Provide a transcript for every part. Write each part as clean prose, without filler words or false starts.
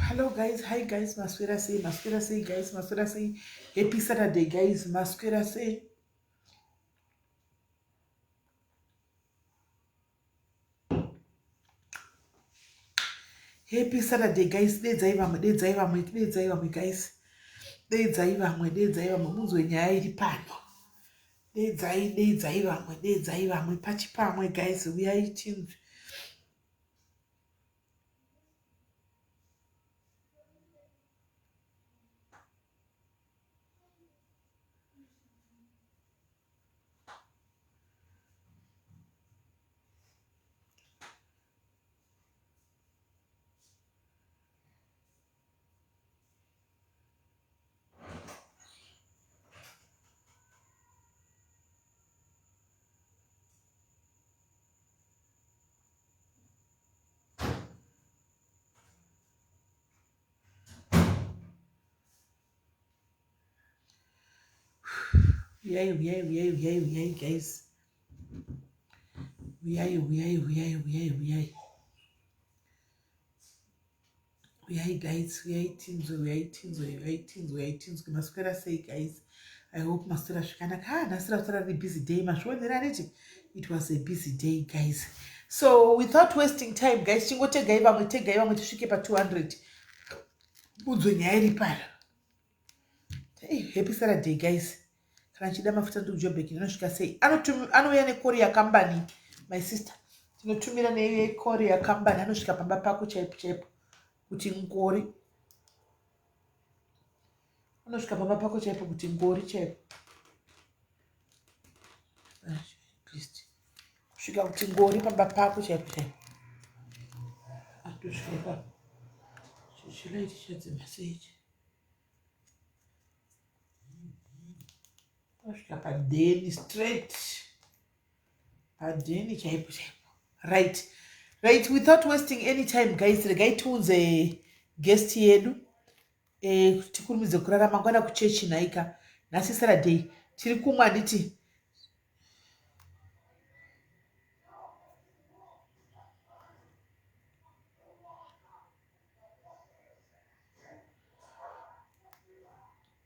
Hello guys, hi guys, maswera sei, maswera sei guys, maswera sei. Happy Saturday guys, maswera sei. Happy Saturday guys, dedzai vamwe, dedzai vamwe, dedzai vamwe guys. Dedzai vamwe, dedzai vamwe, munzwe nyaya iri pano. Dedzai, dedzai vamwe, dedzai vamwe, pachipamwe guys, uyai tinzwe. Uyai, uyai, uyai, uyai, uyai guys. Uyai, uyai, uyai, uyai, uyai. Uyai guys, uyai tinzwe, uyai tinzwe, uyai tinzwe, uyai tinzwe. Maswera sei guys? I hope maswera zvakanaka. Ah, nhasi raswera riri busy day. Mazvionera handiti? It was a busy day guys. So without wasting time guys, chingotegai vamwe, tegai vamwe tisvike pa 200. Munzwe nyaya iri pano. Hey, happy Saturday guys. Kana chida mafuta ndi kuJoburg ndinosvika sei? Anouya neCourier company my sister. Tinotumira neCourier company anosvika pamba pako chaipo chaipo kuti ngori. Anosvika pamba pako chaipo kuti ngori chaipo. At least kusvika kuti ngori pamba pako chaipo chaipo. Atosvika ipapo. Chilaiti chadzima sei ichi? Tasvika padeni straight padeni chaipo chaipo. Right, right, without wasting any time guys, regai tiunze guest yedu e, tikurumidze kurara mangwana kuchechi nhaika. Nhasi Saturday tiri kumwa handiti?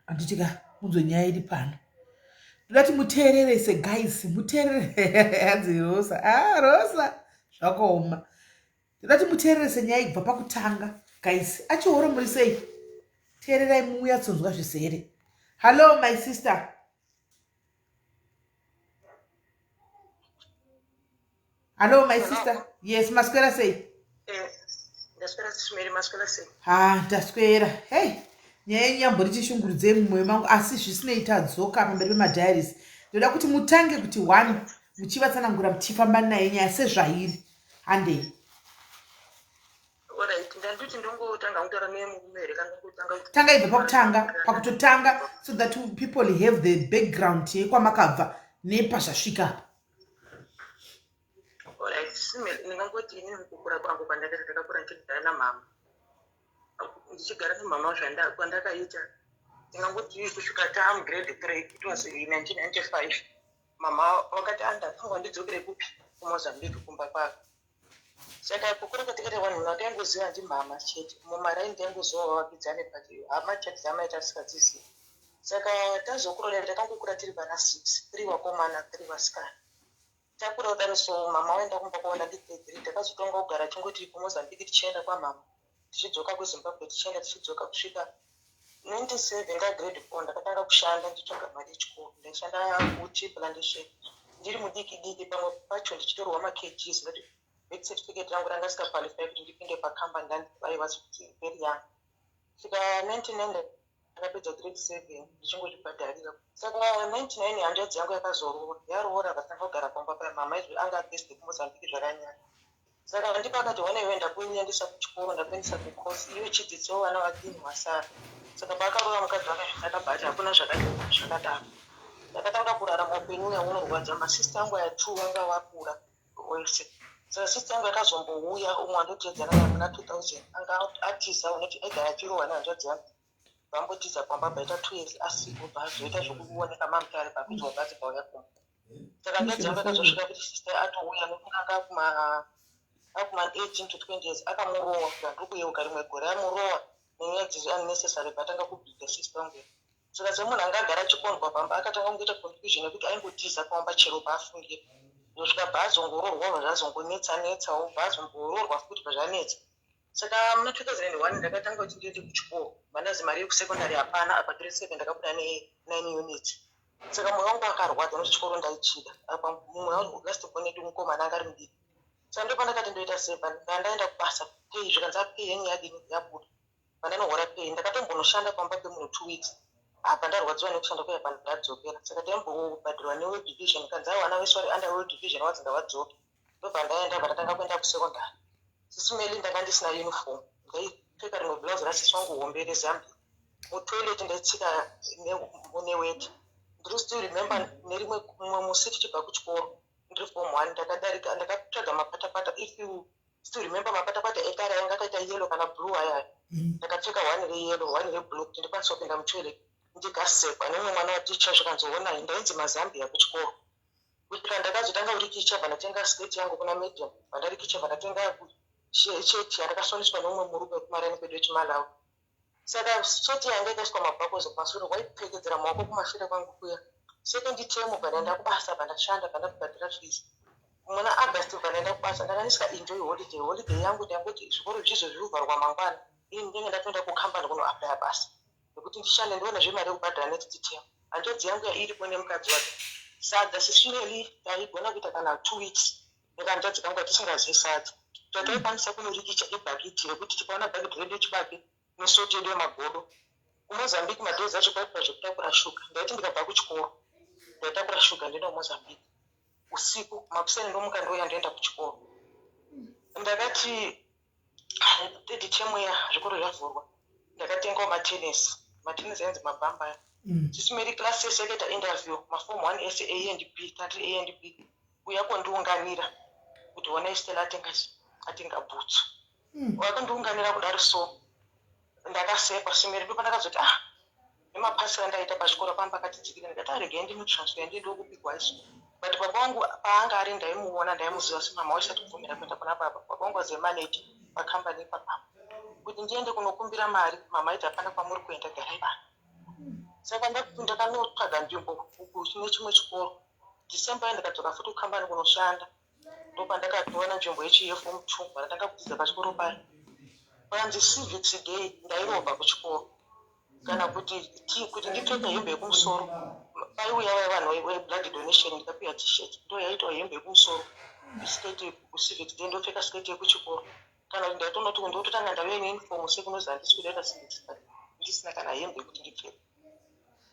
Handiti ka munzwe nyaya iri pano. Ndoda kuti muteererese guys, muteerere hanzi Rosa. Ah, Rosa zvakaoma. Ndoda kuti muteererese nyaya kubva pakutanga guys. Achihoro muri sei? Teererai muyatsonzwa zvizere. Hello my sister. Hello my sister. Yes, maswera sei? Eh, ndaswera Sismeri, maswera sei? Ha, ndaswera. Hey, nyaya yenyu yambori chishungurudzei mumwoyo mangu asi zvisinei tadzoka pamberi pemadiaries. Ndoda kuti mutange kuti one muchivatsanangura muchifamba naye nyaya sezvairi. Handei. Alright, ndanditi ndongotanga kutaura nemurume here kana ndongotanga kuti Tanga ibva pakutanga, pakutotanga so that people have the background yekwamakabva nepazvasvika apa. Alright, Sismeri, ndingangoti inini mukukura kwangu kwandakaita ndakakura ndichigara namama. Ndichigara namama zvanda kwandakaita ndingangoti kusvika tamu grade 3 it was in 1995 mama vakati ah ndafunga ndidzokere kupi kuMozambique kumba kwako. Saka kukura kwatakaita vanhu vataingoziva ndimama chete mumaraini taingoziva vavakidzani but hama chete dzamaita tisingadzizivi. Saka tazokura takangokura tiri vana 6 3 vakomana 3 vasikana. Takura kudaro so mama vaenda kumba kwavo ndandi grade 3 takazotonga kugara chingoti kuMozambique tichienda kwamama tichidzoka kuZimbabwe tichienda tichidzoka kusvika 97 ndagrade 4 ndakatanga kushanda ndichitsvaga mari yechikoro. Ndaishanda kutea plantation ndiri mudiki diki, pamwe pacho ndichitorwa maKGs, ndati birth certificate rangu ranga risingaqualify kuti ndipinde pakambani. I was very young. Svika 99 ndakapedza grade 7 ndichingozvibhadharira. Saka 99 hanzvadzi yangu yakazoroora, yaroora vakatanga kugara pamba paya. Mama izvo anga abesde kuMozambique zvakanyanya. Saka ndipo akati, "Ona iwe, ndakuendesa kuchikoro, ndakuendesa kucourse, iwe chidzidzisawo vana vadini wasara." Saka paakaroora mukadzi wake, akabva ati hakuna zvakadaro. Ndakatanga kurarama upenyu uya unorwadza. Masista angu aya two vanga vakura wese. Saka sista yangu yakazombouya, umwe wandotedzana naye, muna 2000 anga atiza, unoti aigara achirohwa nehanzvadzi yangu. Vambotiza pamba, paita 2 years asipo, bvazoita zvokuoneka mamutare pakuidzwa bhazi pauya kumba. Saka hanzvadzi yangu akazosvika kuti sista atouya, nokunge anga akuma 18 to 20 years, akamurowa. Ndiri kuyeuka rimwe gore amurowa nenyaya dziri unnecessary, patanga kubhidha sista wangu. Saka semunhu anga agara achikondwa pamba, akatanga kungoita confusion yekuti aingotiza pamba chero paafungira. Kusvika bvaazongoroorwa, zvazongonetsa netsawo, bvaazongoroorwa futi pazvanetsa. Saka muna 2001 ndakatanga kuti ndiende kuchikoro. Mandazi mari yekusekondari hapana. Apa grade 7 ndakabuda ne9 units. Saka mwoyo wangu akarwadza nokuti chikoro ndaichida. Apa mumwe wangu, last born yedu, mukomana anga ari mudiki. Saka ndopandakati ndoita sei? Ndandaenda kubasa, pay, zvikanzi pay yenyu yadini, yabuda. Pandanohora pay, ndakatombonoshanda pamba pemunhu 2 weeks. Abva ndarwadziwa nekushanda kuya, pandadzokera. Saka taimbobhadhirwa neWorld Vision. Kanzi aiwana vese vari under World Vision vanzi ngavadzoke. Ndobva ndaenda, bva ndatanga kuenda kusekondari. Sisi Meli, ndanga ndisina uniform, ndaipfeka rimwe blouse rasisi wangu hombe reZambia. Mutoilet ndaitsika neweti. Ndiri still remember nerimwe mumwe musi tichibva kuchikoro ndiri form one, ndakadarika, ndakatsvaga mapatapata. If you still remember mapatapata ekare ainge akaita yellow kana blue ayaya, ndakapfeka one reyellow, one reblue, kuti ndikwanise kupinda mutoilet. Ndikasekwa nemumwe mwana waticha, zvikanzi, "Honai." Ndainzi maZambia kuchikoro. Kusvika ndakazotanga kurikicha, bva ndatenga sketi yangu kuna medium, bva ndarikicha, bva ndatenga sheti yandakasoneswa nemumwe murume wekumarani kwedu wechiMalawi. Saka sheti yanga yakaiswa mabhakozi kumashure, waipfekedzera maoko kumashure kwangu kuya. Second term bva ndaenda kubasa, bva ndashanda, bva ndabhadhira fees. Muna August bva ndaenda kubasa, ndakaniswa enjoy holiday. Holiday yangu ndangoti zvikoro zvizo zvirikuvharwa mangwana, ini ndinenge ndatoenda kukambani kunoaplaya basa nekuti ndishande, ndione zvemari yekubhadhara next term. Hanzvadzi yangu yairipo nemukadzi wake. Sadza, Sisi Meli, taigona kuita kana 2 weeks nekanzvadzi kangu atisingazivi sadza. Tataikwanisa kunorikicha ibhakiti rekuti tikaona bhakiti redu rechibage nesoti yedu yemagodo. KuMozambique madays acho kwaitwa zvekutakura shuga. Ndaiti ndikabva kuchikoro ndaitakura shuga, ndoenda kuMozambique usiku, makuseni ndomuka, ndouya, ndoenda kuchikoro. Ndakati third term ya zvikoro zvavhurwa, ndakatengawo matenesi, matenesi ainzi mabhamba aya. Sisi Meri, class yese yakaita interview, maform one ese, A and B, tati A and B, uya kondiunganira kuti honai Stella atenga bhutsu. Wakandiunganira kudaro, so ndakasekwa. Simeri, ndo pandakazoti, ah, nemapasi andaita pachikoro pamba akatidzikira, ndikati, aregai ndinotransfer, ndiendewo kupikwa isu. But baba vangu paanga ari, ndaimuona, ndaimuziva semama waisati kubvumira kuenda kuna baba. Baba vangu was a manager pakambani ipapapa. Kuti ndiende kunokumbira mari, mama aiti, "Hapana kwamuri kuenda, garai pano." Saka ndakanotsvaga nzvimbo kune chimwe chikoro. December ndikadzoka futi kukambani kunoshanda. Ndopandakatowana nzvimbo yechiyeform two, pandatanga kudzidza pachikoro paya. Panzi civics day ndairovha kuchikoro, kana kuti kuti ndipfeke hembe yekumusoro. Paiuya vaya vanhu veblood donation, ndikapiwa T-shirt, ndo yaitwa hembe yekumusoro, sketi. Kucivics day ndopfeka sketi yekuchikoro, kana kuti ndaitonoti ndototanga ndauya neuniform sekunozi handisi kudaita civics ndisina kana hembe yekuti ndipfeke.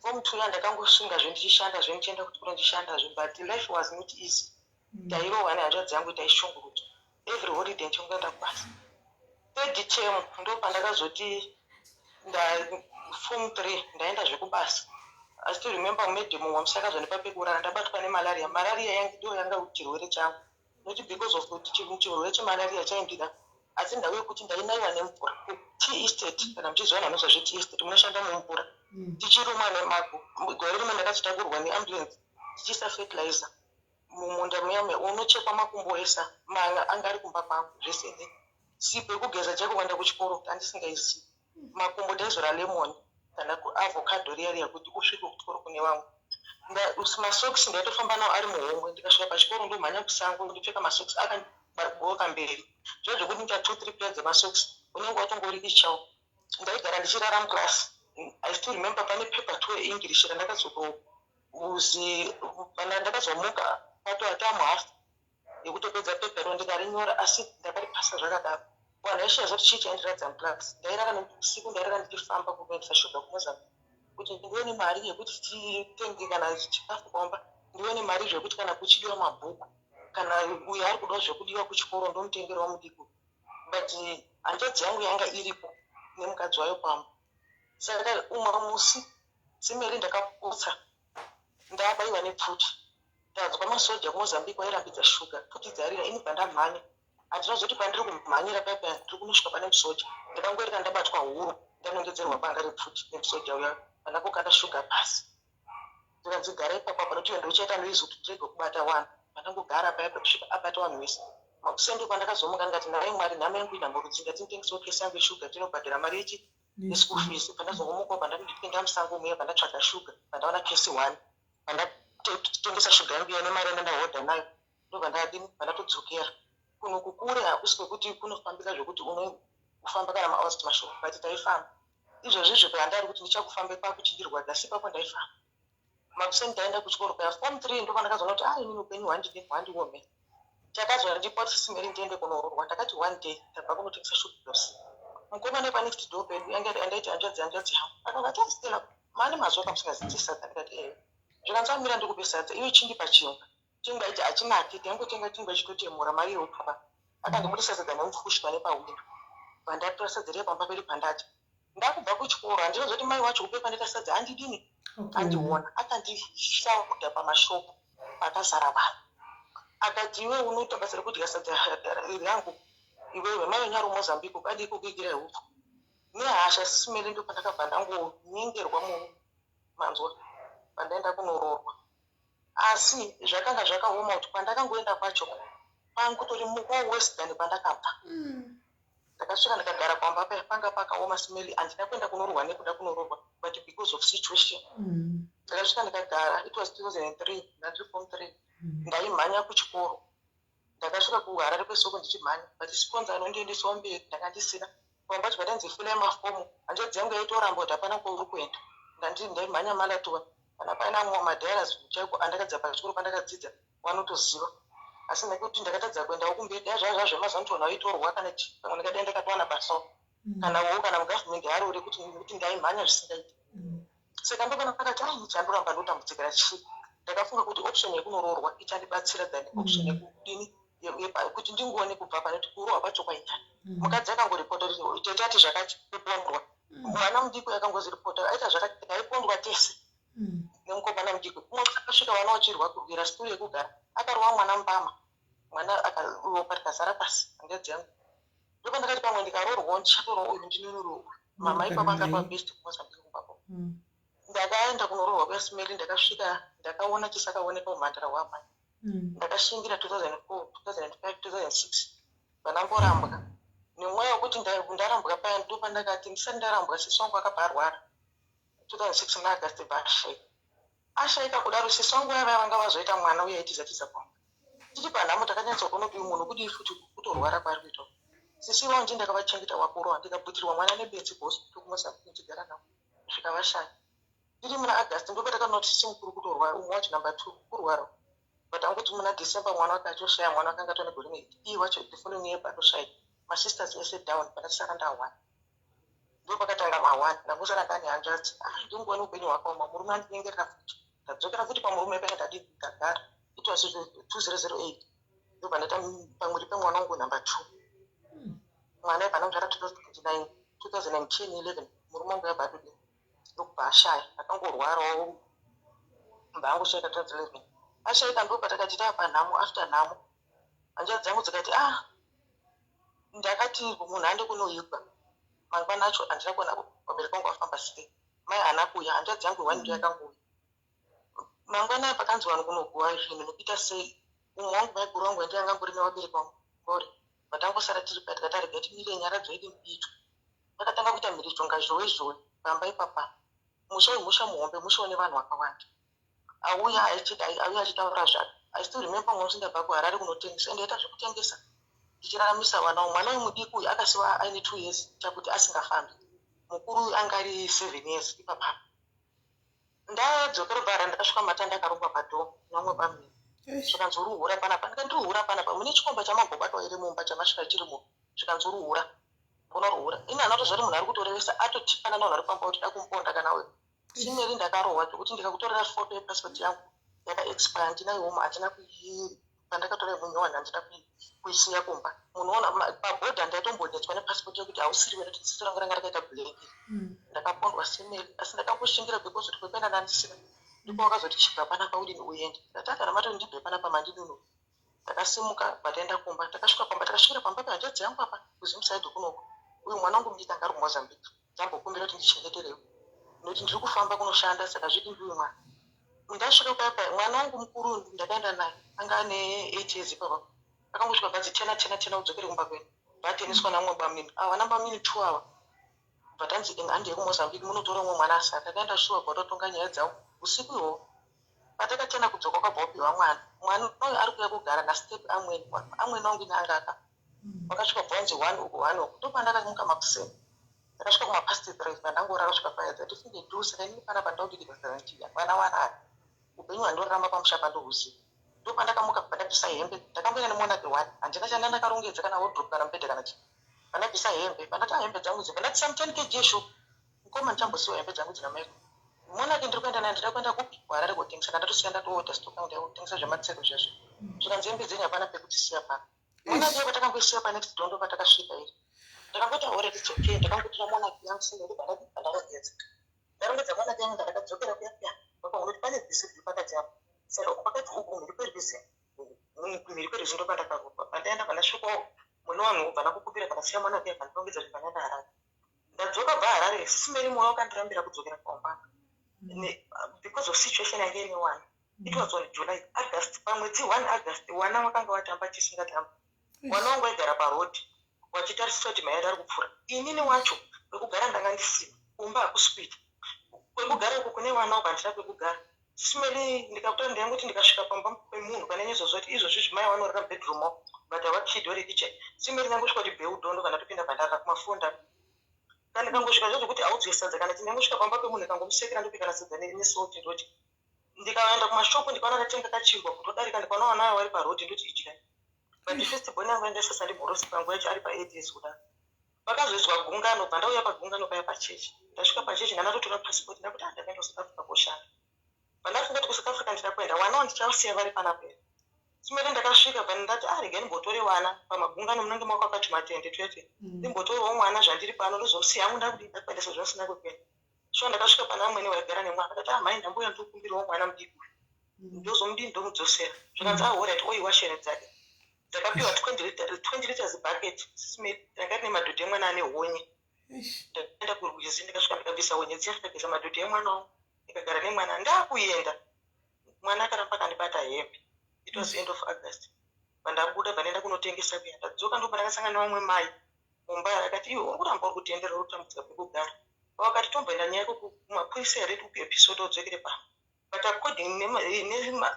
Form two yandakangosvingazve ndichishandazve, ndichienda kuchikoro, ndichishandazve, but life was not easy. Ndairohwa nehanzvadzi yangu, taishungurudzwa. Every holiday ndichingoenda kubasa. Third term ndo pandakazoti form three ndaenda zvekubasa. I still remember madam mumwe musi akazondipa pekurara, ndabatwa nemalaria. Malaria yangu ndo yanga chirwere changu, not because of kuti chirwere chemalaria chaindida, asi ndau yekuti ndainaiwa nemvura. Tea estate, kana muchiziva vanozva zvetea estate, munoshanda mumvura, tichirumwa nemago. Gore rimwe ndakazotakurwa neambulance tichiisa fertilizer mumunda muya muya, unochekwa makumbo esa manga anga ari kumba kwangu zvese nesipo yekugeza chaiko. Kuenda kuchikoro andisingaizivi, makumbo ndaizora lemon kana kuavocado riya riya kuti usvike kuchikoro kune vamwe. Masokisi ndaitofamba nawo ari muhomwe. Ndikasvika pachikoro ndomhanya kusango, ndopfeka masokisi akaboka mberi, zvo zvekuti ndita two three pair dzemasokisi, unenge watongorikichawo. Ndaigara ndichirara muclass. I still remember pane paper 2 English randakazozi pana ndakazomuka patoatamu half yekutopedza pepa ro, ndikarinyora, asi ndakaripasa zvakadaro. Vanhu vaishaza kuti chii chaindiradza muclass. Ndairara usiku, ndairara ndichifamba kunoendesa shuga kuMozambique kuti ndione mari yekuti titenge kana chikafu kwamba, ndione mari zvekuti kana kuchidiwa mabhuku, kana uyo ari kudawo zvekudiwa kuchikoro, ndomutengerawo mudiko. But hanzvadzi yangu yanga iripo nemukadzi wayo pamba. Saka umwe musi, simeri, ndakaputsa ndabayiwa nepfuti. Ndanzwa masoja kuMozambique vairambidza shuga, pfuti dzarira. Ini bva ndamhanya. Handinozoti pandiri kumhanyira paipa, ndiri kunosvika pane musoja, ndakangoreka ndabatwa huro, ndanongedzerwa banga repfuti nemusoja uya. Pandangokanda shuga pasi, ndikanzi, "Gara ipapo." Panoti ndochaita noise kuti tirege kubata vanhu. Pandangogara paipa kusvika abata vanhu vese. Makuseni pandakazomuka, ndikati, "Nhai Mwari, nhamo yangu inhamo rudzi." Ndati nditengesewo kesi yangu yeshuga, tinobhadhara mari yechi yeschool fees. Pandazongomukawo, pandandipinda musango muya, pandatsvaga shuga, pandaona kesi one, pandatengesa shuga yangu iya nemari yandandahodha nayo, ndobva ndadini, pandatodzokera kuno. Kukure hakusi kwekuti kunofambika zvekuti unofamba kana mahours mashoma, but taifamba. Izvozvizvo pandari kuti ndichakufamba kwakuchindirwadza, asi ipapo ndaifamba. Makuseni ndaenda kuchikoro paya, form 3. Ndopandakazoona kuti, ah, inini upenyu hwandini hwandiome. Chakazondipa kuti simeri ndiende kunoroorwa, ndakati one day ndabva kunotengesa shuga usiku, mukomana panext door pedu yange andaiti hanzvadzi yangu akangati, "Stella, mane mazuva kamusingazidzi sadza?" Ndikati, "Ee." Zvikanzi, "Amira ndikupe sadza, iwe chindipa chingwa." Chingwa ichi hachinaki, taingotenga chingwa chitotemura mari yeupapa. Akandibudisa sadza nemufushwa nepawindo. Pandatora sadza riya pamba pedu, pandadya, ndakubva kuchikoro, handinozoti mai wacho kupe pandaita sadza handidini, andiona, akandishauda pamashopu pakazara vanhu, akati, "Iwe unoita basa rekudya sadza rangu iwewe, mai wenyu ari muMozambique, ukadii kukuigira hupfu?" Nehasha, simele, ndo pandakabva ndangonyengerwa mumanzwa, pandaenda kunoroorwa. Asi zvakanga zvakaoma kuti kwandakangoenda kwacho pangutori more worse than kwandakabva. Ndakasvika ndikagara pamba paya, panga pakaoma, simeli. Handina kuenda kunoroorwa nekuda kunoroorwa, but because of situation. Ndakasvika ndikagara. It was 2003, ndandiri form 3. Ndaimhanya kuchikoro. Ndakasvika kuHarare kwesoko ndichimhanya, but sponsor anondiendesawo mberi ndanga ndisina. Pamba pacho patanzi filai mafomu, hanzvadzi yangu yaitoramba kuti hapana kwauri kuenda. Ndandiri ndaimhanya marathon. Kana paina mumwe madhairas chaiko andakadzidza pachikoro pandakadzidza, vanotoziva. Asi nekuti ndakatadza kuendawo kumberi, dai zvava zvemazuva ano vaitorwa kana chi pamwe ndingadai ndakatowana basawo kana wo kana mugavhumendi haro rekuti, nekuti ndaimhanya zvisingaiti. Saka ndopana pakati, ai, chandoramba ndotambudzikira chii? Ndakafunga kuti option yekunoroorwa ichandibatsira than option yekudini, kuti ndingoone kubva pane kuti kurohwa kwacho kwaitani. Mukadzi akangoripota kuti tete ati zvakati, kupondwa. Mwana mudiki akangoziripota aita zvakati, taipondwa tese nemukomana mudiki. Umwe akasvika vana vachirwa kurwira situru yekugara, akarova mwana mbama, mwana ropa rikazara pasi. Hanzvadzi yangu. Ndopandakati pamwe ndikaroorwawo ndichatorowa uyu, ndinonoroorwa mama ipapo anga pabest kuMozambique kumbako. Ndakaenda kunoroorwa kuyasimeri. Ndakasvika, ndakaona chisakaoneka umhandara hwamai. Ndakashingira 2004, 2005, 2006, vandangorambwa nemweya wekuti ndarambwa paya. Ndopandakati ndisati ndarambwa, sisi wangu akabva arwara 2006 muna August, bva ashaika. Ashaika kudaro, sisi wangu vaya vanga vazoita mwana uye aitiza tiza kwanga tiri panhamo. Takanyatsokuona kuti uyu munhu kudii futi kutorwara kwaari kuita. Sisi vavo ndi ndakavachengeta wakurohwa, ndikabvutirwa mwana nebenzi kuhospital kuMozambique, ndichigara navo kusvika vashaya. Tiri muna August ndopatakaona kuti sisi mukuru kutorwara, umwe wacho number 2 kurwara, but angoti muna December mwana wake achoshaya. Mwana wake anga atone gore neiti, iye wacho the following year atoshaya. Masisters ese down, pandasara nda1. Ndo pakatanga ma1, ndangosara ndane hanzvadzi. Ah, ndingoona upenyu hwakaoma. Murume andinyengerera futi, ndadzokera futi pamurume paya, ndadii, ndagara. It was 2008, ndobva ndaita pamwiri pemwana wangu number 2. Mwana ibva ndamuzvara 2009, 2010 11 murume wangu yabva atodii, ndokubva ashaya. Akangorwarawo, mbva angoshaika 2011. Ashaika, ndopatakati taapanhamo. After nhamo, hanzvadzi dzangu dzikati, ah, ndakati munhu ande kunoigwa mangwana acho. Handina kuona vabereki vangu vafamba sei. Mai haana kuuya, hanzvadzi yangu one ndo yakangouya mangwana. Pakanzi vanhu kunoguwa zvinhu nekuita sei, umwe wangu maiguru wangu ende angangori nevabereki vangu ngori vatangosara tiri paya. Tikati arega timire nyaradzo yedu iitwe. Vakatanga kuita mhirizhonga zhowe zhowe pamba ipapa. Musha uyu musha muhombe, musha une vanhu vakawanda. Auya achidai, auya achitaura zvake. I still remember musi ndabva kuHarare kunotengesa, ende aita zvekutengesa ndichiraramisa vana. Mwana uyu mudiki uyu akasiwa aine 2 years, chakuti asingafambi. Mukuru anga ari 7 years ipapapa. Ndadzokera bhara, ndakasvika matanda akarongwa padhoo namwe pamini. Zvikanzi, "Uri hura panapa." Ndikati, "Ndiri hura panapa? Mune chikomba chamambobatwa here mumba chamasvika chirimo?" Zvikanzi, "Uri hura, mbona uri hura." Ini hana kutoziva kuti munhu ari kutorevesa, atotipana navanhu vari pamba kuti da kumuponda kana uyo. Simeri, ndakarohwa zvekuti ndikakutorera foto yepasipoti yangu yakaexpire, ndinayomo, handina kui pandakatora munyowani, handina kuisiya kumba. Munoona pabhodha ndaitombonetswa nepasipoti yekuti hausiri wena, kuti ziso rangu ranga rakaita black. Ndakapondwa, simeri, asi ndakangoshingira because kuti kwekuenda ndandisina. Ndipo wakazoti, "Chibva panapa, udini, uende." Ndati, "Akana matoti ndibve panapa, mandidini." Ndakasimuka, bva kumba. Takasvika pamba, takasvikira pamba pehanzvadzi yangu apa kuZimside kunoku. Uyu mwana wangu mudiki anga ari kuMozambique, ndambokumbira kuti ndichengeterewo nokuti ndiri kufamba kunoshanda, saka zviti ndiuyu mwana. Ndasvika paya paya, mwana wangu mukuru ndakaenda naye anga ane 8 years ipapa. Akangosvika bvadzi, "Tena, tena, tena, udzokere kumba kwenyu." Vateniswa namwe bamini ava, vana bamini two ava. Bva tanzi, "Handei kuMozambique, munotora umwe mwana." Asati takaenda shuwa, bva totonga nyaya dzavo usiku ihwohwo. Patakatena kudzoka, kwabva wapiwa mwana. Mwana uyu ari kuuya kugara nastep amweni, amweni wangu ine anga aka wakasvika bvonzi one uku, one uku. Ndopandakamuka makuseni, ndakasvika kumapast 3, pandangorara kusvika paedza. Ndifunge do, saka inini panapa ndaubikirwa 70 vana wanaya, upenyu hwandorarama pamusha pandohuziva. Ndopandakamuka, pandabvisa hembe, ndakamboenda nemonaki one, handina chanda ndakarongedza, kana wardrobe, kana mubhedha, kana chii. Pandabvisa hembe, pandati hembe dzangu idzi, pandati some 10 kg yeshuga, mukoma, ndichambosiwa hembe dzangu dzina maiko. Monaki ndiri kuenda naye, ndida kuenda kupi? KuHarare kotengesa. Kandatosiya ndatoodha stock yangu, ndakutengesa zvematsero zvezvo. Zvikanzi, "Hembe dzenyu hapana pekutisiya pano." Monaki yako takangoisiya panext door. Ndo patakasvika iri, ndakangoti, "Alright, it's okay." Ndakangotora monaki yangu singende, pandarongedza, ndarongedza monaki yangu, ndakadzokera kuya kuya vakangonoti pane rwizi rwuri pakati apo. Saka pakati uku mhiri kwerwizi, mhiri kwerwizi ndo pandakarukwa. Pandaenda, pandasvikawo mune vanhu, ubva ndakukumbira, pandasiya monaki yabva, ndarongedza zvinhu, pandaenda Harare. Ndadzoka bva Harare, simeri, mwoyo wakandirambira kudzokera kumba because of situation yange ine wana. It was on July, August, pamwedzi 1 August. Wana wakanga watamba chisingatamba. Mwana wangu aigara parodhi wachitarisisa kuti mai ari kupfuura. Inini wacho kwekugara ndanga ndisina, kumba hakusi kuita kwekugara uku kune vana uku, handina kwekugara. Simeli, ndikakuta ndayangoti ndikasvika pamba pemunhu pane nyezozva kuti izvozvi zvimai vanorara mubedroom mavo, but havachidho rekitchen. Simeli, ndangosvika kuti bheudondo kana topinda pandarara kumafunda, kana ndikangosvika zvezvokuti haudzwe sadza kana tindangosvika pamba pemunhu, ikangomusekera, ndobika sadza nesalt, ndoti ndikaenda kumashopu, ndikaona ndatenga kachingwa kutodarika, ndikaona vana vavo vari parodhi, ndoti, "Idyai." But first born yangu yanga isasandimhorosi panguva yacho, ari pa8 years kudaro. Pakazoizwa gungano, bva ndauya pagungano paya pachechi. Ndasvika pachechi, ndandatotora pasipoti, ndakuti, "Ah, ndakaenda kuSouth Africa koshanda." Pandafunga kuti kuSouth Africa ndida kuenda, vana ndichasiya vari panapa here? Simere, ndakasvika bva ndati, "Ah, regai ndimbotore vana pamagungano, munenge makwakati matende twete, ndimbotorewo mwana zvandiri pano, ndozosiya hangu ndakudii, ndakuendesa zvasina kwekuenda." So ndakasvika pana amwene waigara nemwana, akati, "Ah, mai, ndambuya, ndikukumbirawo mwana mudiki uyu, ndozomudii, ndomudzosera." Zvikanzi, "Ah, alright, oiwashere dzake." Ndakapiwa 20 liters bucket, simeri, ranga rine madhodhi emwana ane honye. Ndaenda kurwizi, ndikasvika, ndikabvisa honye dziya, ndikageza madhodhi emwana wangu, ndikagara nemwana. Ndakuenda, mwana akaramba akandibata hembe. It was end of August. Pandabuda, pandaenda kunotengesa kuya, ndadzoka, ndo pandakasangana nevamwe mai mumba. Akati, "Iwe uri kuramba uri kutenderera, uri kutambudzika pekugara." Vakati, "Tomboenda nyaya yako kumapurisa here, tikupi episode udzokere pano." But according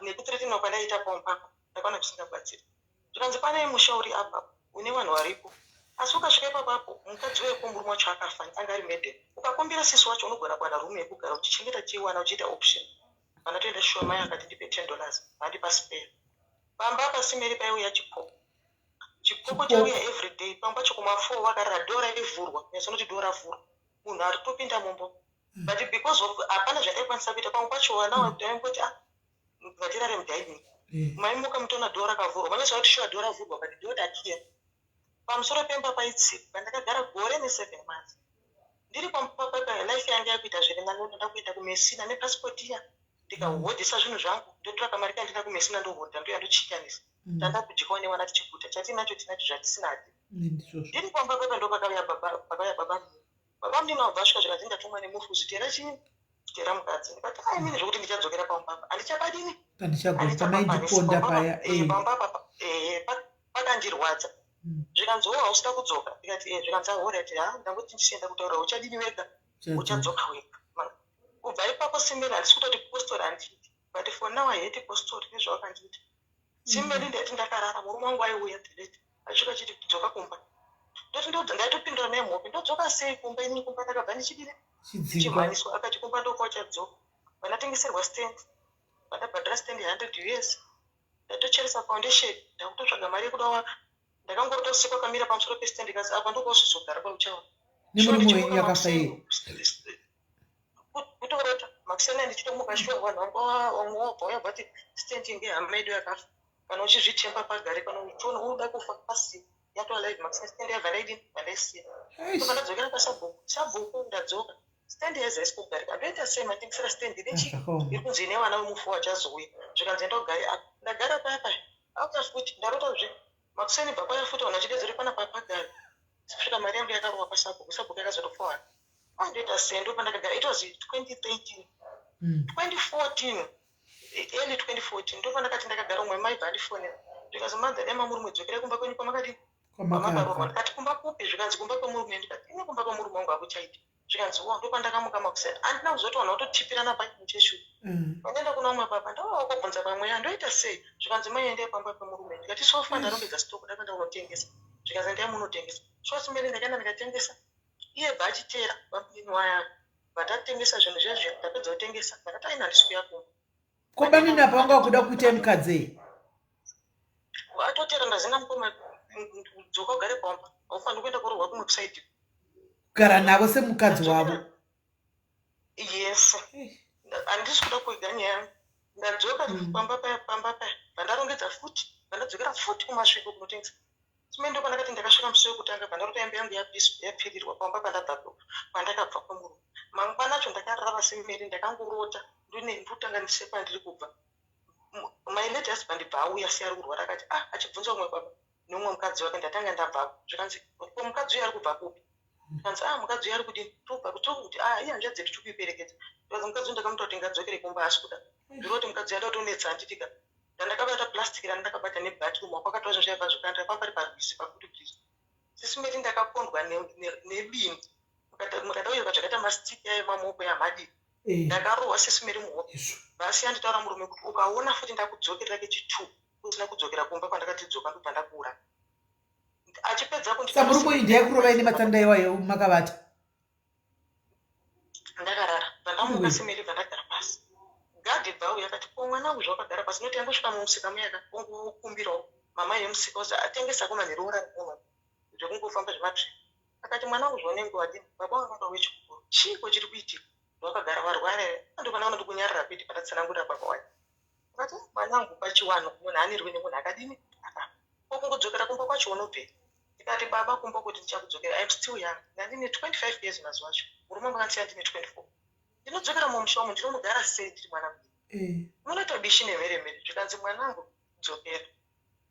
nekuthreatenwa kwandaita pamba, ndakaona zvisingabatsiri. Zvikanzi, "Pane musha uri apa une vanhu varipo, asi ukasvika ipapapo, mukadzi weko, murume wacho akafa, anga ari maiden. Ukakumbira sisi wacho, unogona kuwana rumu yekugara uchichengeta chiwana, uchiita option." Pandatoenda shuwa, mai akati ndipe $10, vandipa spare. Pamba pasimeri paiuya chipoko, chipoko chauya everyday pamba pacho kuma4, vakarara, dhoo raivhurwa, nyatsonoti dhoo ravhurwa, munhu ari topinda mumbo. But because of hapana zvandaikwanisa kuita, pamwe pacho vana taingoti, "Ah, ngatirare mudining." Maimuka mutoona dhoo rakavhurwa, manyatsova kuti shuwa dhoo ravhurwa, but dhoo dakiya. Pamusoro pemba paitsika. Ndakagara gore ne7 months ndiri pamba. Life yanga yakuita zviri nani. Ndoda kuenda kuMessina nepasipoti iya, ndikahodhisa zvinhu zvangu, ndotora kamari kandina kuMessina, ndohodha, ndoya ndochinjanisa. Tanda kudyiwa nevana tichiguta, chatinacho tinacho, zvatisina hati. Ndizvozvo. Ndiri pamba pepa, ndo pakauya baba, pakauya baba munini. Baba munini wabva asvika, zvikanzi, "Ndatumwa nemufuzi, tera chii, tera mukadzi." Ndikati, "Ai, mini zvokuti ndichadzokera pamba apa handichabadini." Pandichagona pamaindiponda paya. Pamba apa pakandirwadza. Zvikanzi, "O, hausida kudzoka?" Ndikati, "E." Zvikanzi, "Alright, ha, ndangoti ndichienda kutaura, uchadini wega, uchadzoka wega." Kubva ipapo, simeri, handisi kutoti postori handidi, but for now I hate postori nezvavakandiita. Simeri, ndati ndakarara, murume wangu aiuya delete, achisvika achiti, "Dzoka kumba." Ndoti ndaitopindura naye muhope, ndodzoka sei kumba ini? Kumba ndakabva ndichidini? Chidzingwa. Ndichimhanyiswa. Akati kumba ndokwachadzoka. Vandatengeserwa stand, vandabhadhara stand 100 US. Ndatocheresa foundation, ndakutotsvaga mari yekuda waka. Ndakangorota usiku akamira pamusoro pestand, kazi apa ndokwazozogara pauchaona. Nemurume wenyu akafa iye? Kutorota makuseni ndichitomuka, shuwa vanhu vanga vamwe wabva uya bvati stand ngehama yedu yakafa. Kana uchizvitemba pagare, kana uchiona unoda kufa pasina yatova live makuseni, stand yabva ndaidini, vandaisiya. Ndobva ndadzokera kwasabhuku. Sabhuku, ndadzoka, stand yaizaisi kugarika, ndoita sei? Matengesera stand nechi Zvakaoma. Iri kunzi ine vana vemufu vachazouya. Zvikanzi enda ugare apa. Ndagara paya paya, auya futi. Ndarotazve makuseni, bva kwauya futi vanhu vachidedzera panapa pagare. Kusvika mari yangu yakarohwa kwasabhuku, sabhuku yakazotofohana. Andoita sei? Ndo pandakagara. It was 2013. 2014, early 2014, ndo pandakati ndakagara, umwe mai bva andifonera, zvikanzi, "Madha, dai mamurume dzokerai kumba kwenyu kwamakadini, kwamakaroorwa." Kwamakabva. Ndikati, "Kumba kupi?" Zvikanzi, "Kumba kwemurume." Ndikati, "Ine kumba kwemurume wangu hakuchaiti." Zvikanzi wo. Ndopandakamuka makuseni, handina kuzoti vanhu vatotipirana pachimucheshuku. Pandaenda kuna umwe baba, ndovakobvunza pamweya, ndoita sei? Zvikanzi, "Mai, endai pamba pemurume." Ndikati, "So far ndarongedza stock, ndakaenda kunotengesa." Zvikanzi, "Endai munotengesa." So simene ndakaenda ndikatengesa, iye bva achiteera vamunini waya. Vatatengesa zvinhu zvezve, ndapedza kutengesa, ndakati, "Aina, handisi kuya kumba." Ko banini apa vanga vakuda kuita mukadzi? Atotera, ndazina mukoma, dzoka ugare pamba, haufaniri kuenda kurohwa kumwe kusaidi. Kugara navo semukadzi wavo? Yes. Handisi kuda kuiga nyaya yangu. Ndadzoka pamba paya, pamba paya bvandarongedza futi, bvandadzokera futi kuMasvingo kunotengesa simende. Pandakati ndakasvika musi wekutanga, bvandarota imba yangu yapiswa, yapfirirwa pamba pandabva, pandakabva kwemurume. Mangwana acho ndakarara simeri, ndakangorota ndine ndikutanga ndise kubva. My late husband bva auya sei ari kurwara, akati, ah, achibvunza umwe baba neumwe mukadzi wake, ndatanga ndabvako. Zvikanzi, "Ko mukadzi uyu ari kubva kupi?" Zvikanzi, "Ah, mukadzi uyu ari kudini, tobva kuti, ah, iye hanzvadzi yedu tikuiperekedza." Zvikanzi, "Mukadzi uyu ndakamuta kuti ngadzokere kumba, asi kuda ndiri kuti mukadzi uyu ada kutonetsa." Handitika ndandakabata plastic randakabata nebhati mumaoko, akatora zvinhu zvaibva zvokandira pambari parwizi pakuti bridge. Sisimeti, ndakapondwa nebindu, mukada uyo zvakaita mastiki ayo mamoko yamadii. Ndakarohwa sisimeri muhope. Vasi anditaura murume kuti, "Ukaona futi ndakudzokerera kechi2 usina kudzokera kumba kwandakati dzoka, ndobva ndakura." Achipedza Sa murume uyu ndiyakurovai nematanda iwayo makavata? Ndakarara, bva ndamuka simeri, bva ndagara pasi. Gadhi bva auya akati, "Ko mwana wangu, zvawakagara pasi?" Noti yangosvika mumusika muyaka, ongokumbirawo mama yemusika ozi atengesako manheru ora muno zvekungofamba zvematsvi. Akati, "Mwana wangu, zvaunenge wadini? Baba wangu vanga wechikuru, chiiko chiri kuitika? Wakagara, warwara here?" Andopana vanoti kunyarara kuiti patatsanangurira baba wayo. Akati, "Mwanangu, pachiwanhu munhu anirwe nemunhu akadini akafa, ko kungodzokera kumba kwacho unobvei?" Ndikati, "Baba, kumba kuti ndichakudzokera, I'm still young." Ndandine 25 years mazuva acho, murume wangu akandisiya ndine 24. Ndinodzokera mumusha umu, ndinomugara sei ndiri mwana mudiki? Munoita bishi nemheremhere. Zvikanzi, "Mwanangu, dzokera."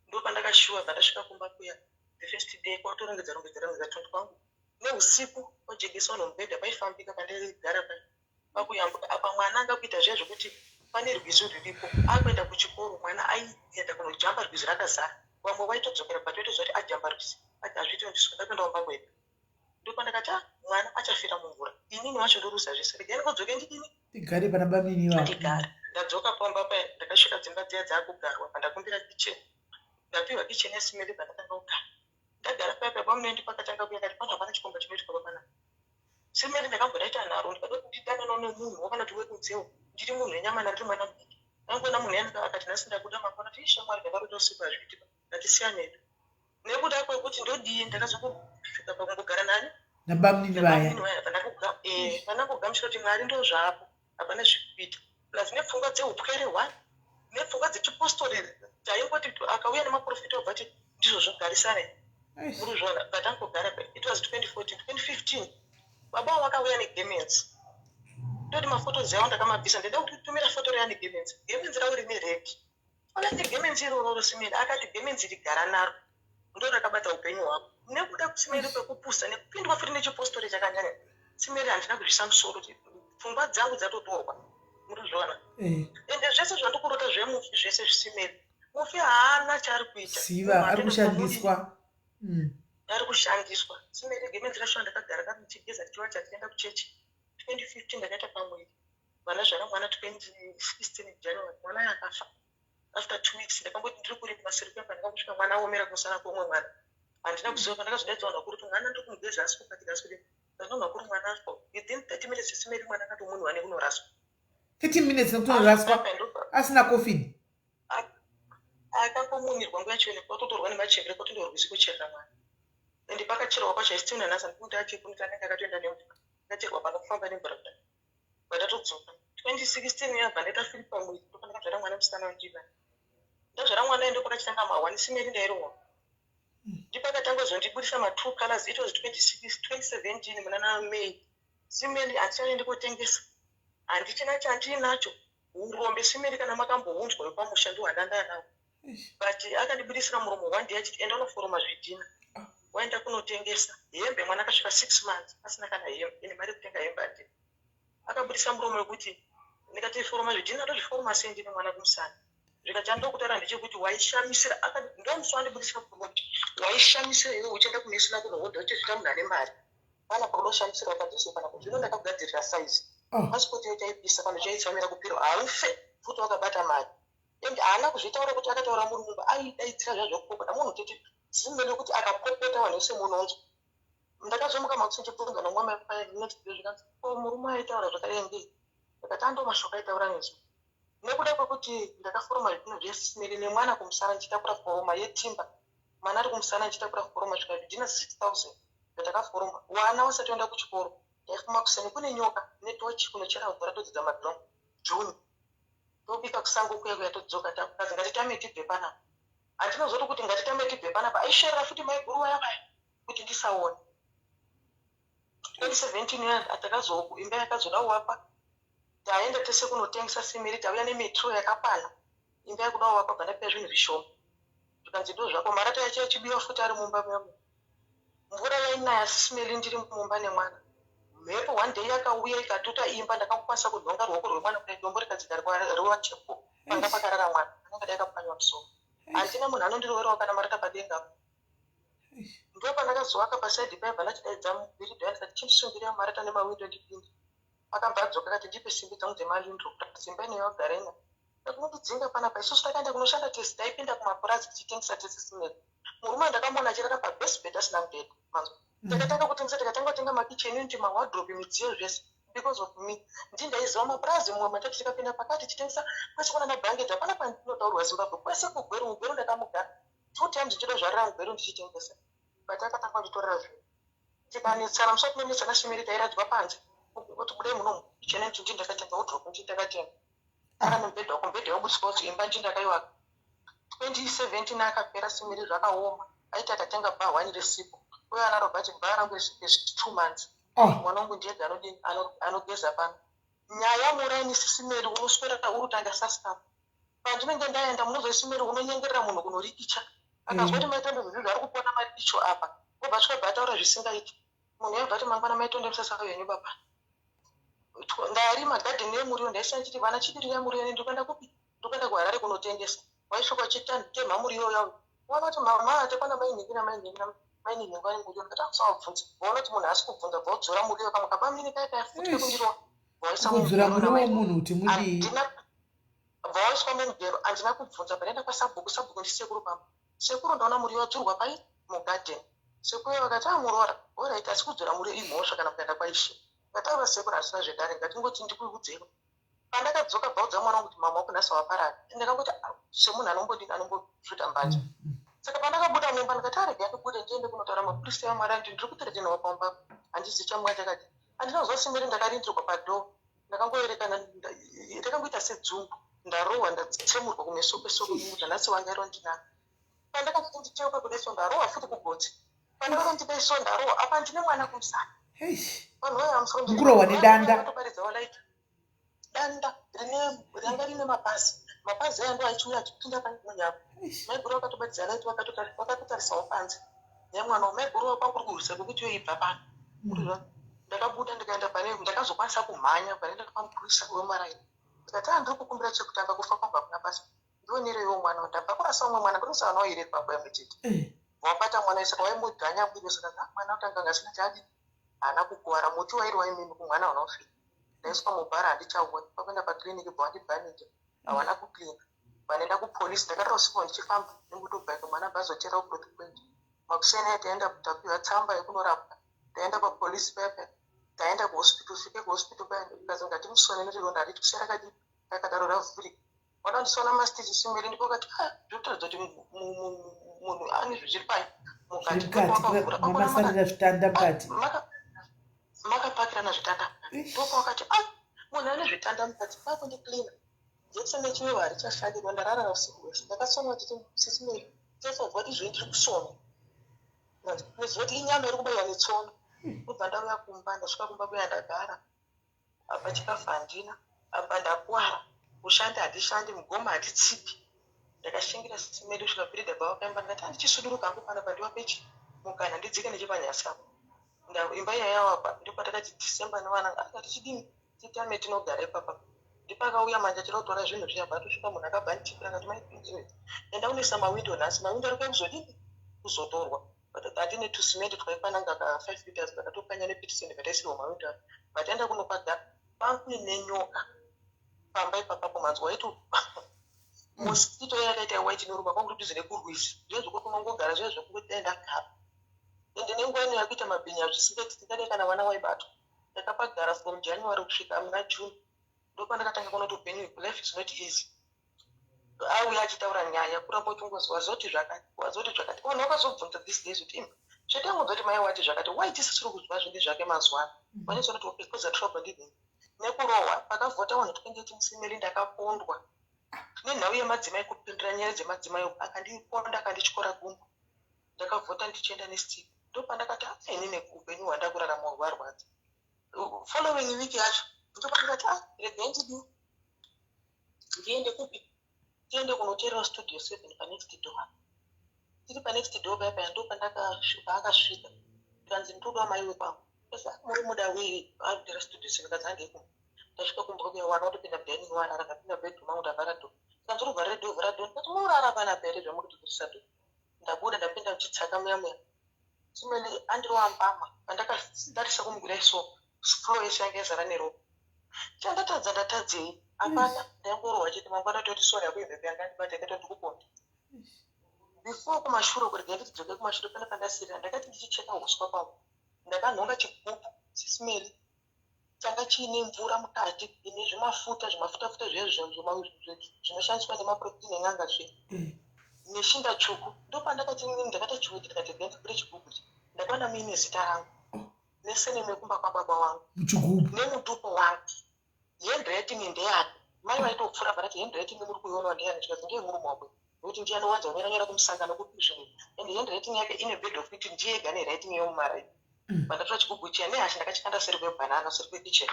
Ndopandakashuwa. Bva ndasvika kumba kuya, the first day kwatorongedza rongedza rongedza tundu kwangu neusiku, kwajegeswa nomubhedha, paifambika pandaigara paya, pakuyambuka apa. Mwana anga kuita zviya zvokuti pane rwizi rwuripo, akuenda kuchikoro, mwana aienda kunojamba rwizi rakazara. Vamwe vaitodzokera, but vaitoziva kuti ajamba rwizi, ati hazviiti ndisikuda kuenda kumba kwedu. Ndopandakati, "Ah, mwana achafira mumvura, inini wacho ndoruza zvese, regai ndingodzoke ndidini." Tigare pana bamini vavo. Ndigare. Ndadzoka pamba paya, ndakasvika dzimba dziya dzaakugarwa, pandakumbira kitchen, ndapiwa kitchen yasimeri, pandakanga kugara. Ndagara paya paya, bamunoendi pakatanga kuya kati pano hapana chikomba chinoitwa papanapa. Simeri, ndakambodaita nharo, ndikada kuti ndidanana nemunhu wakana kuti wekunzewo, ndiri munhu wenyama, ndandiri mwana mudiki. Angoona munhu yanaka akati, "Nhasi ndakuda," mangwana ti shamwari, ndakarota usiku, hazviitika, ngatisiyanedu. Nekuda kwekuti ndodii, ndakazongosvika pakungogara nani? Nabamunini vaya. Pandangogamuchira kuti Mwari ndo zvaapo, hapana zvekuita, plus nepfungwa dzeupwere hwani nepfungwa dzechipostori, taingoti akauya nemaprofita obva ti ndizvo zvogarisana, muruzvona. But angogara. It was 2014, 2015, baba vavo vakauya negemenzi. Ndoti mafotos avo ndakamabvisa, ndaida kutumira foto reya negemenzi, gemenzi ravo rine red. Auya negemenzi iroro simeri, akati, "Gemenzi rigara naro, ndo rakabata upenyu hwako." Nekuda kusimeri kwekupusa nekupindwa futi nechipostori chakanyanya, simeri, handina kuzvisa musoro, pfungwa dzangu dzatotorwa, muruzvona. Ende zvese zvandikurota zvemufi zvese zvisimeri, mufi haana chaari kuita. Ziva ari kushandiswa. Ari kushandiswa simeri. Gemenzi racho ndakagara kari ndichigeza, tichiwacha, tichienda kuchechi. 2015 ndakaita pamwiri, vana zvara mwana 2016 January. Mwana akafa after 2 weeks. Ndakamboti ndiri kurima seri kuya, pandakangosvika mwana aomera kumusana kwomwe mwana. Handina kuziva pandakazodaidzwa vanhu vakuru kuti mwana ndokumugeza asi kupatika asi kudini. Ndazwa vakuru mwana aswa within 30 minutes isimeri mwana akatomunhu ane kunoraswa. 30 minutes nekutonoraswa asina coffin. Akangomunirwa nguva yacho ine kwatotorwa nemachembere kwatondorwa rwizi kucherera mwana. Ende pakacherwa pacho haisi tiona nhasi handikuti achiri anenge akatoenda nemvura. Akacherwa panofamba nemvura kudai. Vandatodzoka 2016 yabva ndaita firi pamwedzi ndopandakazvara mwana musikana wandina. Ndazvara mwana endo pakachitanga mahwani simeri ndairohwa. Ndipakatanga kuzondibudisa ma two colors it was 26 2017 muna na May. Simeri handichaendi kotengesa. Handichina chandinacho. Urombe simeri kana makambounzwa wepamusha ndiwo handanda nawo. But akandibudisira muromo one day achiti enda unoforoma zvidhina. Waenda kunotengesa hembe mwana akasvika 6 months asina kana hembe ine mari yekutenga hembe handina. Akabudisa muromo wekuti ndikati foroma zvidhina ndozviforoma sei ndine mwana kumusana. Zvikati chandokutaura ndechekuti waishamisira ndomusi wandibudisa muromo waishamisira iwe uchienda kunesina kunohodha uchizvita munhu ane mari. Pana paunoshamisira wakadzose pana kuti zvino ndakakugadzirira size. Pasipoti yacho chaipisa pano chaitsamira kupiro haufe futi wakabata mari. And haana kuzvitaura kuti akataura muri mumba aidaidzira zviya zvekupopota munhu tete zimene kuti akapopota vanhu vese munonzwa. Ndakazomuka makuseni ndichibvunza nomumwe mai next day zvikanzi ko murume aitaura zvakadai ngei. Ndakati ando mashoko aitaura nezvo. Nekuda kwekuti ndakaforoma zvidhina zvesimeri nemwana kumusana ndichitakura foroma yetimba. Mwana ari kumusana ndichitakura foroma svika zvidhina 6000 zvatakaforoma. Wana wasati waenda kuchikoro. Ndaifuma kuseni kune nyoka netochi kunochera mvura todzidza madhiramu. June. Tobika kusango kuya kuya todzoka takukazi ngatitame tibve panapa. Handinozoti kuti ngatitame tibve panapa. Aisherera futi maiguru vaya vaya kuti ndisaone. 2017 ya takazo imba yakazoda kuvakwa taenda tese kunotengesa simiri tauya nemetro yakakwana imba yakuda kuvakwa bva ndapiwa zvinhu zvishoma zvikanzi ndo zvako marata yacho yachibiwa futi ari mumba muyamo mvura yainaya sisimeli ndiri mumba nemwana mhepo one day yakauya ikatuta imba ndakakwanisa kunhonga ruoko rwemwana kudai dombo rikadzika riwachepo panga pakarara mwana anenge dai akapwanywa musoro handina munhu anondiroverawo kana marata padenga ndo pandakazovaka pasaidi paibva ndachidaidza mubhiridha ndikati chindisungirira marata nemawindo ndipinde akabva adzoka akati ndipe simbi dzangu dzemalindro simba ineyo wagara ina unondidzinga panapa isusu takaenda kunoshanda tese taipinda kumapurazi tichitengesa tese simeri murume ndakamuona achirara pabasebed asina mubhedha manzwa takatanga kutengesa tikatanga kutenga makitchen unit mawardrobe midziyo zvese because of me ndi ndaiziva mapurazi mumwe matati tikapinda pakati tichitengesa kwese kuna mabhangeti hapana pandinotaurwa Zimbabwe kwese kuGweru muGweru ndakamugara two times ndichida zvarira muGweru ndichitengesa but akatanga kunditorera zvinhu tikanetsana musati menetsana simeri tairadzwa panze kuti budai munomu chene ndi ndakatenga wardrobe ndi ndakatenga kana mubhedha wako mubhedha wabudiswa kuti imba ndi ndakaiwaka 2017 akapera simiri zvakaoma aiti akatenga bar one resipo uye ana Robert bar rangu resipo is 2 months. Mwana wangu ndiyega anodini anogeza pano nyaya muraini sisimeri unoswera uri kutanga sascam pandinenge ndaenda munozoisimeri unonyengerera munhu kunorikicha akazwa kuti maitonde zvinhu zvari kupona marikicho apa obva svika bva ataura zvisingaiti munhu yabva ati mangwana maitonde musasau yenyu baba ndarima gadheni yemuriwo ndaisa ndichiti vana chibirirai muriwo ndikuenda kupi ndikuenda kuHarare kunotengesa waisvika uchitemha muriwo yavo waona kuti mama atakwana mainhingi namainhingi mainhingi vane muriwo ndikati akusawabvunza waona kuti munhu haasi kubvunza bva udzora muriwo kamwe kabamini kaya kaya futi kekundirowa waisa kudzora muriwo wemunhu kuti mudii bva waiswa mumugero handina kubvunza pandaenda kwasabhuku sabhuku ndisekuru pamba sekuru ndaona muriwo wadzurwa pai mugadheni sekuru vakati amuroora alright asi kudzora muriwo imhosva kana kuenda kwaishe ndataura sekuru hazvina zvedare ngatingoti ndikuudzei pandakadzoka bvaudza mwana wangu kuti mama wako nhasi waparara ndakangoti "Ah, semunhu anombodini anombosvuta mbanje saka pandakabuda mumba ndikati arege andibude ndiende kunotaura mapurisa emwari andi ndiri kuteretenwa pamba handizi chamwa chakati handinozwa simiri ndakarindirwa padoor ndakangoerekana ndakangoita sedzungu ndarohwa ndatsemurwa kumeso kwesoko kuti nhasi wanga ndinako pandakati ndicheuka kudai so ndarohwa futi kugotsi pandakati ndidai so ndarohwa apa ndine mwana kumusana vanhu vaya musoro Mukurohwa nedanda. Vatoparidzawo light danda rine ranga rine mapazi mapazi aya ndo achiuya achipinda pamunyama maiguru vakatobatidza light vakatotarisawo panze nemwana maiguru kwakuri kurwisa kwekuti yoibva pano ndakabuda ndikaenda pane ndakazokwanisa kumhanya panenda pamupurisa wemaraini ndikati a ndiri kukumbira chekutanga kufa kwabva kuna basa ndionereiwo mwana ndabva kurasa umwe mwana ndinosa vana vairi panguva imwe chete wabata mwana saka waimudhanya mwiri saka ah, mwana utanga anga asina chaadi haana kukuvara muti wairi waimimi kumwana hauna kufika ndaiswa mubhara handichaoni pakuenda pakliniki bva wandibhanija hawana kuklina vanoenda kupolisi ndakarara usiku ndichifamba nemotobike mwana bva azotera kuGrowth Point. Makuseni taenda, tapiwa tsamba yekunorapwa, taenda papolisi pepe, taenda kuhospital. Svike kuhospital paya, ndikazi ngatimusone nerironda hariti kusiya rakadii rakadaro ravhurika. Wakandisona mastitches miri, ndipo kati, "Ah, zvinotaridza kuti munhu ane zvichiri pai mukati." Zviri mukati, mamasarira zvitanda mukati. Makapakirana zvitanda. Ndipo wakati, "Ah, munhu ane zvitanda mukati." Kwakundicleana jekiseni rechiwewo harichashandi. Ronda rarara usiku hwese ndakasonwa chiti sisimeri tesabva kuti izvoi ndiri kusonwa, neziva kuti inyama iri kubayiwa netsono. Ndobva ndauya kumba. Ndasvika kumba kuya, ndagara apa, chikafu handina apa, ndakuwara, kushanda handishandi, mugoma handitsipi. Ndakashingira simeri kusvika bhiridha pavakaimba. Ndikati handichisuduruka hangu panapa, ndiwapechi mukana ndidzike nechepanyasi apo. Imba iya yawakwa, ndopatakati December nevana akati chidini titame tinogara ipapa. Ndipakauya manje achida kutora zvinhu zviya, bva atosvika munhu akabva anditipira akati, "Mai, enda unoisa mawindo nhasi, mawindo ari kuya kuzodini kuzotorwa." Hatine tusimende twaikwananga ka 5 liters, vakatopanya nepitiseni, vataisirwa mawindo apo. Vataenda kunopagara pakuine nyoka pamba ipapapo. Manzwa waiti mosquito yakaita white inoruma kwangu kuti nekurwizi zviya zvokuti unongogara zviya zvekungoti dai ndagara. Ende nenguva ino yakuita mabhinya zvisingati tingadai kana vana waibatwa. Ndakapagara from January kusvika muna June. Ndopandakatanga kuona kuti upenyu, life is not easy. Auya achitaura nyaya, kuramba uchingozi wazoti zvakati, wazoti zvakati. Vanhu vakazobvunza these days kuti, "Imi, zvatangonzwa kuti mai wati zvakati, wai tisisiri kuzwa zvinhu zvake mazuva ano?" Vanetsoona kuti okay, cause trouble ndidini nekurohwa. Pakavhota vanhu 2018, simeri ndakapondwa nenhau yemadzimai, kupindura nyaya dzemadzimai. Akandiponda, akandityora gumbo. Ndakavhota ndichienda nestick. Ndopandakati, "Ah, inini upenyu hwandakurarama hwarwadza." Following week yacho ndopandakati, "Ah, regai ndidini ndiende kupi, tiende kunoteerera Studio 7 panext door." Tiri panext door paya paya, ndopandakasvika, ndikanzi, "Ndoda mai wekwangu." Muri muda wei? Arikutera Studio 7. Kanzi, "Handei kumba." Ndasvika kumba kuya, wana watopinda mudining, warara. Ndapinda bedroom mangu, ndavhara door. Kanzi, "Uruvharire door, vhara door." Ndikati, "Murara panapa here zvamuri kutivhurisa door?" Ndabuda, ndapinda muchitsaka muya muya, simeli andirova mbama. Pandakadarisa kumugura so, floor yese yanga yazara neropa. Chandatadza, ndatadzei? Hapana, ndaingorohwa chete. Mangwana toti sori yako imhepo yanga ndibata, ikaita ndikuponda. Before kumashure, kurega ndidzoke kumashure, pane pandasirira. Ndakati ndichicheka uswa pavo, ndakanhonga chigubhu, sisimeri, changa chiine mvura mukati ine zvimafuta, zvimafutafuta zviya zvinoshandiswa nemaprofiti nen'anga zviya, neshinda tsvuku. Ndopandakati ndakata chiweti, ndikati rega ndivhure chigubhu ichi. Ndakaona muine zita rangu nesurname yekumba kwababa wangu muchigubhu nemutupo wangu. Handwriting ndeyake. Mai vaitopfuura vakati, "Handwriting muri kuiona ndeyani?" Zvikanzi, "Ndeyemurume wako, nekuti ndiye anowanza kunyora nyora kumusangano kupi zvinhu, and handwriting yake ine bed of kuti ndiye ega newriting yomumaraini." Pandatora chigubhu chiya nehasha, ndakachikanda seri kwebhanana, seri kwekicheni.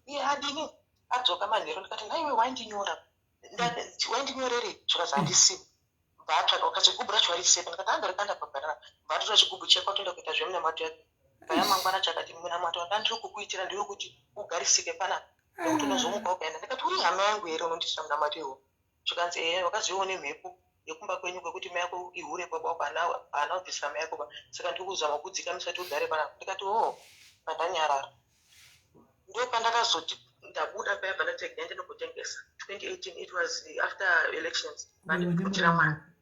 Iye adini adzoka manheru, ndikati, "Nhaiwe, waindinyora, waindinyorerei?" Zvikanzi, "Handisimu." Bvatsvaka ukati, "Gubhu racho warisepi?" Ndikati, "Handarikanda pabhanana." Bvatora chigubhu chake, watoenda kuita zvemunamato yake. Bvaya mangwana chakati, "Munamato wandandiri kukuitira ndewekuti ugarisike panapa, nekuti unozomuka ukaenda." Ndikati, "Uri hama yangu here unondiitira munamato iwo?" Zvikanzi, "Ehe, wakazivawo nemhepo yekumba kwenyu kwekuti mai yako ihure, baba wako haana kubvisira mai yako, saka ndiri kuzama kudzikamisa kuti ugare panapa." Ndikati, "Oo." Pandanyarara, ndopandakazoti ndabuda paya, pandati regai ndinokutengesa. 2018, it was after elections. Vandibvutira mwana,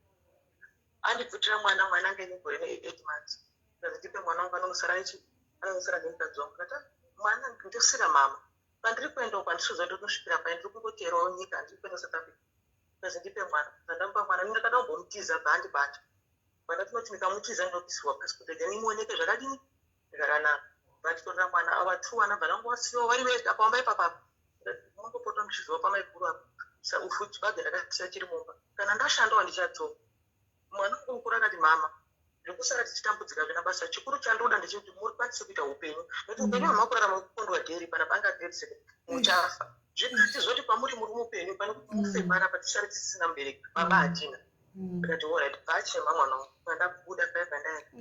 andibvutira mwana. Mwana anga ine gore ne8 months. Ndikazi, "Ndipe mwana wangu, anonosara nechi anonosara nemukadzi wangu." Ndikati, "Mwana ndosira mama pandiri kuenda uko, handisizoa ndonosvikira pai, ndiri kungoteerawo nyika, handiri kuenda South Africa." Ndikazi, "Ndipe mwana." Ndandamupa mwana. Ndakada kumbomutiza, bva andibata. Vandati noti ndikamutiza ndinobvisirwa passport, then imuoneke zvakadini zvakanaka. Vanditorera mwana ava two vana, bva ndangowasiyawo vari vega pamba ipapapa. Mungopota muchiziva pamaiguru apa, ufu chibage ndakasiya chiri mumba. Kana ndashandawo ndichadzoka. Mwana wangu mukuru akati, "Mama, zvekusara tichitambudzika zvina basa. Chikuru chandoda ndechekuti mukwanise kuita upenyu, nekuti upenyu hwamakurarama hwekukondwa dheri panapa anga grade 7 muchafa. Zvikati zvoti kwamuri muri mupenyu pane kuti mufe panapa, tisare tisisina mubereki, baba hatina." Ndikati, "Alright." Bvachema mwana wangu. Pandabuda paya, pandaenda,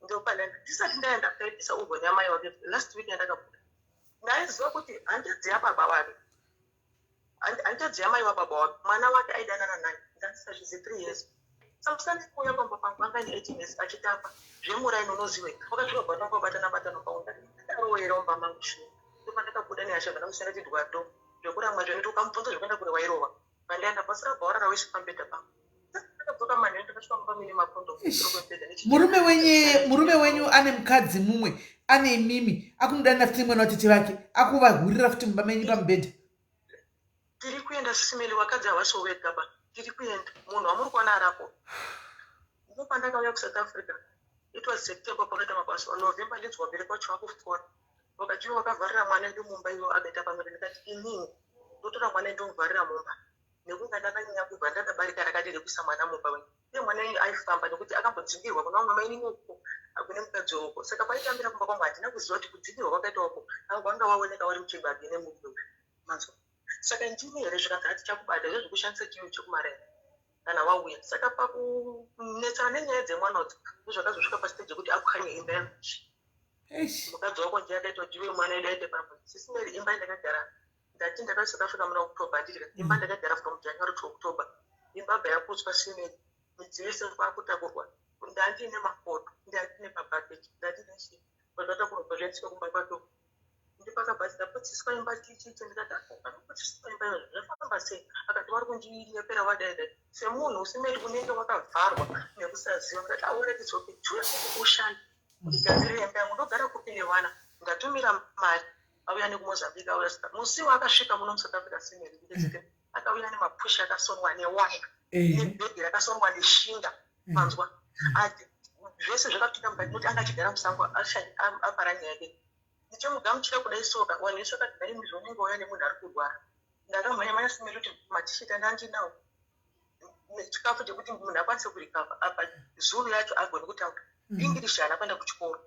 ndopanda ndisati ndaenda kaipisa oven yamai wake. Last week yandakabuda, ndaiziva kuti hanzvadzi yababa wake, hanzvadzi yamai wababa wake, mwana wake aidanana naye. Ndandisazvizi 3 years. Samusani kuuya pamba pangu anga ine 18 years, achitamba zvemuraini unoziwe. Wakasvika bva batana batana paunda ndaroera mumba mangu. Shuwa, ndopandakabuda nehasha, bva ndamusiyana tidwado zvekuramba zvenoti ukamubvunza zvekuenda kure wairova. Pandaenda basa rabva warara wese pambedha pangu. Ndakabva. Ndadzoka manheru ndakasvika mumba mine makondomu Murume wenye murume wenyu ane mukadzi mumwe ane imimi akumudanira futi nemwana watete vake akuvahurira futi mumba menyu pamubhedha. Tiri kuenda Sisi Melly vakadzi havasi vega ba tiri kuenda munhu wamuri kuona arapo ndipo pandakauya kuSouth Africa it was September pakaita mabasa November ndinzwa vabereki vacho vakufona vakati iwe wakavharira mwana edu mumba iwe akaita pamwe ndikati inini ndotora mwana ndomuvharira mumba nekunga ndakanyanya kubva ndakabarika rakadi rekuisa mwana mumba uye mwana uyu aifamba nekuti akambodzingirwa kuna vamwe mainini uko kune mukadzi uko saka paitambira kumba kwangu handina kuziva kuti kudzingirwa kwakaita uko wanga waoneka wari muchibage nemurume uyu manzwa saka ndini here zvikanzi hatichakubata izvo zvekushandisa chiyo chekumarena kana wauya saka pakunetsana nenyaya dzemwana udzo ndozvakazosvika pastage yekuti apwanye imba yangu mukadzi wako ndiye akaita kuti iwe mwana edu aite pamwe Sisi Melly imba yandakagara ndati ndakasvika Africa muna October handiti imba ndakagara from January to October imba bva yaputswa Sisi Melly midziyo yese kwakutakurwa ndandine mapoto ndandine mabhaketi ndandine chii zvakatakurwa zvaiswa kumba kwake ndipakabva ndaputsiswa imba chichichi ndikati anoputsiswa imba iyo zvafamba sei akati vari kundinyepera wadai dai semunhu Sisi Melly unenge wakavharwa nekusaziva ndikati alright it's okay chiuya ushande ndigadzire hembe yangu ndogara kupi nevana ndatumira mari auya nekuMozambique auya musi waakasvika muno muSouth Africa Sisi Melly akauya nemapushi akasonwa newaya nebhegi rakasonwa neshinda manzwa zvese zvakapinda mukati nokuti anga achigara musango apara nyaya yake ndichimugamuchira kudai soka vanhu vese vakati nhai mizvo unenge wauya nemunhu ari kurwara ndakamhanya mhanya Sisi Melly kuti matisheti andandinawo chikafu chekuti munhu akwanise kurecover apa Zulu yacho agoni kutaura English haana kuenda kuchikoro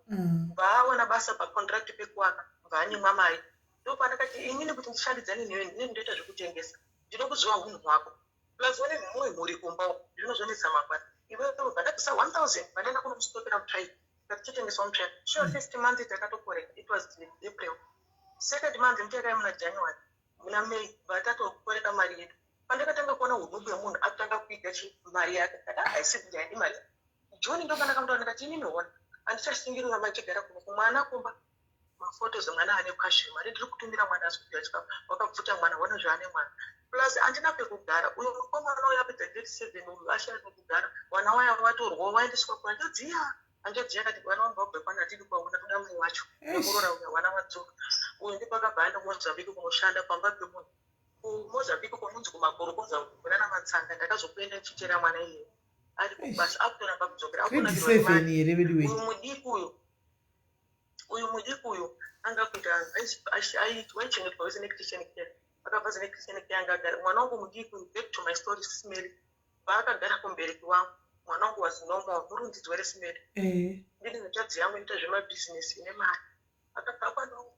vaawana basa pacontract pekuwaka vaanyimwa mari ndopandakati inini kuti ndishandidzane newe ndinenge ndoita zvekutengesa ndinokuziva unhu hwako plus une mumwe mhuri kumba zvinozonetsa mangwana iwe bva ndabvisa 1000 vandaenda kunomusitopera mutsvairo ngatichitengeswa mutsvairo sure first month takatokoreka it was April second month muchakai muna January muna May vatatokoreka mari yedu pandakatanga kuona unhubu yemunhu akutanga kuiga mari yake kati haisi kuti haidi mari June ndopandakamutaura ndikati inini hona handichasingirira machigara kuno kumwana kumba mafotos mwana ane kwashe mari ndiri kutumira mwana asi kudya chikafu wakabvuta mwana hona zvaane mwana plus handina pekugara uyo mukomana uyo apedza grade 7 uyu ashaya pekugara vana waya vatorwa waendeswa kuhanzvadzi iya hanzvadzi yakati vana vangu vabve pano hatidi kuvaona toda mai wacho nemuroora uya vana vadzoka uyu ndipakabva aenda kuMozambique kunoshanda pamba pemunhu kuMozambique kunonzi kumakorokoza kunana Matsanga ndakazokuenda ndichitera mwana iyeye ari kubasa akutoramba kudzokera here veduwe uyu mudiki uyu uyu mudiki uyu anga kuita waichengetwa wese nechristian care akabva ze nechristian care anga agara mwana wangu mudiki uyu back to my story Sisi Melly paakagara kumubereki wangu mwana wangu was normal murunzidzwa reSisi Melly ndine hanzvadzi yangu inoita zvemabhizinesi ine mari akabva kwana wangu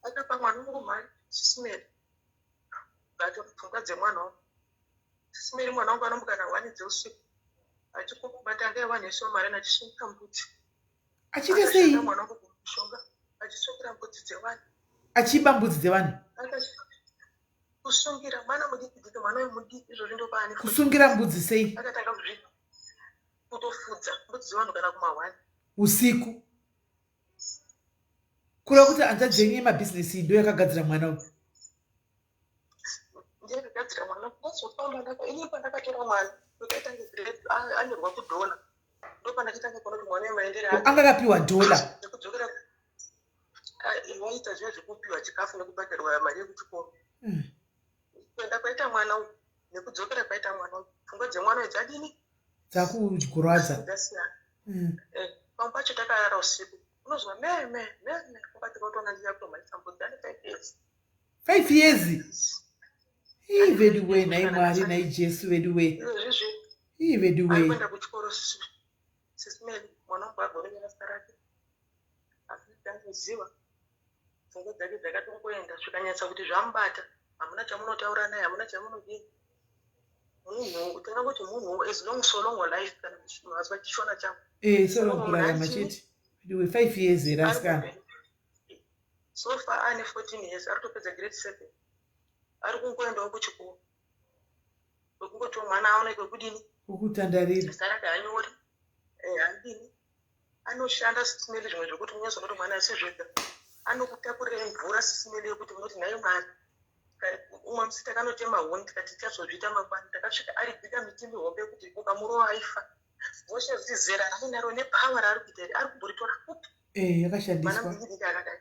akapa mwana wangu mari Sisi Melly but pfungwa dzemwana wangu Sisi Melly mwana wangu anomuka na1 dzeusiku achikubata angaiwanesawo mari achisungira mbudzi achiita sei mwana wangu kumushonga achisungira mbudzi dzevanhu achiba mbudzi dzevanhu kusungira mwana mudiki diki mwana uyu mudiki izvozvi ndopaane kusungira mbudzi sei akatanga kuzvi kutofudza mbudzi dzevanhu kana kumahwani usiku kureva kuti hanzvadzi yenyu yemabhizinesi ndo yakagadzira mwana uyu ndiyakagadzira mwana ndazofamba ini pandakatora mwana ndokaitange anyorwa kudhona ndopandakatanga kuona kuti mwana wemaendere anga akapiwa dhola nekudzokera vaita zviya zvekupiwa chikafu nekubhadharwa mari yekuchikoro kuenda kwaita mwana uyu nekudzokera kwaita mwana uyu pfungwa dzemwana uyu dzadini dzakurwadza dzasiyana pamwe pacho takarara usiku unozwa me me me me kumba tikautona ndiya kutomhanyisa mbudzi ane 5 years 5 years ii vedu we nhai Mwari nhai Jesu vedu we izvozvizvi ii vedu we ari kuenda kuchikoro Sisi Melly mwana wangu agorevera zita rake asi tangoziva pfungwa dzake dzakatongoenda zvikanyatsa kuti zvamubata hamuna chamunotaura naye hamuna chamunodii munhu tingangoti munhu as long so long life kana mazwa chishona changu So long kurarama chete vedu we 5 years here asikana so far ane 14 years ari kutopedza grade 7 ari kungoendawo kuchikoro kwekungotiwo mwana aone kwekudini kwekutandarira zita rake hanyori handini anoshanda Sisi Melly zvimwe zvekuti unyazoona kuti mwana asi zvega Anokutakurira mvura sisimele yekuti unoti nhai Mwari. Umwe musi takanotema huni tikati tichazozviita mangwana, takasvika ari bhika miti mihombe yekuti ukamurova aifa. Voshe kuti zera rainaro nepower raari kuita iri ari kumboritora kupi? Eh, yakashandiswa. Mwana mudiki akadai.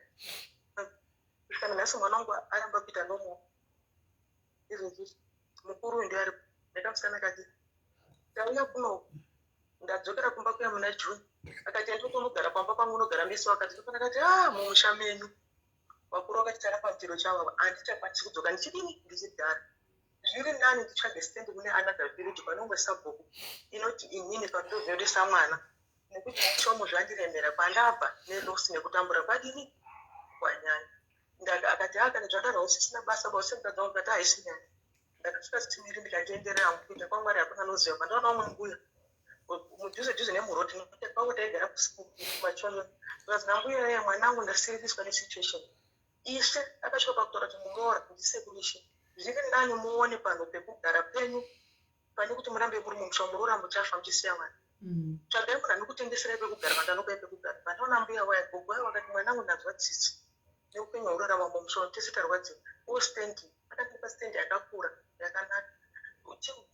Kusvika nanhasi mwana wangu aramba kuita normal. Izvozvi mukuru uyu ndiye ari ndakamusikana kake. Tauya kuno ndadzokera kumba kuya muna June. Akati andiko unogara pamba pangu unogara meso akati ndopana akati ah mumusha menyu. Vakuru vakati tarapa chiro chavo handichakwanisi kudzoka ndichidini ndichigara. Zviri nani nditsvage stand kune another village pane umwe sabhuku inoti inini pandozoresa mwana nekuti mushomo zvandiremera kwandabva nelosi nekutambura kwadini kwanyanya. Akati haa kana zvadaro hausisina basa ba usemukadzi wangu akati haisi nyaya. Ndakasvika sitimiri ndikatenderera hangu kuita kwaMwari hakuna anoziva pandaona umwe mbuya mudhuze dhuze nemuroad nekuti kwangu taigara kumachoni zvikanzi nambuya iya mwanangu ndasiririswa nesituation. Ishe akasvika pakutaura kuti muroora ndisekuru Ishe zviri nani muone panhu pekugara penyu pane kuti murambe muri mumusha muroora muchafa muchisiya vana. Tsvagai munhu anokutengeserai pekugara vandanokupai pekugara. Pandaona mbuya waya gogo waya vakati mwanangu ndanzwa tsitsi neupenyu hwaurarama mumusha umu tese tarwadziwa. O stand akandipa stand yakakura yakanaka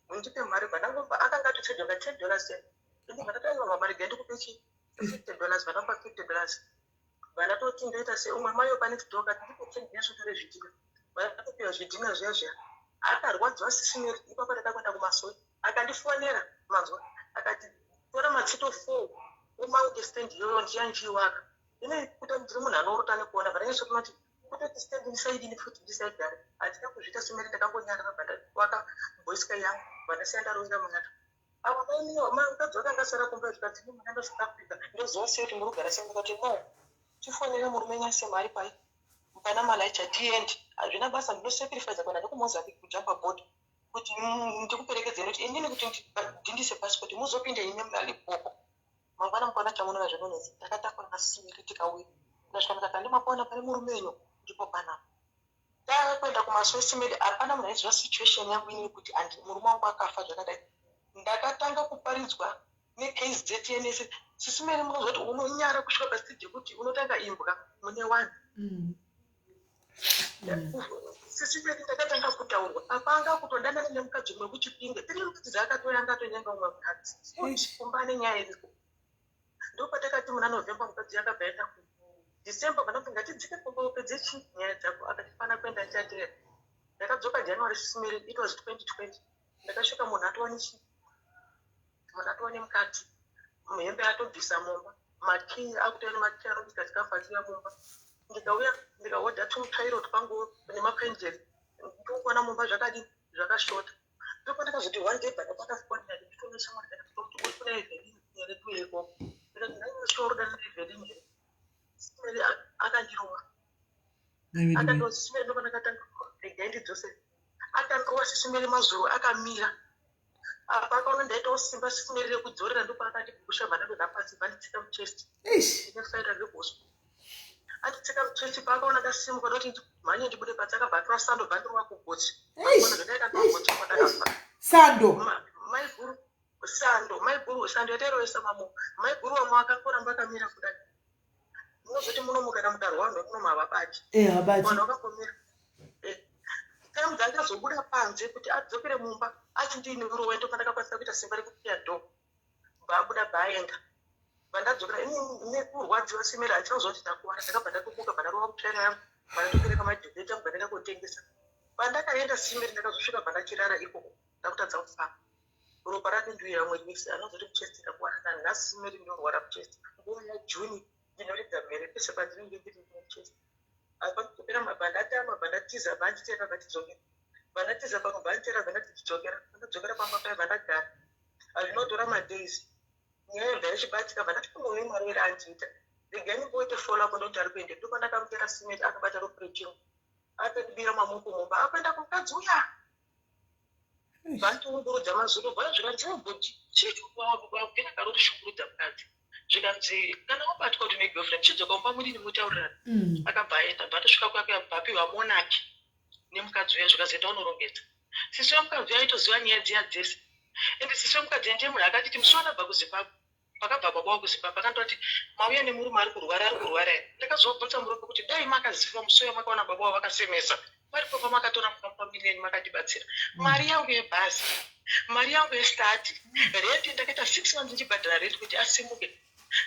ndipe mari bva akanga atochaja ka $10 ini bva ndati aiwa mama regai ndikupe chi $50 bva ndamupa $50 bva ndatoti ndoita sei umwe mai wepanext door akati ndipe ten ndinyatsotore zvidhina bva ndatopiwa zvidhina zviya zviya akarwadziwa sisimeri ipapo ndada kuenda kumasowe akandifonera manzwa akati tora matsito 4 umaunge stand iyoyo ndiya ndichiiwaka ini kuti ndiri munhu anorota nekuona bva ndanyatsokuona kuti kutoti stand ndisaidini futi ndisaigare handina kuzviita simeri ndakangonyarara bva ndawaka boyska yangu bva ndasiya ndarovera munata ava mainiwa mukadzi wakanga asara kumba zvikanzi ini munoenda South Africa ndoziva sei kuti muri kugara sei ndikati no tifonere murume nyase mari pai pana malaicha tiende hazvina basa ndinosacrifice kuenda nekuMozambique kujumpa board kuti ndikuperekedze nekuti inini kuti ndindise passport muzopinde imi munaLimpopo mangwana mukaona chamunoona zvinonetsa. Ndakatakura masimiri tikauya ndikasvika ndikati handimapaona pane murume wenyu ndipo panapa. Tava kuenda kumasowe hapana munhu aiziva situation yangu inini kuti murume wangu akafa zvakadai. Ndakatanga kuparidzwa neKZNS sisimeri munozwa kuti unonyara kusvika pastage yekuti unotanga imbwa mune wanhu. Sisimeri ndakatanga kutaurwa apa anga kutodanana nemukadzi umwe kuChipinge 3 months dzaakatouya anga atonyenga umwe mukadzi futi kumba nenyaya iriko. Ndopatakati muna November mukadzi akabva aenda kumba. December panoti ngatidzike kumba upedze chi nyaya dzako akati fana kuenda ndichateera. Ndakadzoka January sisimeri it was 2020 ndakasvika munhu atova nechi munhu atova nemukadzi hembe atobvisa mumba makii akutouya nemakii anobika chikafu achiuya mumba ndikauya ndikahodha tumutsvairo twangu nemapenjeri ndikuona mumba zvakadii zvakashota. Ndopandakazoti one day bhaka pakafonera nditone shamwari kana kuti uri kuna Evelyn here tuye ikoko ndikati nhai uri kudanana naEvelyn here Simeri akandirova akandoti Simeri ndopandakatanga regai ndidzose akandirova sisimeri mazuro akamira apa akaona ndaitawo simba sisimeri rekudzorera ndopaakandipusha bva ndadonha pasi bva nditsika muchest ndinofaira rekuhospital anditsika muchest paakaona ndasimuka ndoti mhanye ndibude pasi akabva atora sando bva ndirova kugotsi zvandaita kugotsi kwandakafa. Sando? Maiguru sando maiguru sando yatairovesa mamo maiguru vamwe vakangoramba akamira kudai munozoti munomuka kana mukarwa vanhu vemunomu havabati. Eh, habati. Vanhu vakangomira time dzandazobuda panze kuti adzokere mumba achindiinurowe ndopandakakwanisa kuita simba rekukiya door bvabuda bvaenda vandadzokera nekurwadziwa simeri achinoziva kuti ndakuwara ndakabva ndatomuka bva kutsvaira yangu bva majevheti angu bva ndaenda kotengesa pandakaenda simeri ndakazosvika bva ndachirara ikoko ndakutadza kufamba ropa rakindwira mwiri wese anozoti muchest ndakuwara nanhasi simeri ndinorwara muchest nguva yaJune ndinoridza mhere pese pandinenge ndiri muchest apa kupera mabva ndatama bva ndatiza bva nditera bva ndidzokera bva ndatiza pamwe bva nditera bva ndati ndidzokera ndadzokera pamba paya bva ndagara hazvinotora madays nyaya yobva yachibatika bva ndati munhu wemwari andiita regai ndimboite follow up ndoti ari kuende ndopandakamutera simeti akabata roprechino atondibira mamuko mumba akuenda kumukadzi uya vandiungurudza mazuro bva zvikanzi bhoti chiwabvira kari kushungurudza mukadzi zvikanzi kana wabatwa kuti negirlfriend chidzoka mumba mudini mutaurirana. Akabva aenda bva atosvika kwake bva apiwa monaki nemukadzi uya zvikanzi enda unorongedza. Sisi wemukadzi uya aitoziva nyaya dziya dzese ende sisi wemukadzi ndiye munhu akatiti musi wanabva kuZimbabwe. Pakabva baba wangu Zimbabwe akandoti mauya nemurume ari kurwara ari kurwara here? Ndakazobvunza murume kuti dai makaziva musi uya makaona baba wavo vakasemesa varipo pamakatora mukamupa million makandibatsira. Mari yangu yebhazi, mari yangu yestart, rent ndakaita 6 months ndichibhadhara rent kuti asimuke.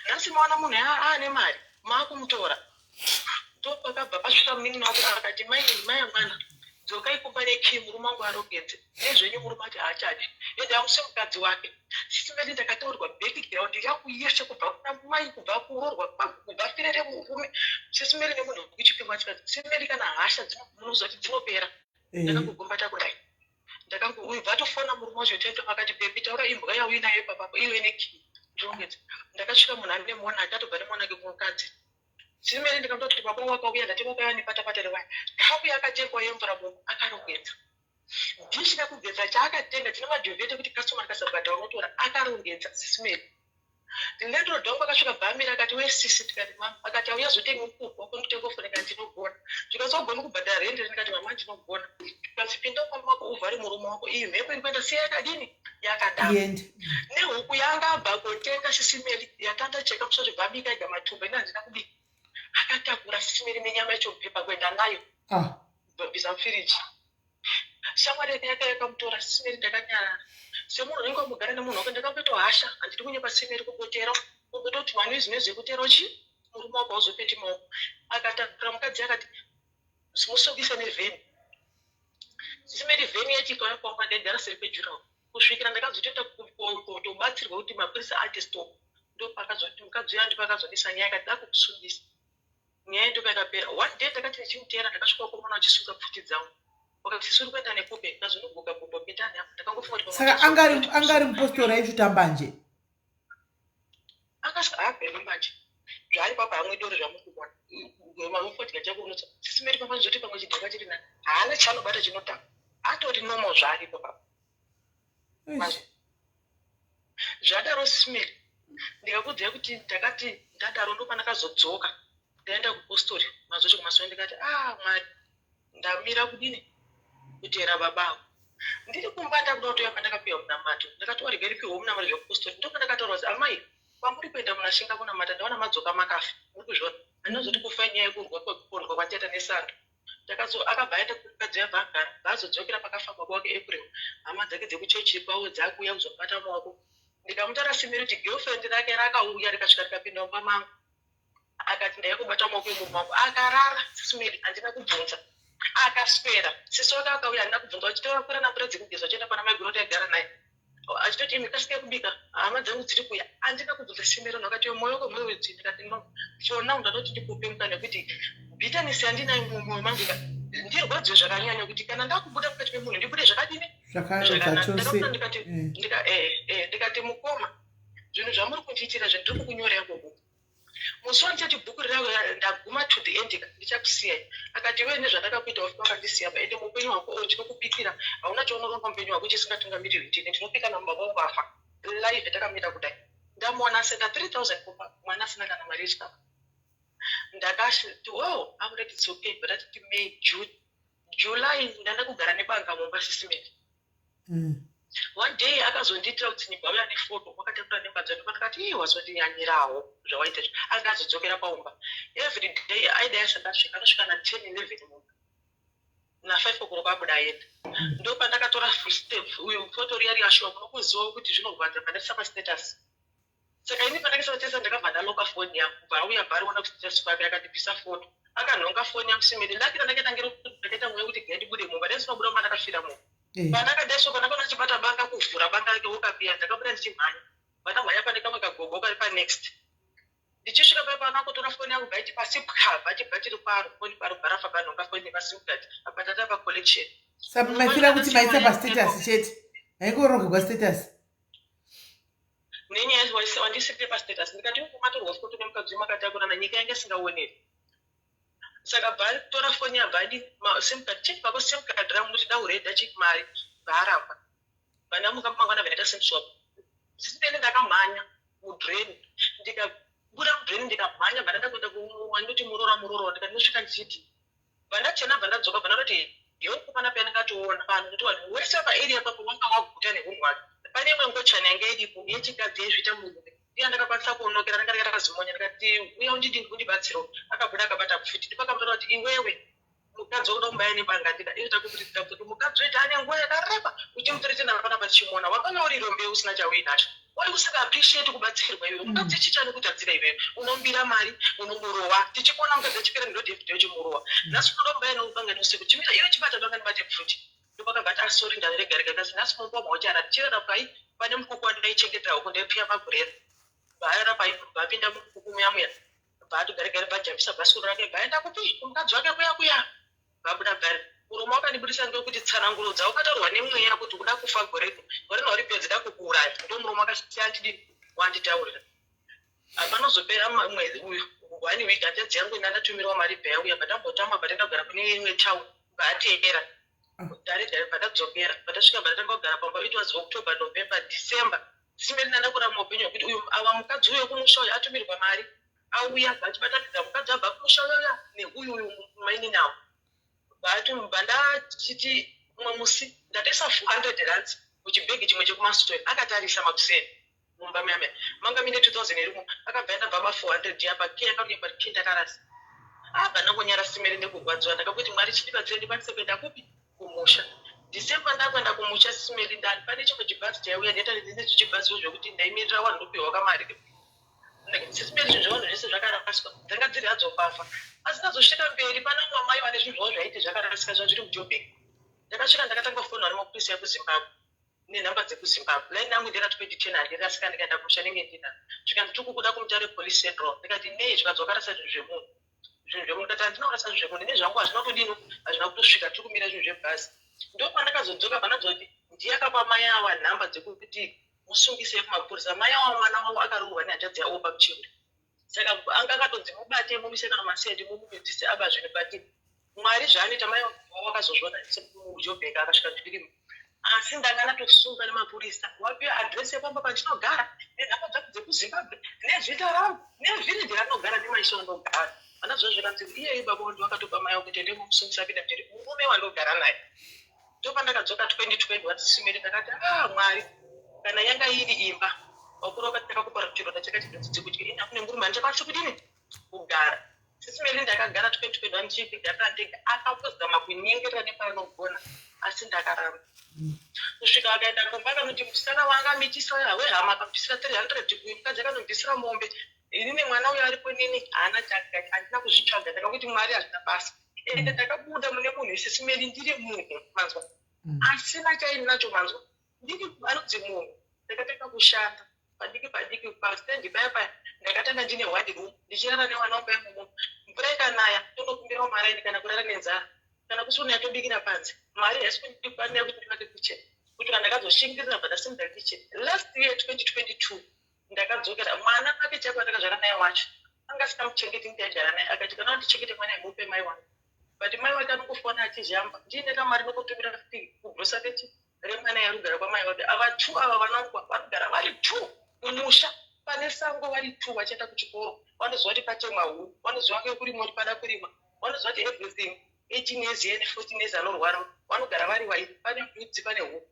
Nhasi maona munhu aane mari maakumutora. Ndopakabva pasvika munin'ina wake akati, mai mai amwana, dzokai kumba nekey, murume wangu arongedze nezvenyu. Murume ati haachadi ende hamusi mukadzi wake. Sisi Meli, ndakataurwa background yangu yeshe, kubva kuna mai, kubva kuroorwa kwangu, kubva fire remurume. Sisi Meli, nemunhu wekuchipingo achikadzi, Sisi Meli, kana hasha munoziva kuti dzinopera. Ndakangogumbata kudai, ndakangobva atofona murume wacho tete akati, "Baby, taura imbwa yauinayo ipapapo iwe nekey ndirongedze." Ndakasvika munhu ane mona, achatobva nemona ke kumukadzi. Sisi Meli, ndikamuta kuti baba wakauya, ndati vakauya nepatapata rewaya, kapu yakatengwa yemvura mumu akarongedza, dhishi rekugeza chaakatenga chine maduvet ekuti customer akasabhadhara unotora, akarongedza. Sisi Meli, landlord wangu akasvika bhamira akati, "We sisi." Tikati, "Mama." Akati, "Auya zotenga mukuku wako nditenga foni." Kati, "Ndinogona." Zvikati, "Wagoni kubhadhara rent?" Ndikati, "Mama, ndinogona." Tikati, "Pinda mumba mako uvhare murume wako, iyi mhepo iri kuenda, siya yakadini yakadaro." Iende. Nehuku yanga abva kotenga, Sisi Meli, yatanda cheka musoti bvabika ega matumbu, ina handina kubika, akatakura, Sisi Meli, nenyama yacho mupepa kuenda nayo bvisa mufiriji. Shamwari yake yaka yakamutora. Sisi Meli, ndakanyarara semunhu unenge wambogara nemunhu wake. Ndakamboitawo hasha, handidi kunyepa, Sisi Meli, kungotera kungototi mani zvinezvi zvekutera chi murume wako hauzopeti maoko. Akatakura mukadzi akati, "Musungise nevheni." Sisi Meli, vheni yacho ikauya kwanga ndaigara seri kwejurawo kusvikira ndakazotoita kutobatsirwa kuti mapurisa ati stop. Ndopakazoti mukadzi uya ndopakazodisa nyaya akati dakukusungisa. Nyaya ndopayakapera. One day ndakati ndichimuteera, ndakasvika kumona achisunga pfuti dzangu. Wakati, "Sisi, uri kuenda nekupe?" Ndazonobhuka bhuka pitani apo. Ndakangofunga kuti Saka angari mupostori aisvuta mbanje? Akasvika haabhemi mbanje zvaari papa hamwe doro zvamuri kuona mamufodya chako unoti, Sisi Meli, pamwe zoti pamwe chidhakwa chiri nani, haana chaanobata chinodhaka, atori normal zvaaripo papa. Eish. Zvadaro, Sisi Meli, ndikakudzai kuti ndakati ndadaro ndopandakazodzoka ndaenda kupostori mazocho kumasowe. Ndikati, "Ah Mwari, ndamira kudini kuteera baba avo?" Ndiri kumba ndakuda kutoya pandakapiwa munamato. Ndakati, "Warega ripiwe munamato zvekupostori." Ndopandakataura kuti, "Amai, kwamuri kuenda munashinga kunamata, ndaona madzoka makafa." Muri kuzviona, handinozoti kufa inyaya yekurwa kwekupondwa kwatichaita nesando. Ndakazo akabva aenda kumukadzi yabva agara bva azodzokera pakafa baba wake April. Hama dzake dzekuchechi kwavo dzakuuya kuzobata maoko. Ndikamutaura, Sisi Meli, kuti girlfriend rake rakauya rikasvika rikapinda mumba mangu, akati ndaikubata maoko emurume wangu. Akarara, Sisi Meli, handina kubvunza. Akaswera sisi wake akauya, handina kubvunza. Vachitora kwira namvura dzekugeza vachienda pana maiguru taigara naye, achitoti, "Imi, kasike kubika, hama dzangu dziri kuuya." Handina kubvunza, Sisi Meli. Akati, "Mwoyo wako mwoyo wedzii?" Ndikati, "No, for now ndanoti ndikupe mukana wekuti bitterness yandinayo mumwoyo mangu ndirwadziwe zvakanyanya, kuti kana ndakubuda mukati memunhu ndibude zvakadini." Zvakanaka. Zvakanaka. Chose. Ndakabuda ndikati ndikati, "Mukoma, zvinhu zvamuri kundiitira zvinhu ndiri kukunyorera kubhuku. Musi wandichati bhuku rirawo ndaguma to the end, ndichakusiyai." Akati, "Iwe nezvandakakuita wafi wakandisiya pa ende muupenyu hwako o ndinokupikira, hauna chaunoronga muupenyu hwako chisingatungamirirwi ndini. Ndinopika namubaba wangu afa live." Takamira kudai, ndamuona asenda 3000 kupa mwana asina kana mari yechikafu. Ndakati, "Oh, I'm ready, it's okay." But atiti May, June, July, ndanda kugara nebanga mumba, Sisi Meli. One day akazondiitira kuti ndibauya nefoto wakatakura nemba dzake. Ndakati, "Ii, wazondinyanyirawo zvawaita izvi." Anga azodzokera paumba every day, aidai asati asvika, anosvika na10 11 mumba, na5 o'clock abuda aenda. Ndopandakatora step uyu foto riya riyashuwa munokuzivawo kuti zvinorwadza pandaisa pastatus. Saka ini pandakaisa pastatus, ndakabva ndaloka foni yangu. Bva auya, bva ariona kustatus kwake, akandibvisa foto, akanhonga foni yangu. Sisi Meli, lucky randakaita ngerekuti ndakaita mweya kuti gai ndibude mumba, ndaisinobuda mumba, ndakafira mumba. Pandakadaiso pandakaona achibata banga, kuvhura banga rake wokapiya, ndakabuda ndichimhanya. Vandamhanya pane kamwe kagogo kari panext. Ndichisvika paya paana kutora foni yangu, bvaiti pasi pwa, bvachibva chiri paro foni paro, bharafa panhonga foni nepaSIM card apa tata pacollection. Saka maifira kuti maisa pastatus chete, haingorogegwa status? Nenyaya wandisirire pastatus. Ndikati, "Matorwa foto nemukadzi wemakatakura, nyika yanga isingaoneri." Saka bva tora foni yabva adi SIM card cheki pako SIM card rangu kuti daureda cheki mari, bvaaramba. Vandamuka mangwana, bvaita SIM swap. Sisi Meli, ndakamhanya mudrain, ndikabuda mudrain ndikamhanya, bva ndada kuenda wandoti muroora, muroora. Ndikandosvika ndichiti bva ndachena, bva ndadzoka, bva ndatoti yokupana paya. Ndingatoona vanhu kuti vanhu wese paarea papo wanga waguta neunhu hwake. Pane imwe ngochani yanga iripo yechikadzi yaizviita murume. Uye ndakakwanisa kuonokera, ndanga ndakazimonya, ndikati, "Uya undidi, undibatsirewo." Akabuda akabata pfuti. Ndipakamutora kuti, "Iwewe mukadzi wakuda kumubaya nebanga, ndida iyo takuburitira kuti mukadzi wetu ane nguva yakareba uchimutoretena panapa chimuona wakanga uri rombe usina chauinacho, uri usinga appreciate kubatsirwa. Iwe mukadzi chichi anokutadzira iwewe, unombira mari, unomurowa. Tichikuona mukadzi achipera ndodhevhidhi uchimurowa. Nhasi unoda kubaya neubanga neusiku. Chimira iwe, chibata banga ndibate pfuti." Ndopakabva ati, "Asori, ndarega rega." Kasi nhasi mukoma uchara tichirara pai pane mukuku wandaichengeta huku, ndaipfuya magurera. Bvaarara pai, bvapinda mukuku muya muya, bvaatogaregare, bvajambisa bhasikoro rake, bvaenda kupi, kumukadzi wake kuya kuya. Vabuda bvari muromo wakandibudisa ngekuti tsananguro dzawakataurwa nemweya kuti kuda kufa gore rino, gore rino haripedzi, da kukuuraya. Ndo muromo wakasiya ndidini wanditaurira. Panozopera mwedzi uyu, one week, hanzvadzi yangu ina ndatumirwa mari, bva yauya, bvatambotama, bvatenda kugara kune imwe town, bvateera dare dare, bvatadzokera, bvatasvika, bvatatanga kugara pamba. It was October, November, December. Simeri ndandakurama upenyu hwekuti uyu ava mukadzi uyu wekumusha uyu atumirwa mari, auya, vachibatanidza mukadzi abva kumusha uyoya neuyu uyu mainini avo. Bva ndachiti mumwe musi ndatoisa R400 muchibhegi chimwe chekumasitoi, akatarisa makuseni mumba muyamya manga mine 2000 irimo. Akabva ndabva ma400 yapa ke yakange ke ndakarasa. Abva ndangonyara simeri nekurwadziwa. Ndakakuti, "Mwari, chindibatsire ndikwanise kuenda kupi, kumusha." December ndakuenda kumusha, simeri ndani pane chimwe chibhazi chaiuya, ndaita ndine zvichibhaziwo zvekuti ndaimirira vanhu ndopiwa kamari. Simeri, zvinhu zvevanhu zvese zvakaraswa, dzanga dziri hadzo mbavha. Asi ndazosvika mberi, pane umwe mai vane zvinhu zvavo zvaiti zvakarasika, zvazviri muJobek. Ndakasvika, ndakatanga kufonera nemapurisa ekuZimbabwe nenhamba dzekuZimbabwe. Line yangu ndera 2010, handirasika. Ndikaenda kumusha, nenge ndina zvikanzi, "Tiri kukuda kuMutare Police Central." Ndikati, "Nei?" Zvikanzi, "Wakarasa zvinhu zvemunhu, zvinhu zvemunhu." Ndikati, "Handina kurasa zvinhu zvemunhu, nezvangu hazvina kutodini, hazvina kutosvika, tiri kumira zvinhu zvebhazi." Ndopandakazodzoka, panadza kuti ndiye akapa mai ava nhamba dzekuti musungise kumapurisa. Mai ava mwana wavo akaroorwa nehanzvadzi yavo pamucheuta, saka anga akatonzi mubate, mumise kana masendi, mumudzidzise aba zvinhu. But Mwari zvaanoita, mai wavo akazozviona muJobek, akasvika zvirimo. Asi ndanga ndatosunga nemapurisa, wapiwa adhiresi yepamba pandinogara, nenhamba dzangu dzekuZimbabwe, nezita rangu, nevhireji randinogara, nemaiso andogara. Vandazva zvakanzi iyeyu baba wandi wakatopa mai kuti ende mumusungisa, apinda mujeri murume wandogara naye. Ndopandakadzoka 2020 watisimeri. Ndakati, "Ah, Mwari, kana yanga iri imba, wakuru wakatanga kupara chironda chakachidonzi kudya, ini hakune murume handichakwanisi kudini kugara." Sisimeri, ndakagara 2021 ndichigarira ndega. Akambozama kunyengerera nepaanogona, asi ndakaramba kusvika akaenda kumba, akanoti musikana wanga amitisa wehama akabvisira 300, uyu mukadzi akanobvisira mombe. Inini mwana uyo aripo nini haana, handina kuzvitsvaga. Ndakakuti, "Mwari, hazvina basa." Ende ndakabuda mune munhu, isisimeri, ndiri munhu, manzwa, asina chainacho, manzwa, ndiri anonzi munhu. Ndakatanga kushanda padiki padiki pastendi paya paya. Ndakatanga ndine one room, ndichirara nevana vangu imomo. Mvura ikanaya, tonokumbirawo maraini, kana kurara nenzara, kana kusona yatobikira panze. Mari haisi kundikwanira kuti ndivake kitchen. Kuti kana ndakazoshingirira, bva ndasimudza kitchen last year 2022. Ndakadzokera mwana wake chako andakazvara naye wacho anga asikamuchengeti, ndaigara naye. Akati, "Kana wandichengete mwana, imupe mai wangu." But mai wake anongofona achizhamba, "Ndiine kamari nokutumira kugrocery remwana yarugara kwamai wake." Ava two ava vanongwa vanogara vari two kumusha pane sango, vari two vachienda kuchikoro. Vanoziva kuti patemwa huku, vanoziva ngekurimwa kuti pada kurimwa, vanoziva kuti everything. 18 years yene 14 years anorwara, vanogara vari vairi, pane mbudzi, pane huku.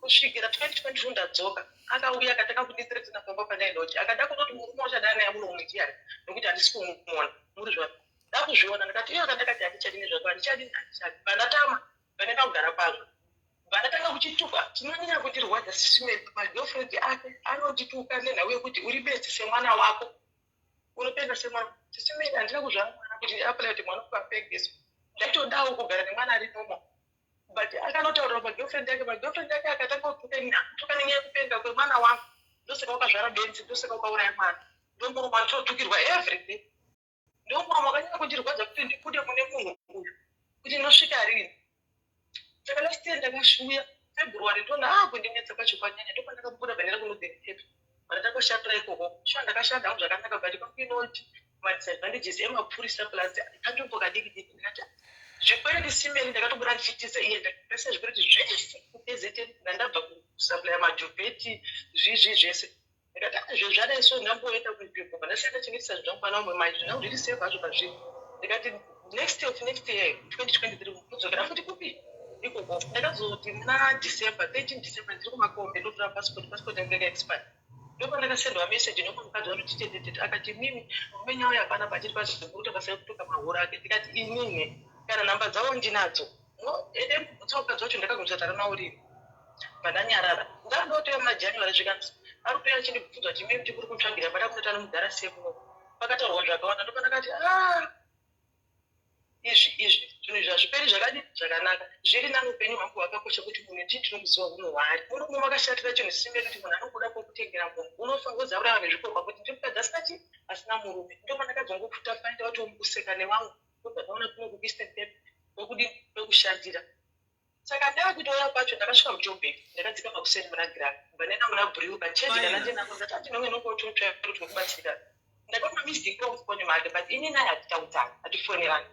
Kusvikira 2022 ndadzoka, akauya akatanga kundithreatena pamba pandainoti akada kutoti murume wachadana naye muno ndiani, nokuti handisi kumuona muri zva ndakuzviona. Ndikati iyo akandakati, "Handichadi nezvako, handichadi, handichadi." Vandatama, vanenda kugara pamwe, vandatanga kuchituka. Chinonyanya kundirwadza, sisime, magirlfriend ake anondituka nenhau yekuti, "Uri bedzi semwana wako, unopenda semwana." Sisimeri, handina kuzvara mwana kuti ndiapply kuti mwana wangu apengeswe. Ndaitodawo kugara nemwana ari normal, but akanotaurira magirlfriend ake. Magirlfriend ake akatanga kutuka nenyaya yekupenga kwemwana wangu. "Ndosaka wakazvara benzi, ndosaka ukauraya mwana." Ndomuromo andinotukirwa everyday. Ndomuromo wakanyanya kundirwadza kuti ndibude mune munhu uyu kuti ndosvika rini. Saka last year ndakasvuya February, ndona a kundinetsa kwacho kwanyanya. Ndopandakabuda bhanera kuNorthern Cape, pandatakoshandira ikoko. Shuwa, ndakashanda hangu zvakanaka, but kwakuinoti madisadvantages emapurisa plus katombo kadiki diki. Ndikati zvikwereti, simeri, ndakatobuda ndichitiza iye. Ndakasiya zvikwereti zvese kuKZN, ndandabva kusupplya maduvet, zvizvi zvese. Ndikati, "Ah, zvinhu zvadai so, ndamboenda kunzvimbo pandasiya ndachengetesa zvinhu zvangu pana umwe mai, zvinhu zvangu zviri safe hazvo pazviri." Ndikati next year, next year 2023, kudzokera futi kupi ikoko. Ndakazoti muna December, 13 December, ndiri kumakombe, ndotora passport. Passport yangu yakaexpire. Ndopandakasendwa message nomumwe mukadzi vanoti tete tete akati mimi murume nyauya hapana pachiri pazvikuruta pasina kutuka mahura ake ndikati inini kana nhamba dzavo ndinadzo no ende mubvunzo mukadzi wacho ndakagumisa takanauriri pandanyarara ndandotoya muna January zvikanzi ari kutoya achindibvunza kuti mimi tikuri kumutsvagira mari akunoti anomugara sei kuno pakataurwa zvakawanda ndopandakati ah Izvi, izvi, zvinhu izvi hazviperi zvakadii? Zvakanaka. Zviri nani upenyu hwangu hwakakosha kuti munhu ndini ndinomuziva hunhu hwaari. Murume makashatira chinhu simbe kuti munhu anokuda kwokutengera munhu. Unofa wozauraiwa nezvikomba kuti ndiri mukadzi asina chii? Asina murume. Ndopandakazongofuta faindi wacho mukuseka nevamwe ndobva ndaona kumwe kuEastern Cape kwekudii? Kwekushandira. Saka ndakutouya kwacho ndakasvika muJoburg ndakadzika makuseni muna Gira ndobva ndaenda muna Brill pachange kana ndinako ndati ati nonge nongototsvaira kuti wekubatsirikana. Ndakaona missed call mufoni make but ini naye hatitaudzani hatifonerani.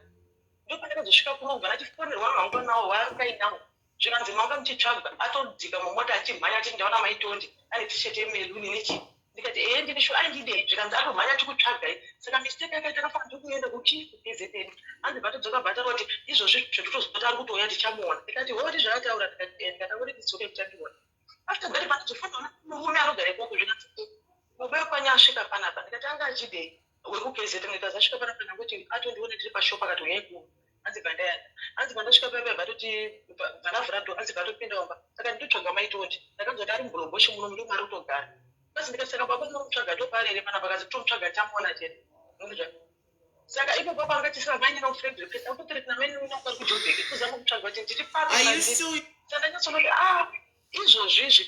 Ndopandakazosvika kuno kubva ndachifonerwa mangwana waangainawo zvikanzi manga muchitsvagwa atodzika mumota achimhanya achiti ndaona mai Tondi ane t-shirt yemeruni nechii ndikati ehe ndini shuwa aindidei zvikanzi atomhanya achikutsvagai saka mistake yakaita akafanira ndikuenda kuchi kuKZN hanzi vatodzoka bva kuti izvozvi zvekutozwa kuti ari kutouya tichamuona ndikati hoo ndizvaataura ndikati eh ndikati angoti ndidzoke muchandiona after that pandazofanira murume anogara ikoko zvikanzi baba wekwanya asvika panapa ndikati anga achidei wekuKZN ndikati asvika panapa ndangoti atondiona ndiri pashop akati uyai kuno hanzi bva ndaenda hanzi pandasvika paya paya vatoti bva door hanzi vatopinda mumba saka nditotsvaga mai Tondi ndakanzwa kuti ari mubulomboshi muno ndomari kutogara basi ndikati saka baba munomutsvaga ndopaari here panapa akazi tomutsvaga tamuona chete saka ipo papa anga chisina vaine no friend request akutoterekana vaine no kwari kuJoburg kuzama kutsvaga kuti ndiri papi saka ndanyatsoona kuti ah izvozvi izvi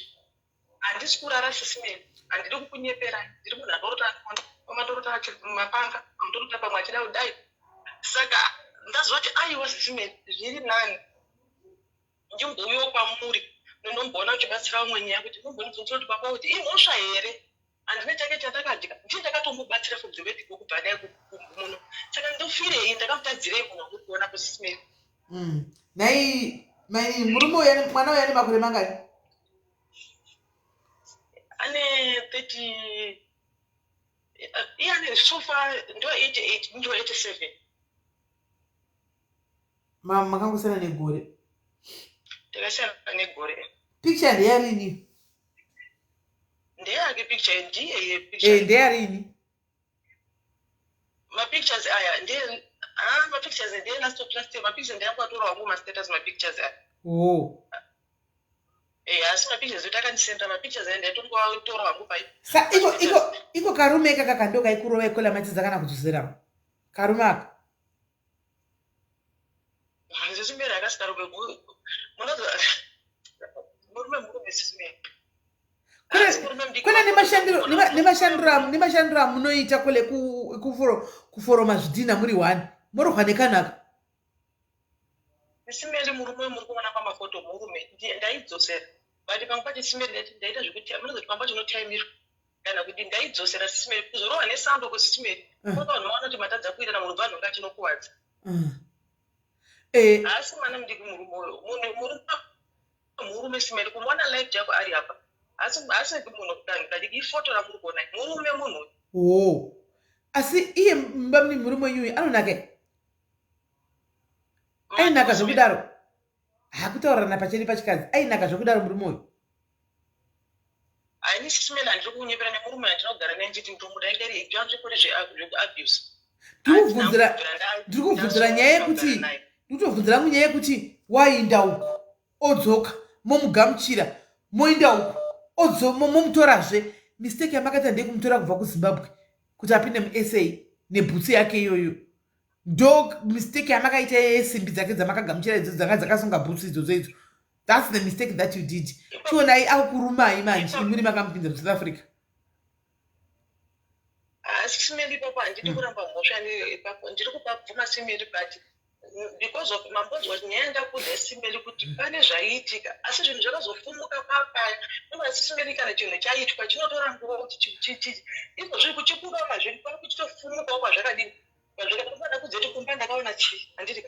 Handisi kurara sisi Melly, handidi kukunyeperai, ndiri munhu anorota anakonda, pamwe andorota mapanga, pamwe ndorota pamwe achida kudai. Saka ndazoti aiwa sisi Melly, zviri nani ndimbouyawo kwamuri ndonomboona uchibatsira vamwe nyaya kuti mumbondibvunzira kuti baba kuti imhosva here handina chake chandakadya ndini ndakatomubatsira from the word go kubva naye muno saka ndofirei ndakamutadzirei munhu wamuri kuona kusisi Melly. Nhai mai murume uya mwana uya ane makore mangani? Ane 30 iye ane so far ndo 88 ndo 87. Mama makangosiyana negore. Takasiyana negore. Picture ndeyarini? Ndeyake picture ndiye ye picture. Eh ndeyarini? Mapictures aya ndiye ah mapictures ndiye last of last year mapictures ndiye akwatora wangu mastatus mapictures aya. Oh. Eh asi mapictures ekuti akandisenda mapictures aya ndaitongoatora wangu pai. Sa iko iko iko karume ikaka kando kaikurova ikola matidza kana kudzosera. Karume aka. Sisi Mary akasi karume munozo murume murume sisi Mary. Kune nemashandiro nemashandiro amunoita kule kuforoma zvidhina muri one morohwa nekanaka. Sisi Mary murume muri kuona pamafoto murume ndaidzosera but pamwe pacho sisi Mary ndaita zvekuti munozoti pamwe pacho unotaimirwa kana kuti ndaidzosera sisi Mary kuzorohwa nesando kusisi Mary kwangu vanhu vaona kuti matadza kuita na munhu bva anhonga achinokuwadza. Haasi mwana mudiki murume uyo munhu murume murume simeri kumuona live chako ari apa asi asi munhu kanhu kadiki ifoto ramuri kuona murume munhu uyu. Oh. Asi iye mumba murume wenyu uyu anonaka ainaka zvekudaro hakutaurirana pacheni pachikadzi ainaka zvekudaro murume uyu haini sisimeni handiri kunyepera nemurume handinogara naye nditi ndomuda ingari zvanzvikuri zvekuabuse ndiri kubvunzira nyaya yekuti ndiri kutobvunzira yangu nyaya yekuti wainda uku odzoka momugamuchira moinda uku odzo momutorazve mistake yamakaita ndeyekumutora kubva kuzimbabwe kuti apinde musa nebhutsu yake iyoyo ndo mistake yamakaita yesimbi dzake dzamakagamuchira idzo dzanga dzakasunga bhutsu idzodzo idzo that's the mistake that you did chionai akukurumai manje imuri makamupinza musouth africa Asi simeri ipapo handidi kuramba mhosva ipapo ndiri kupabvuma simeri but because of mambonzwa kuti nyaya yandakuudza simeri kuti pane zvaiitika asi zvinhu zvakazofumuka papaya ndoasi simeri kana chinhu chaitwa chinotora nguva kuti izvo zviri kuchibuda mazviri kwakuchitofumukawo kwazvakadini kwazvakadini kudza kuti kumba ndakaona chii handiti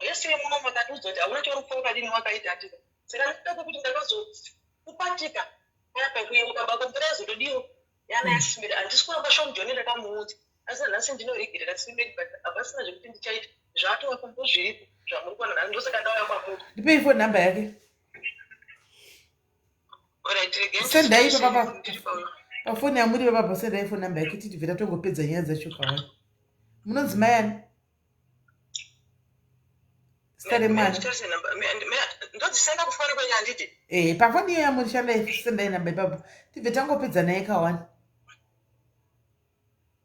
yese yemuno makandiudza kuti hauna chauri kufa wakadini wakaita handiti saka nekuda kwekuti ndakazokupatika paya pekuyeuka bako mvura yazotodiwo yana yasimiri handisi kuramba shomujoni ndakamuudza asi nanhasi ndinoregerera simiri but hapasina zvekuti ndichaita zvaatovapo ndozviripo zvamuri kuona nhasi ndosaka ndauya kwamuri ndipei phone number yake Alright, regai Sendai ndishandise ipapa. ndiri pauyo. Pafoni yamuri vababa sendai phone number yake titibve tatongopedza nyaya dzacho kawani. Munonzi mai ani? Zita remwana. Ndodzisenda kufoni kwenyu handiti? Eh, pafoni iyo yamuri shandai sendai number ipapo. Tibve tangopedza naye kawani.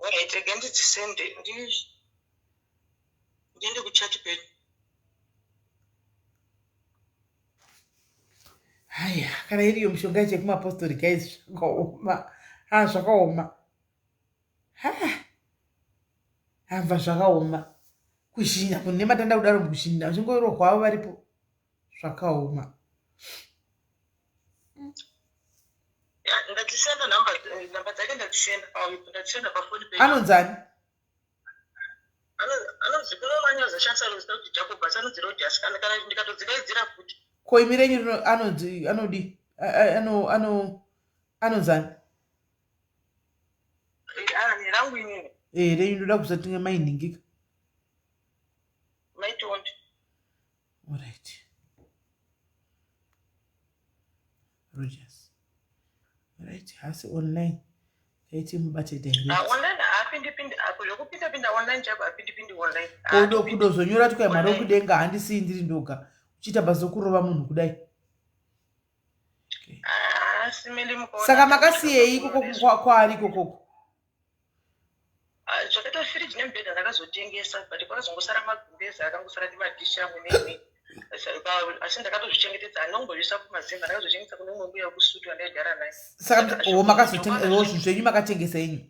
Alright, rega ndidzisende ndiende kuchat kwenyu. Haya, kana iriyo mishonga yacho yekumapostori guys zvakaoma. Ha zvakaoma. Ha. Hamva zvakaoma. Kuzhinya kune matanda kudaro kuzhinya uchingorohwa avo varipo. Zvakaoma. Ndadzisenda number number dzake ndadzisenda ndadzisenda pafoni penyu. Anonzani? Anonzi kunomanya azoshandisa ruzita kuti Jacob asi anonzi Rogers kana kana ndikatodzidaidzira futi. Ko imi renyu rino anonzi anodi ano ano anonzani? Eh, rangu inini. Eh, renyu ndoda kuziva tinge mainhingika. Maitondi. Alright. Rogers. Right, hasi online. Kaiti mubate direct. Ah, online haapindi pindi apo zvekupinda pinda online chako haapindi pindi online. Kudo kudozonyora tukaya mari okudenga handisii ndiri ndoga. Uchiita basa kurova munhu kudai. Okay. Ah, Saka makasiyei ikoko kwaari ikokoko? Ah, zvakaita firiji nemubhedha ndakazotengesa but kwakazongosara magumbezi akangosara nemadhishi amwe neimwe asi ndakatozvichengetedza handina kumbozviisa kumazimba ndakazochengetesa kune umwe mbuya wekusutu wandaigara naye saka oh, makazotenga oh, zvinhu zvenyu makatengesa inyu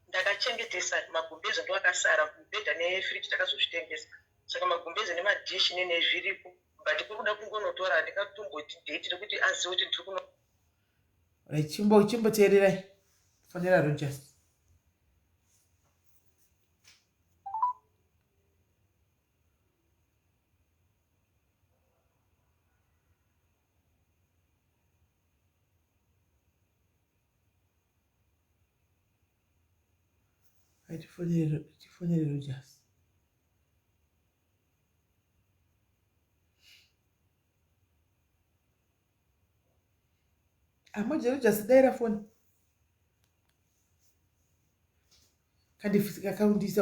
ndakachengetesa magumbezi ndo akasara mubhedha nefiriji takazozvitengesa saka magumbezi nemadhishi nene zviripo but kuri kuda kungonotora handingatomboti date rekuti azive kuti ndiri kuno Chimbo chimbo teererai. Fonera Rogers. Tifonere Rogers. Amojero just daira foni. Kandifisika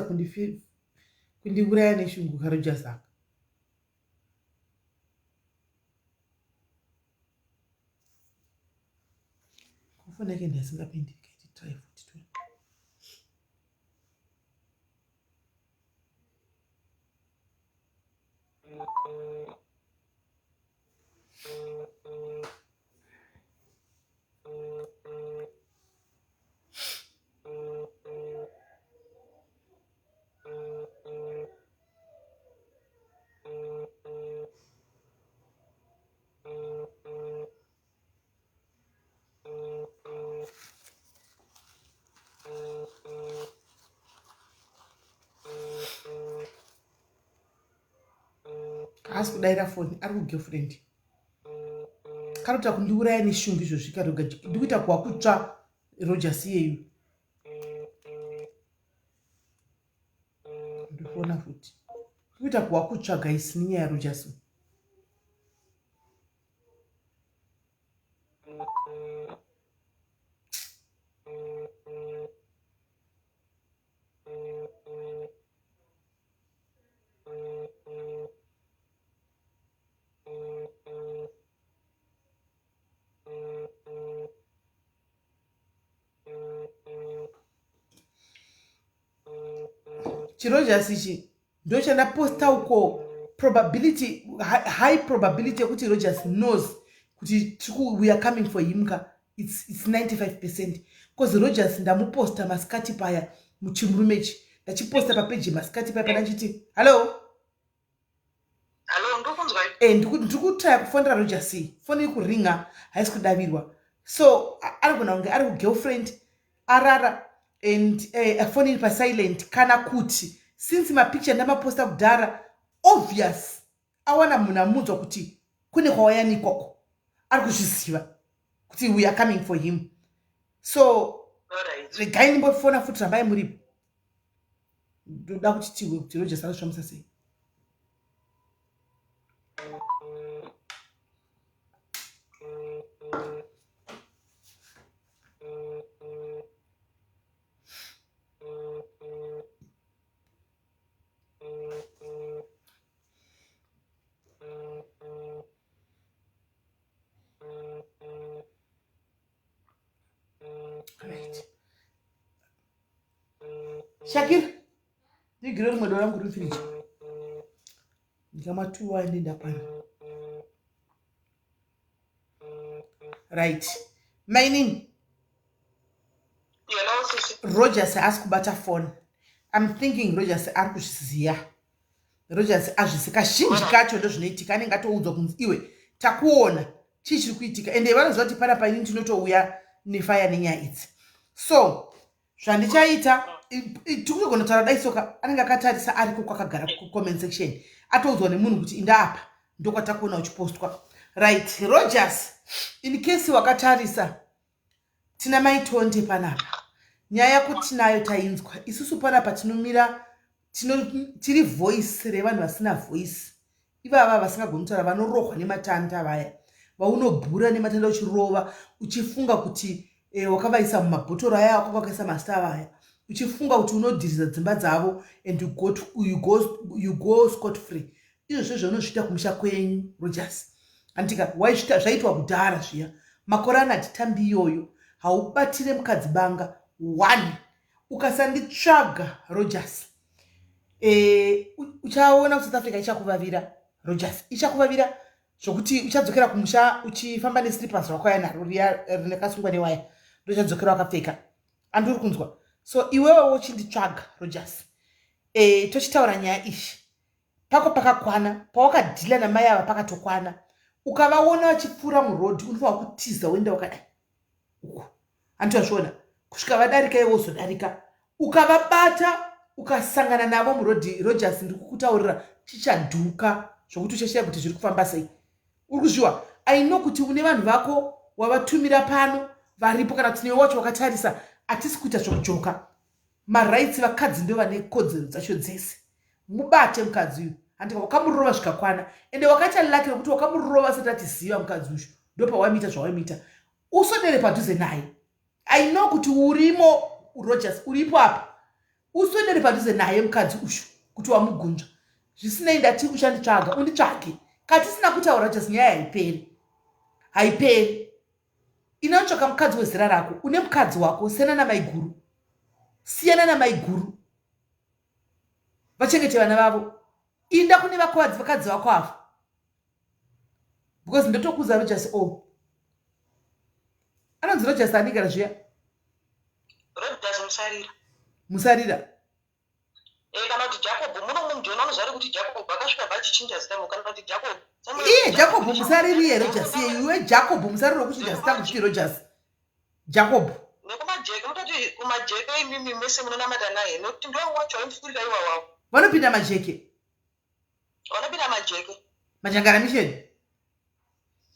kundifi kundiuraya neshungu karoja saka. Kufona yake ndasingapindi kaiti try futi tu. Haasi kudaira foni ari kugirlfriend karota kundiuraya neshungu izvozvi karoga ndikuita kuwa kutsva rogers iyeyu ndifona futi ndikuita kuwa kutsva guys nenyaya yarogers chirojasi ichi ndochandaposta uko probability high probability yekuti rogers knows kuti we are coming for him ka it's, it's 95 percent bcause rogers ndamuposta masikati paya muchimurume ichi ndachiposta papeji masikati paya pana chiti hallo eh, ndiri kutraya kufonera rogers iyi foni iri kuringa haisi kudavirwa so anogona kunge ari kugirlfriend arara and eh, foni iri pasilent kana kuti since mapicture ndamaposta kudhara obvious awana munhu amunzwa kuti kune kwawayanikwa ari kuzviziva kuti we are coming for him so regai ndimbofona futi rambai muripo ndoda kuti tihwe kuti rogers anozvifambisa sei Shakira, ndigire rimwe dora rangu riri firiji. Ndikamatuwa ndindakwana. Right. Mainini. Rogers haasi kubata phone. I'm thinking Rogers ari kuzviziya. Rogers azvisi kazhinji kacho ndozvinoitika anenge atoudzwa kunzi iwe takuona chii chiri kuitika ende vanoziva kuti panapa ini ndinotouya nefaya nenyaya idzi so zvandichaita tikutogona kutaura dai soka anenge akatarisa ariko kwakagara kucomment section atoudzwa nemunhu kuti inda apa ndokwatakuona uchipostwa right Rogers in case wakatarisa Tina mai Tonde panapa. Nyaya yako tinayo tainzwa. Isusu panapa tinomira tino, tiri voice revanhu vasina voice. Ivava vasingagoni kutaura vanorohwa nematanda vaya. Vaunobhura nematanda uchirova uchifunga kuti eh, wakavaisa mumabhotoro aya waka wakaisa mastar vaya uchifunga kuti unodhiriza dzimba dzavo and you go, to, you go, you go scot free Izvozvo zvaunozviita kumusha kwenyu Rogers. Anditika waizviita zvaitwa kudhara zviya. Makore ano hatitambi iyoyo. Haubatire mukadzi banga. One. Ukasanditsvaga Rogers. Eh, uchaona kuti South Africa ichakuvavira Rogers. Ichakuvavira zvokuti uchadzokera kumusha uchifamba neslippers rakauya naro riya rinakasungwa newaya. Ndochadzokera wakapfeka. Anduri kunzwa. So iwewe wochinditsvaga Rogers. Eh, tochitaura nyaya iyi. Pako pakakwana pawakadhila namai ava pakatokwana. Ukavaona vachipfuura muroad unofanira kutiza woenda wakadai uku. Hanti wazviona? Kusvika vadarika iwe wozodarika. Ukavabata ukasangana navo muroad Rogers ndiri kukutaurira chichadhuka zvokuti uchashaya kuti zviri kufamba sei. Uri kuzviwa? I know kuti une vanhu vako wavatumira pano varipo kana kuti newe wacho wakatarisa hatisi kuita zvekujoka. Marights vakadzi ndovane kodzero dzacho dzese. Mubate mukadzi uyu. Handika wakamurova zvikakwana. Ende wakaita lucky rekuti wakamurova asati atiziva mukadzi uyu. Ndopawaimuita zvawaimuita. Uswedere padhuze naye. I know kuti urimo Rogers uripo apa. Uswedere padhuze naye mukadzi uyu kuti wamugunzva. Zvisinei ndati uchanditsvaga unditsvage. Katisina kutaura Rogers nyaya haiperi. Haiperi. Inotsvaka mukadzi wezera rako. Une mukadzi wako siyana namaiguru. Siyana namaiguru. Vachengete vana vavo. Inda kune vakadzi vakadzi vako ava. Because ndotokuza Rogers o. Oh. Anonzi Rogers anigara zviya? Rogers Musarira. Musarira. Eh, kana kuti Jacob muno mumujoni vanozvare kuti Jacob akasvika bva achichinja zita mu kana kuti Jacob. Iye Jacob musariri here Rogers iye iwe Jacob musariri wekuchinja zita kuchiti Rogers. Jacob. Nekumajeke mutoti kumajeke imimi mese munonamata naye nekuti ndiwo wacho waimufurira iwawawo. Vanopinda majeke. Vanopinda majeke. Majangara mission.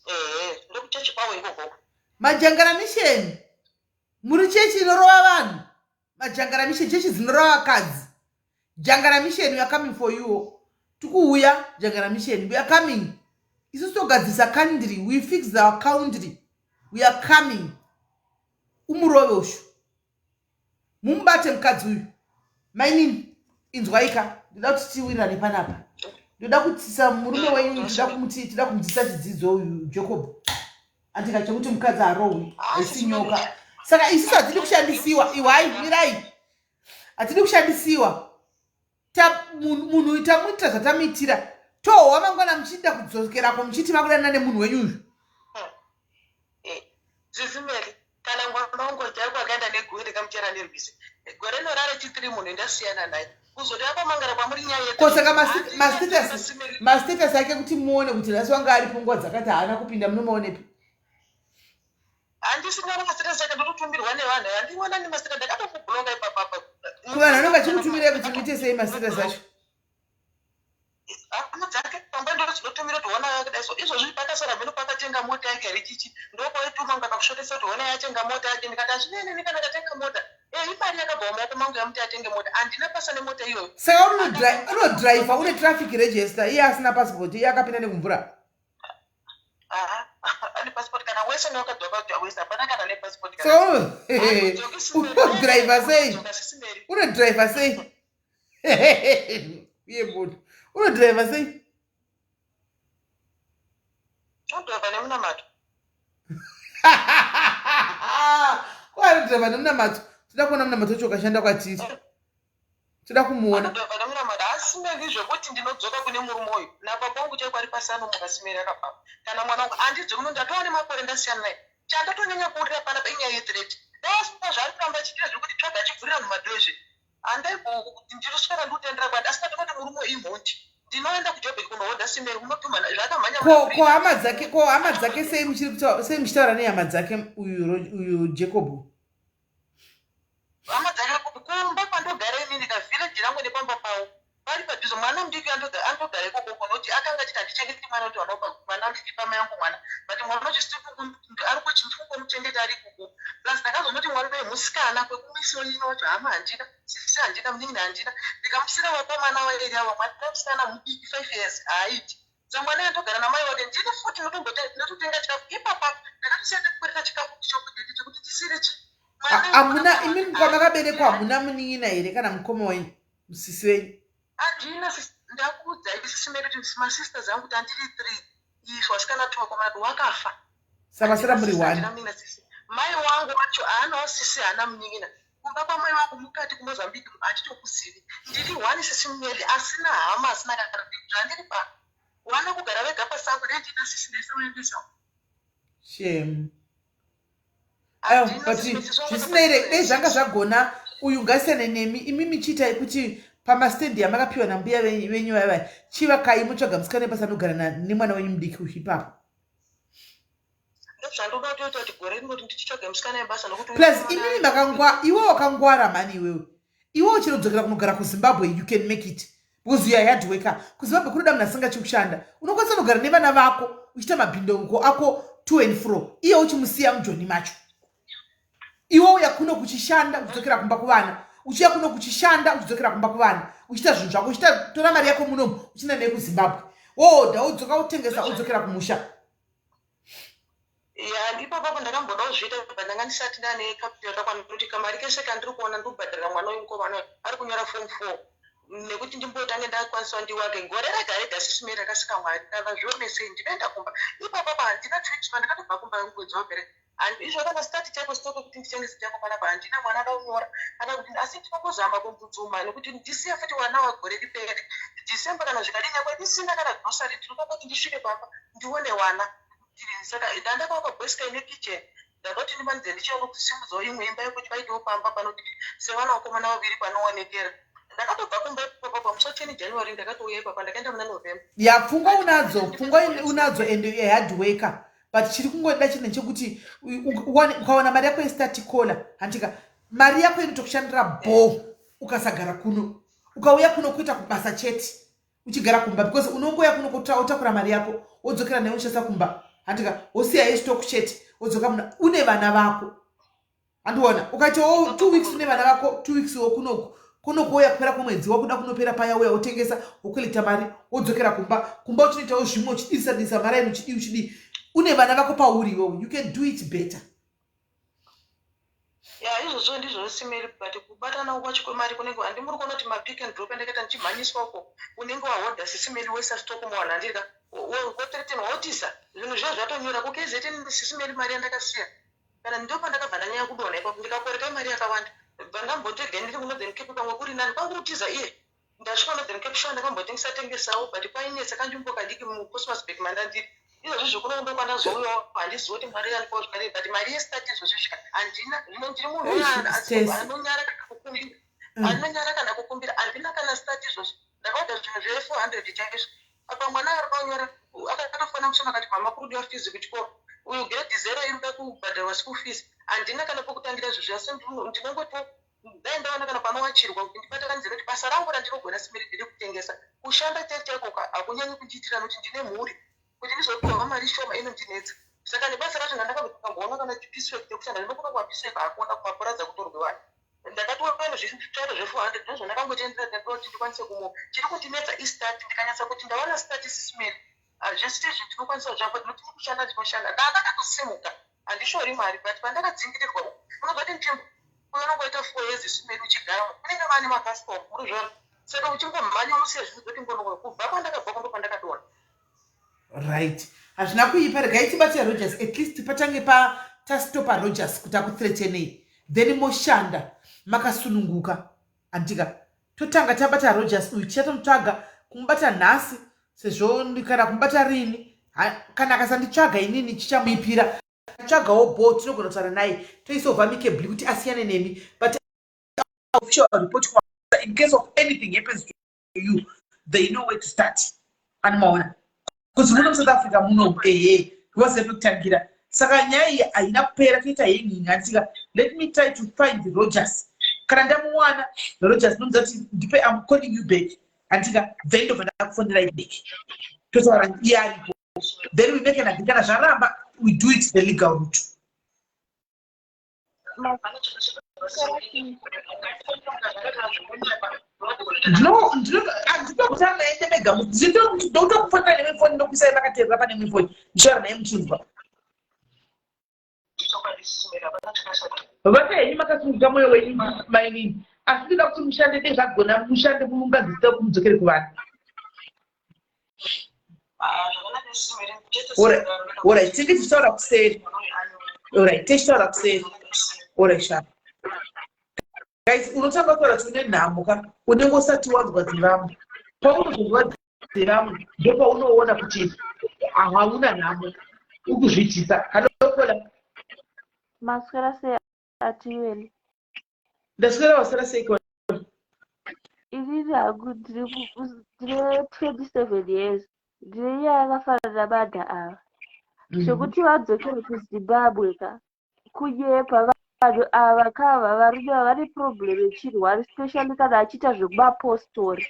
Ehe, ndokuchechi kwavo ikoko. Majangara mission. Muri chechi inorova vanhu. Majangara mission chechi dzinorova vakadzi. Jangara mission we are coming for you. Tikuuya Jangara mission we are coming. Isusu togadzirisa country, we fix our country. We are coming. Umurove ushu. Mumubate mukadzi uyu. Mainini inzwaika ndoda kuti tiwirirane panapa. Ndoda kutisa murume wenyu ndoda kumuti tida kumudzisa chidzidzo uyu Jacob. Andika chekuti mukadzi harohwi haisi nyoka. Saka isusu hatidi kushandisiwa. Iwai mirai. Hatidi kushandisiwa. Munhu tamuitira zvatamuitira. Tohwa mangwana muchida kudzokerako muchiti makudanana nemunhu wenyu uyu. Sisi Mary, kana mwana wangu Jaku akaenda neguwe ndikamuchera nerwizi. Gore rino rare chithree munhu ndasiyana naye. Kuzoti akwamangara kwamuri nyaya ye Ko saka mastatus ake kuti muone kuti nhasi wanga aripo nguva dzakati haana kupinda munomaonepi? Handisina mastatus ake ndototumirwa nevanhu. Handiona nemastatus ndakatomublocka ipapapa. Kuvanhu vanenge vachikutumirai kuti muite sei mastatus acho? Hama dzake pamba ndodzinotumira kuti hona yakadai so izvozvi pakasara mheno pakatenga mota yake here chichi ndokwaituma kunga kakusvotesa kuti hona yatenga mota yake ndikati hazvinei neni kana katenga mota eh imari yakabva mumaoko mangu yamuti atenge mota handina basa nemota iyoyo. Saka unodriver une traffic register iye asina passport iye akapinda nekumvura. Aha, ane passport kana wese newakadzoka kuti wese hapana kana nepassport. Saka unodriver sei? Unodriver sei? Uye munhu unodriver sei? Unodriver nemunamato. Ko anodriver nemunamato. Toda kuona munamato wacho ukashanda kwatiri. Toda kumuona. Akamira mari asimeri zvekuti ndinodzoka kune murume uyu nababa wangu chaiko ari pasi anomuka simeri akabva kana mwana wangu handidzoki no ndatova nemakore ndasiyana naye. Chandatonyanya kuurira panapa inyaya yethreat. Dai zvaari kuramba achiita zvekuti tsvaga achivhurira vanhu madoor izvi handai ndinoswera ndikutendera kwati asi ndinoti murume uyu imhondi. Ndinoenda kuJoburg kunohodha simeri unopimwa zvakamhanya. Ko hama dzake, ko hama dzake sei muchiri kutaura, sei muchitaura nehama dzake uyu Jacob? Hama dzake kumba kwandogara inini kavillage rangu nepamba pavo pari padhuze. Mwana mudiki anotogara ikoko noti akanga achiti handichengeti mwana kuti vanopa mwana ndichipa mai angu mwana, but mwana wacho ari kuchingomuchengeta ari ikoko. Plus ndakazonoti mwana uyu musikana kwekumisiwo nini wacho hama handina, sisi handina, munin'ina handina, ndikamusira vakomana vairi ava. Mwana musikana mudiki 5 years haaiti. Saka mwana andogara namai wake ndini futi ndinototenga chikafu ipapa. Ndakatosiya ndakukwereta chikafu chokudhete chekuti ndisire chi Hamuna imimi kwamakaberekwa hamuna munin'ina here kana mukoma wenyu, musisi wenyu? Handina. Ndakuudza isisimeri kuti masisters angu tandiri three isu, vasikana two, vakomana two, wakafa. Samasira muri one. Mai wangu wacho haanawo sisi, haana munin'ina. Kumba kwamai wangu mukati kuMozambique hatitokuzivi. Ndiri one sisimeli asina hama, asina kana zvandiri pa wana kugara vega pasango. Dai ndina sisi ndaisawaendesa. Shame. Aiwa, but zvisinei, dai zvanga zvagona uyu ngasiyane nemi. Imi michiitai kuti pamastendi yamakapiwa nambuya venyu vaya, chivakai mutsvaga musikana webasa anogara nemwana wenyu mudiki uyu ipapo. Ndozvandoda kutoita kuti gore rinoti ndichitsvaga musikana webasa nokuti Plus imimi makangwa, iwe wakangwara mani iwewe. Iwe uchirodzokera kunogara kuZimbabwe, you can make it because you are hard worker. KuZimbabwe kunoda munhu asingatyi kushanda. Unokwanisa kunogara nevana vako uchiita mabhindauko ako to and fro, iye uchimusiya mujoni macho. Iwe uya kuno kuchishanda, uchidzokera kumba kuvana, uchiya kuno kuchishanda, uchidzokera kumba kuvana, uchiita zvinhu zvako, uchiita tora mari yako munomu uchienda naye kuZimbabwe, woodha, wodzoka, wotengesa, wodzokera kumusha. Ya, ndipo papo ndakamboda kuzviita but ndanga ndisati ndane capital yakakwana kuti kamari kese kandiri kuona ndikubhadharira mwana uyu mukomana uyu ari kunyora form 4 nekuti ndimbotange ndakwanisawo ndiwake. Gore rega rega sisimeri rakasika Mwari kana zvione sei ndinoenda kumba ipapo pa handina 2 weeks pandakatobva kumba mwedzi wapera. Izvo kana start chako stock kuti nditengese chako panapa handina. Mwana ada kunyora kana kuti asi ndinongozama kunduduma nekuti ndisiye futi wana wagore ripere December kana zvikadii nyangwe ndisina kana grocery, ndinoda kuti ndisvike pamba ndione wana. Saka ndandakavaka bhosika ine kitchen. Ndakati ndimanidze ndichiona kusimudzawo imwe imba yekuti paitewo pamba panoti sevana vakomana vaviri panoonekera. Ndakatobva kumba ipapa pamusi wa10 January, ndakatouya ipapa, ndakaenda muna November. Ya, pfungwa unadzo, pfungwa unadzo and a hard worker, but chiri kungoda chinhu chekuti ukawana mari yako yestart collar handika mari yako inotokushandira bo. Ukasagara kuno, ukauya kuno kuita kubasa chete uchigara kumba, because unongoya kuno wotakura mari yako wodzokera nayo uchasa kumba handika, wosiya yestock chete, wodzoka muna une vana vako handiona. Ukaitawo 2 weeks une vana vako, 2 weeks wo kunoku kunokuuya kupera kwemwedzi wakuda kunopera paya, uya wotengesa, wokolekta mari, wodzokera kumba. Kumba uchinoitawo zvimwe, uchidisa disa mari aino, uchidii uchidii, une vana vako pauri iwewo, you can do it better. Ya, izvozvo ndizvo simeri, but kubatana kwacho kwemari kunenge handi muri kuona kuti mapick and drop andakaita ndichimhanyiswa uko unenge wahodha sisimeri woisa stock muwanhu handirika wothreaten wotisa zvinhu zviya zvatonyora kuKZN sisimeri mari yandakasiya kana ndo pandakabva ndanyanya kudonha ipapo ndikakwereta mari yakawanda. Bva ndambotega ndiri kuNorthern Cape pamwe kuri nani kwangurutiza iye. Ndasvika Northern Cape sure ndakambotengesa tengesawo, but kwainetsa kanzvimbo kadiki muPostmasburg mandandiri. Izvozvi zvekuno kwandazouyawo handizivi kuti mari yandipawo zvakadii, but mari yestart izvozvi svika handina. Zvino ndiri munhu uya anonyara kana kukumbira, anonyara kana kukumbira. Handina kana start izvozvi. Ndakaodha zvinhu zve400 chaizvo. Apa mwana ari panyora akatofona musana akati, "Mama, kuri kudiwa fees kuchikoro uyu grade 0 iri kuda kubhadharwa school fees." Handina kana pokutangira izvozvi, asi ndinongoti dai ndaona kana panowachirwa kuti ndibatanidze nekuti basa rangu randinogona simiri nderekutengesa. Kushanda chaiko chaiko hakunyanyi kundiitira nokuti ndine mhuri. Kuti ndizopiwa mari shoma inondinetsa. Saka nebasa racho ndandakambomboona kana piecework chekushanda ndinokona kumapiecework hakuna kumaporadza kutorwe vanhu. Ndakatoona zvitsvairo zve400 ndozvandakangotenderera ndandoti ndikwanise kumuka. Chiri kundinetsa istart. Ndikanyatsa kuti ndawana start sisimeri zvese izvi ndinokwanisa zvako ndinoti kushanda ndinoshanda. Ndandakatosimuka handishori mari, but pandakadzingirirwa unobva kuti nzvimbo unongoita 4 years simeri uchigara unenge vane macustomer muri zvona, saka uchingomhanya unosiya zvinhu zvoti ngonongo kubva kwandakabva kundo pandakadona. Right, hazvina kuipa. Regai tibate Rogers, at least patange pa tastopa Rogers kuti akuthreatenei, then moshanda makasununguka handika. Totanga tabata Rogers uyu. Tichatomutsvaga, kumubata nhasi sezvo kana kumubata rini. Kana akasanditsvaga inini, chichamuipira. Tsvagawo bo, tinogona kutaura naye, toisolva amicably kuti asiyane nemi. But official report, in case of anything happens to you, they know where to start. Animaona kuti muno muSouth Africa muno, ehe, wazive pekutangira. Saka nyaya iyi haina kupera, toita hengingatika. Let me try to find Rogers. Kana ndamuwana Rogers, nomuza kuti ndipe, am calling you back, andika? Then ndobva ndakufonerai back, totaura iye aripo, then we make an agreement. Kana zvaramba, we do it the legal route. Ndinokutanga naye mega, ndokutokufonera nemwe foni, ndokuisai makateerera pane imwe foni, ndichitaura naye muchinzwa. Vata henyu makasunguka mwoyo wenyu, mainini, asi ndinoda kuti mushande nezvagona, mushande munungadzisita kuti mudzokere kuvanhu. Orit, tinge tichitaura kuseri. Orit, tichitaura kuseri. Orit, sha guys, unotanga kutaura kuti une nhamo ka, unenge usati wanzwa dzevamwe. Paunozonzwa dzevamwe, ndopaunoona kuti hauna nhamo, ukuzviitisa. Halokola. Maswera sei, Atiweli? Ndaswera, waswera sei? Inini hangu ndine 27 years, ndine nyaya yakafanana namadha ava. Zvekuti vadzokere kuZimbabwe ka, kunyepa. Vanhu ava kava, varume ava vane problem yechirwere, especially kana achiita zvekumapostori.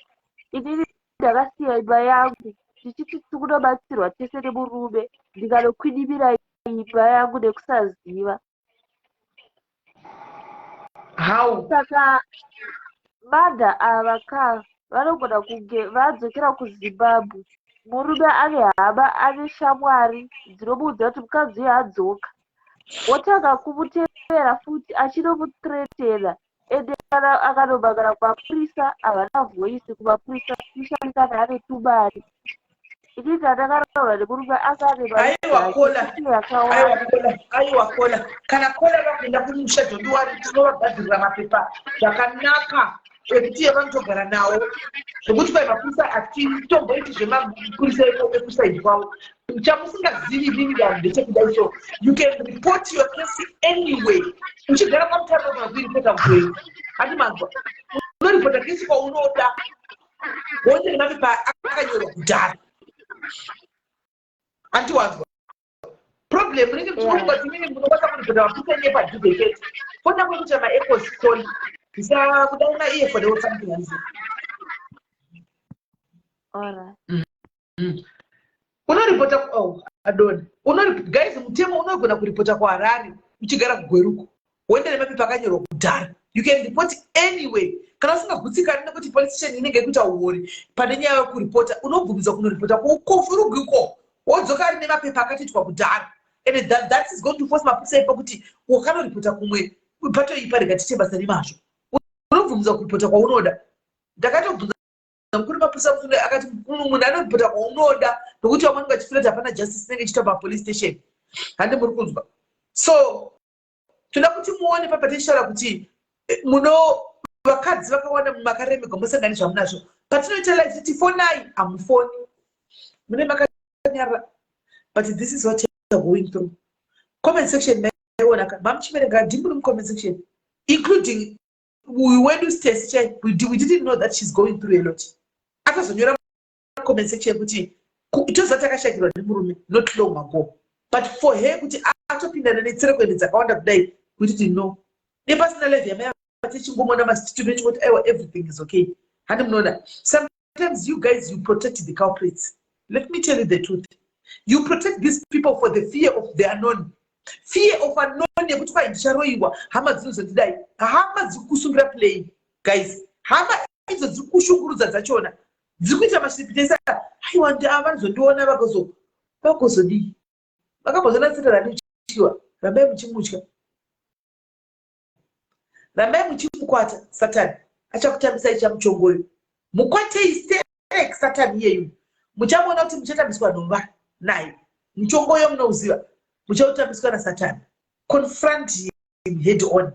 Inini ndakasiya imba yangu ndichiti tikunobatsirwa tese nemurume, ndikanokwidibira imba yangu nekusaziva. How? Saka madha ava ka, vanogona kunge vadzokera kuZimbabwe, murume ane hama, ane shamwari dzinomuudza kuti mukadzi uyu adzoka, wotanga kumutevera futi, achinomuthreatena. Ende kana akanomangara kumapurisa, havana voice kumapurisa, especially kana ane tumari. Inini ndandakaroorwa nemurume anga ane mari. Aiwa, kola. Yakawanda. Aiwa kola, aiwa kola. Kana kola vakuenda kumusha, don't worry, tinovagadzirira mapepa zvakanaka ekuti yavanotogara nawo, zvokuti kwai mapurisa hatitomboiti zvemapurisa ekusaidi kwavo. Chamusingazivi nini vanhu ndechekudai, so you can report your case anyway. Uchigara kwamutaro, kana kuiripota kukwenu, handi manzwa? Unoripota kesi kwaunoda, woende nemapepa akanyorwa kudhara, handiwanzwa? Problem rinenge muchinofunga kuti inini munokwanisa kuripota mapurisa enye padhuze chete. Fona kwekuita maecos call, isakudai maearphone or something, hanzi. Alright. Unoripota, oh, adoni. Guys, mutemo, unogona kuripota kuHarare uchigara kuGweruko, woenda nemapepa akanyorwa kudhara. You can report anyway. Kana usingagutsikani nekuti police station inenge ikuita uori pane nyaya yekuripota, unobvumidzwa kunoripota kuFurugwi, wodzoka ari nemapepa akatoitwa kudhara, and that is going to force mapurisa ipo kuti wakanoripota kumwe patoipa, rega tiite basa nemazvo. Unobvumidzwa kuripota kwaunoda. Ndakatobvunza mukuru mapurisa mufunde, akati munhu anoripota kwaunoda, nokuti vamwe vanenge vachifira kuti hapana justice inenge ichiitwa papolice station. Handi muri kunzwa? So toda kuti muone papa tichitaura kuti muno vakadzi vakawanda makaremegwa, musangani zvamunazvo. Patinoita live titi fonai, hamufoni, mune makanyarara, but this is what you are going through. Comment section maiona ka, mamuchiverenga ndimuri mucomment section, including uyu wedu Stacy chai. We didn't know that she's going through a lot. Akazonyora comment section kuti toziva takashakirwa nemurume not long ago, but for her kuti atopindana netserekwende dzakawanda kudai, we didn't know. Nepasina live yamai tichingomona masitume chingoti aiwa, everything is okay. Handi munoona? Sometimes you guys, you protect the culprits. Let me tell you the truth, you protect these people for the fear of the unknown, fear of unknown, yekuti kwai ndicharoyiwa, hama dzinozondidai. Hama dziri kusungira play, guys. Hama idzo dziri kushungurudza dzachona dziri kuita masvipitesa. Aiwa, vanozondiona, vagozodii? Vakambozona tsita randityiwa. Rambai muchimutya, rambai muchimukwata. Satani achakutambisai chamuchongoyo. Mukwatei sterek Satani iyeyu, muchamuona kuti muchatambiswa nhova naye. Muchongoyo munouziva, muchautambiswa naSatani. Confront him head on.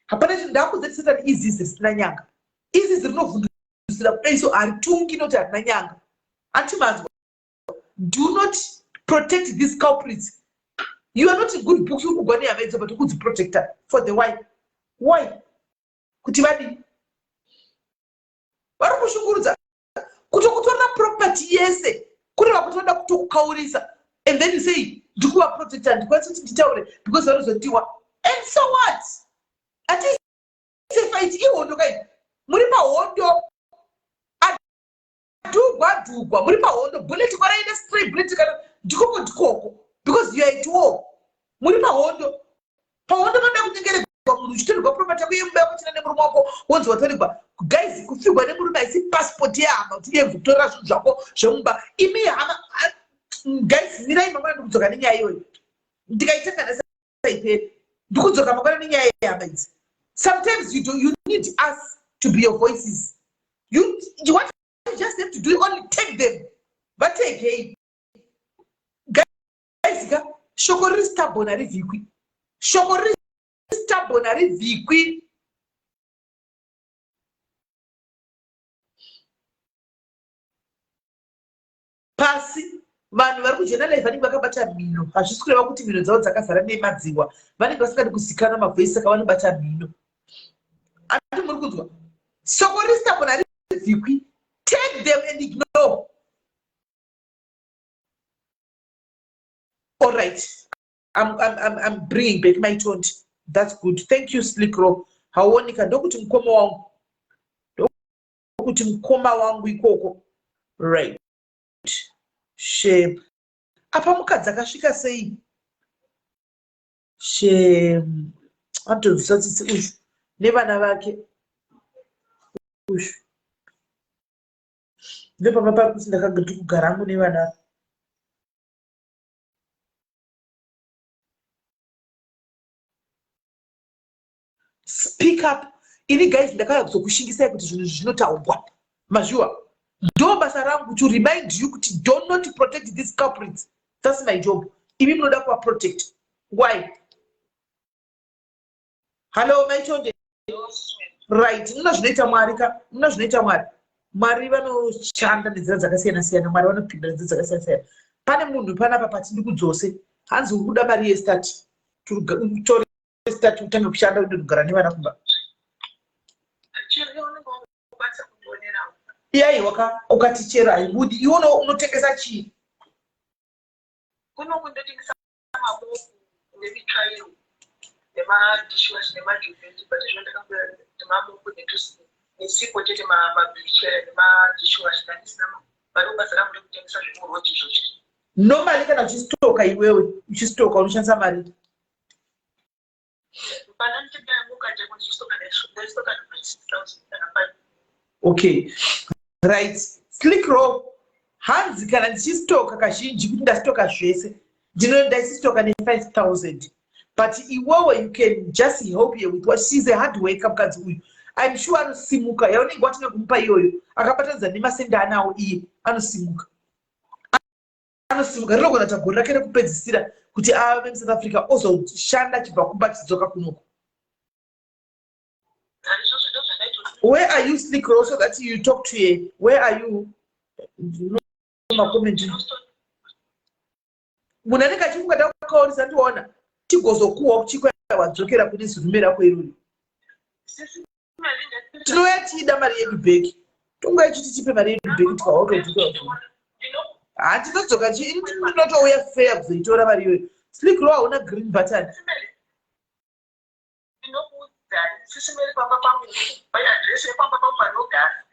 Hapana chinhu, ndakudza kuti Satani izizi risina nyanga. Izizi rinovhundusira kudai so haritungi noti harina nyanga. Anti manzwa. Do not protect these culprits. You are not in good books uri kugwa nehama idzo but ukudziprotecta for the why? Why? Kuti vadii? Vari kushungurudza kutokutorera property yese kureva kuti vanoda kutokukaurisa and then you say ndikuvaprotecta handikwanisi kuti nditaure because vanozondiwa and so what? Ati fight ihondo kai muri pahondo adhugwa adhugwa muri pahondo bullet kwaraenda straight bullet kana ndikoko ndikoko because you are at war muri pahondo pahondo vanoda kunyengererwa munhu uchitorerwa property yako yemumba yako china nemurume wako wonzi watorerwa guys kufigwa nemurume haisi passport yehama kuti iye kutorera zvinhu zvako zvemumba imi hama guys mirai mangwana ndikudzoka nenyaya iyoyo ndikaitanga nhasi haiperi ndikudzoka mangwana nenyaya yehama idzi sometimes you, do, you need us to be your voices you, you what you just have to do only take them vategei guys ka shoko riri stubborn harivhikwi shoko riri stubborn harivhikwi pasi vanhu vari kujournalize vanenge vakabata mhino hazvisi kureva kuti mhino dzavo dzakazara nemadziwa vanenge vasingadi kuzikanwa mavoice saka vanobata mhino andi muri kunzwa soko ristable harivhikwi take them and ignore all right I'm, I'm, I'm, I'm bringing back my tont that's good thank you slickro hauonika ndokuti mukoma wangu ndokuti mukoma wangu ikoko right shame apa mukadzi akasvika sei shame anotobvisa tsitsi uyu nevana vake uyu ndopamba pari kuti ndakagoti kugara hangu nevana Speak up. Ini guys ndakauya kuzokushingisai kuti zvinhu izvi zvinotaurwa. Mazviwa? Ndo basa rangu to remind you kuti do not protect these culprits. That's my job. Imi munoda kuva protect. Why? Hello, mai Chonde. Right, muna zvinoita Mwari ka? Muna zvinoita Mwari. Mwari vanoshanda nenzira dzakasiyana siyana. Mwari vanopinda nenzira dzakasiyana siyana. Pane munhu panapa pati ndikudzose. Hanzi uri kuda mari yestart. Tore start utange kushanda uende kugara nevana kumba. Iyaiwa ka ukati chero haibudi iwe unotengesa chii? Kuno kundotengesa mabofu nemitsvairo nemadishwash nemadhuvheti but izvo ndakangoya nemamopu nesipo chete mableach aya nemadishwash ndandisina but basa rangu rekutengesa zvemurodi izvozvi normally kana uchistoka iwewe uchistoka unoshandisa mari okay right slick roll hanzi kana ndichistoka kazhinji kuti ndastoka zvese ndino ndaisistoka ne5000 but iwewe you can just help her with what she's a hard worker mukadzi uyu im sure anosimuka yaunenge watanga kumupa iyoyo akabatanidza nemasenda anawo iye anosimuka anosimuka rinogona kuita gore rake rekupedzisira kuti ave musouth africa ozoshanda achibva kumba achidzoka kunoko where are you slick so that you talk to her where are you makomenti munhu anenge achifunga takukaurisa ndiona tigozokuwa kuchikwa wadzokera kune zirume rako irori tinouya tiida mari yedu bheki tonguya chiti tipe mari yedu bheki tikawautodzoka ha tinodzoka ndinotouya feya kuzoitora mari iyoyo slick ro hauna green button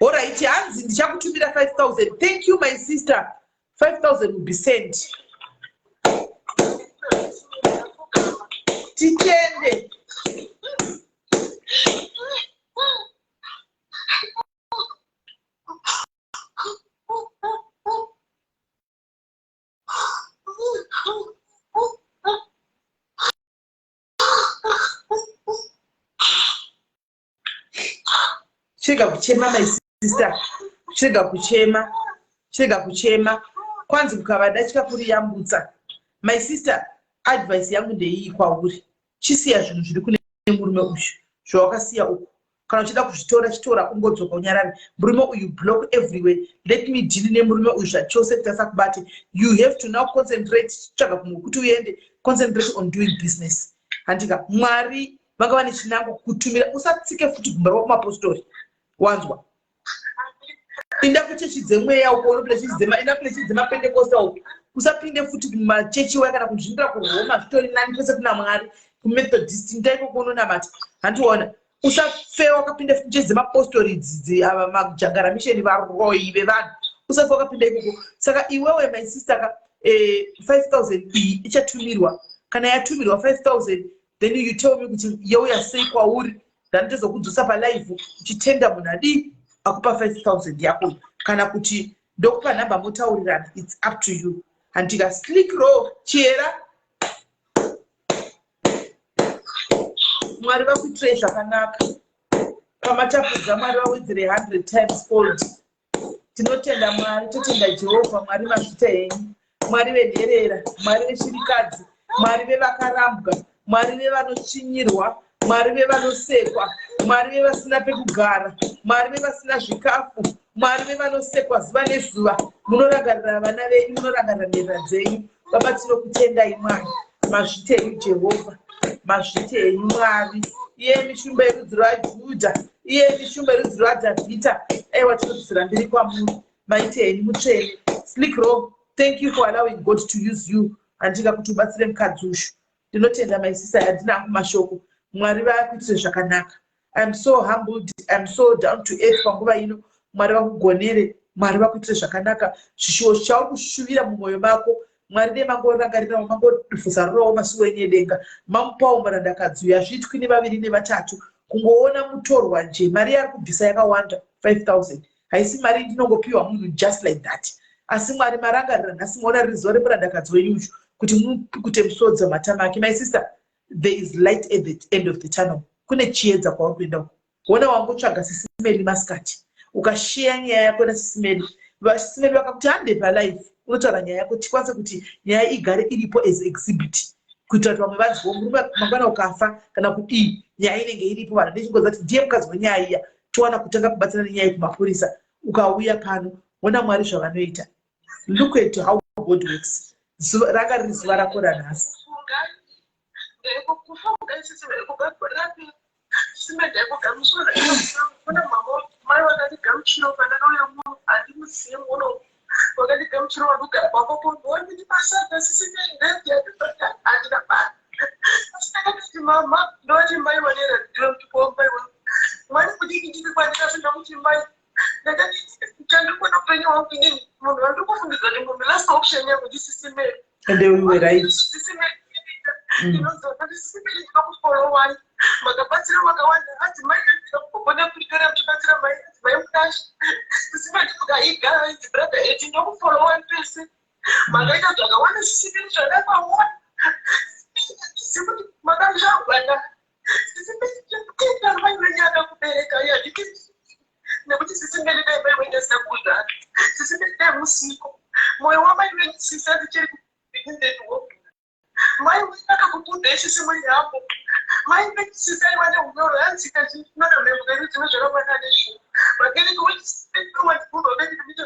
Alright, hanzi ndichakutumira 5000 thank you my sister 5000 will be sent titende Chirega kuchema my sister, chirega kuchema, chirega kuchema. Kwanzi kukavada chikakuriyambutsa. My sister, advice yangu ndeiyi kwauri. Chisiya zvinhu zviri kune murume uyu zvawakasiya uku. Kana uchida kuzvitora, chitora, ungodzoka unyarare. Murume uyu, block everywhere. Let me deal nemurume uyu zvachose kuti asakubate. You have to now concentrate, tsvaga kumwe kuti uende, concentrate on doing business, handika? Mwari vanga vane chinangwa kutumira. Usatsike futi gumba rako kumapostori, wanzwa? Inda kuchechi dzemweya uko, unopinda chechi dzema, inda kune chechi dzemapentekosta uko. Usapinde futi kumachechi waya kana kuzvindira kuRoma, zvitori nani kwese kuna Mwari. KuMethodist, inda ikoko unonamata, handiona? Usafe wakapinda futi chechi dzemapostori idzi, ava majangara misheni, varoyi vevanhu. Usafe wakapinda ikoko. Saka iwewe, my sister ka, 5000 iyi ichatumirwa. Kana yatumirwa 5000, then you tell me kuti yauya sei kwauri, then tozokudzosa palive uchitenda munhu adii akupa 5000 yako, kana kuti ndokupa nhamba motaurirana. It's up to you, handika? Slick Row Chiera, Mwari vakuitirei zvakanaka pamatapudza. Mwari vawedzere 100 times fold. Tinotenda Mwari, totenda Jehovha Mwari. Mazvita henyu, Mwari venherera, Mwari vechirikadzi, Mwari vevakarambwa, Mwari vevanotsvinyirwa, Mwari vevanosekwa, Mwari vevasina pekugara, Mwari vevasina zvikafu, Mwari vevanosekwa zuva nezuva. Munorangarira vana venyu, munorangarira nherera dzenyu. Baba, tinokutendai Mwari. Mazvita enyu Jehovha, mazvita enyu Mwari. Iye mishumba yerudzi rwaJudha, iye mishumba yerudzi rwaDhavhidha. Aiwa, tinodzosera mbiri kwamuri. Maita henyu mutsvene. Slick Row, thank you for allowing God to use you, handika, kuti ubatsire mukadzi ushu. Ndinotenda, my sister. Handina hangu mashoko. Mwari vakuitire zvakanaka. I'm so humbled, I'm so down to earth panguva ino. Mwari vakugonere, Mwari vakuitire zvakanaka. Zvishuwo zvichauri kushuvira mumwoyo mako, Mwari dei mangorangarirawo, mangovhuzarurawo masuo enyu edenga, mamupawo murandakadzi uyu. Hazviitwi nevaviri nevatatu kungoona mutorwa nje. Mari yaari kubvisa yakawanda, 5000 haisi mari ndinongopiwa munhu just like that. Asi Mwari marangarira nhasi, maona riri zuva remurandakadzi wenyu uchu kuti mupukute musodzi wamatama ake. My sister, there is light at the end of the tunnel. Kune chiedza kwauri kuenda uko. Wona wangotsvaga Sisimeli masikati, ukasheya nyaya yako naSisimeli, vaSisimeli vakakuti hande palive unotaura nyaya yako, tikwanise kuti nyaya igare iripo as exhibit, kuitira kuti vamwe vanzwewo. Murume mangwana ukafa kana kudii, nyaya inenge iripo, vanhu ndechingoziva kuti ndiye mukadzi wenyaya iya, towana kutanga kubatsira nenyaya yekumapurisa. Ukauya pano, wona Mwari zvavanoita. Look at how God works. Ranga riri zuva rako ranhasi. Kufunga isisi rapi sime ndaikugamuchira kuna mama mai vakandigamuchira pandakauya muno. Handimuzivi muno, vakandigamuchira vanogara papopo ndoti pasaka sisi handina basa. Asi ndakatoti mama, ndoti mai vanera ndinotipo mai mwari kudiki ndiri kwandikasvika kuti mai ndakati chandikuona upenyu hwangu inini munhu wandiri kufungidza kuti munhu last option yangu ndisisimeri. And we were right. Ndinoziva kuti sisimeri ndinokufolowai, makabatsira vakawanda. Hanzi mai ndinokugona kutora muchibatsira mai, hanzi mai Munashe sisimeri mukaiga, hanzi brother eti ndokufolowai pese makaita zvakawanda. Sisimeri zvandakaona sekuti makazvagwana. Sisimeri ndinotenda mai venyu akakubereka yadiki, nekuti sisimeri dai mai venyu asina kuzvara, sisimeri dai musiko mwoyo wamai venyu sisi atichiri kubegin. Mai venyu akakukudai sisi muri hambo. Mai venyu sisi aiva neunyoro, hanzika chinona mhembuka iri dzinozvara mwana ane shuwa. Vabereki wechimunhu vabereki mite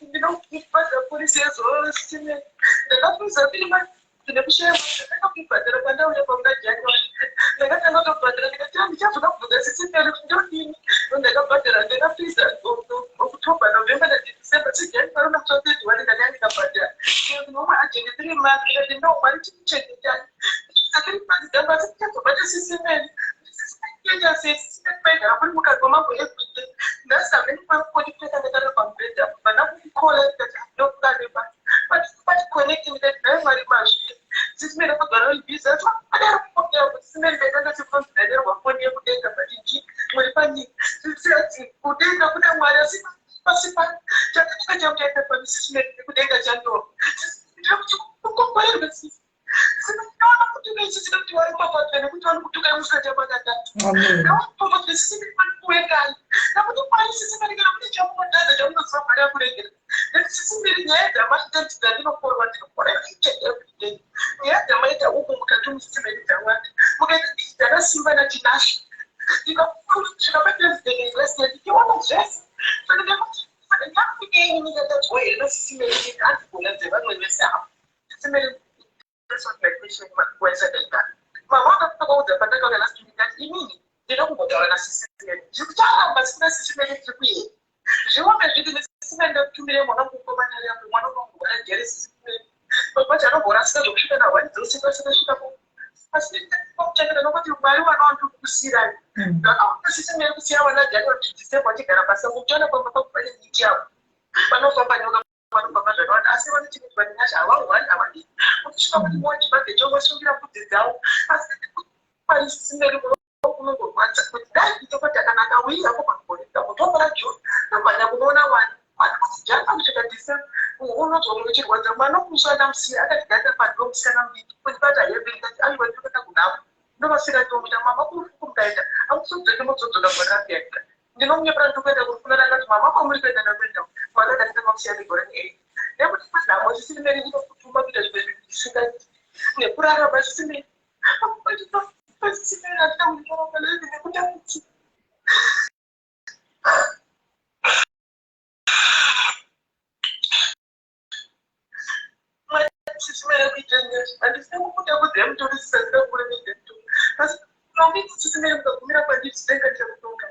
ndinokubhadhara polisi yezuva resitime. Ndakafuza tiri nekushaya, ndakakubhadhara pandauya pamuna January. Ndakatanga kutobhadhara, ndikati handichazoda kubvunza sisiperi kuti ndodini. Ndakabhadhara, ndakapisa October, November naDecember, seJanuary na 31 ndakanga ndikabhadhara nomwe agent 3 months. Ndikati no, Mwari chikuchengetani 3 months dzangu, asi ndichazobata sisimeni paigara kuri mukadzi wamambo everyday. Ndasameni kwakoti kutanga ndakarara pamubhedha vana kukikola, ndikati ndokukareba but connect. Ndikati nhai Mwari, mazviri sisimeni kugara uri busy, asi adaro foni yangu sisimeni ndaitanga foni yekudenga, but nji muri panyika sisi kudenga kuna Mwari, asi pasi pano chakatika chamuchaita pano sisimeni kudenga chandova ndinokuti kukomborerwe sisi. Ndinoona kuti nesisi kuti vari nekuti vari kutukai musati makadatu ngavapapadzwe sisi kuwekai, nekuti Mwari sisi kana kune chamunotadza chamunoziva, Mwari akuregera, nekuti sisi mberi nyaya dzamaita dzandinokorwa ndinokora each and every day. kwamaita uku mukati musisime dzawanda mukaita dzakasimba naTinashe ndikakusvika papresident president ndichiona zvese. Saka ndakati ndakudei ndikatadzwa here nasisime handigona dzevamwe vese avo sisime. That's what my question waisadaita. Mama vakakaudza pandakauya last week ndati inini ndinoda kumbotaura nasisi Mary. Zvikucharamba sina sisi Mary tiri kuenda. Zviome zviti nesisi Mary ndakutumire mwana mukomana yangu mwana unomborwara jere sisi Mary. Baba chanomborasika zvokusvika na one dzeusiku asina svika ku asi kuchengeta nokuti Mwari wana wandikukusirai. Ndakaona sisi Mary kusiya wana January to December vachigara basa muchiona pamba pangu pane miti yavo. Panofamba nyoka vanobva zvakawanda asi vanochengetwa nenyasha havarwari havadii unosvika kuti mochibage chovasungira mbudzi dzavo asi mwari sisimeri unongorwadza kuti dai kuita akanaka uyi yako pagore mutombo rajune namhanya kunoona wani mwana kuti jana kusvika december unonzwa mwoyo uchirwadza mwana kumusana musiya akati ganda padyo musikana mudiki kundibata hembe ndikati aiwa ndinoenda kunhamo ndovasira ndomuita mama kurufu mukaenda amusodzoke modzodzoka gore rapera Ndinomunyepera ndiri kuenda kurufuna ndakati mama kwamuri kuenda ndakuenda mwana ndakatanga kusiya negore neeight nekuti kwenhamo chisimeri inokutuma kuita zvimwe zvinhu zvisingaiti nekurarama chisimeri chisimeri handina kunditoramba live nekutambudzika. Chisimere kuita nyasha handisina kukutambudzai mutori sisandira kuremedza mutori asi nomiti chisimere mukagumira kwandiri chidenga ndichakutonga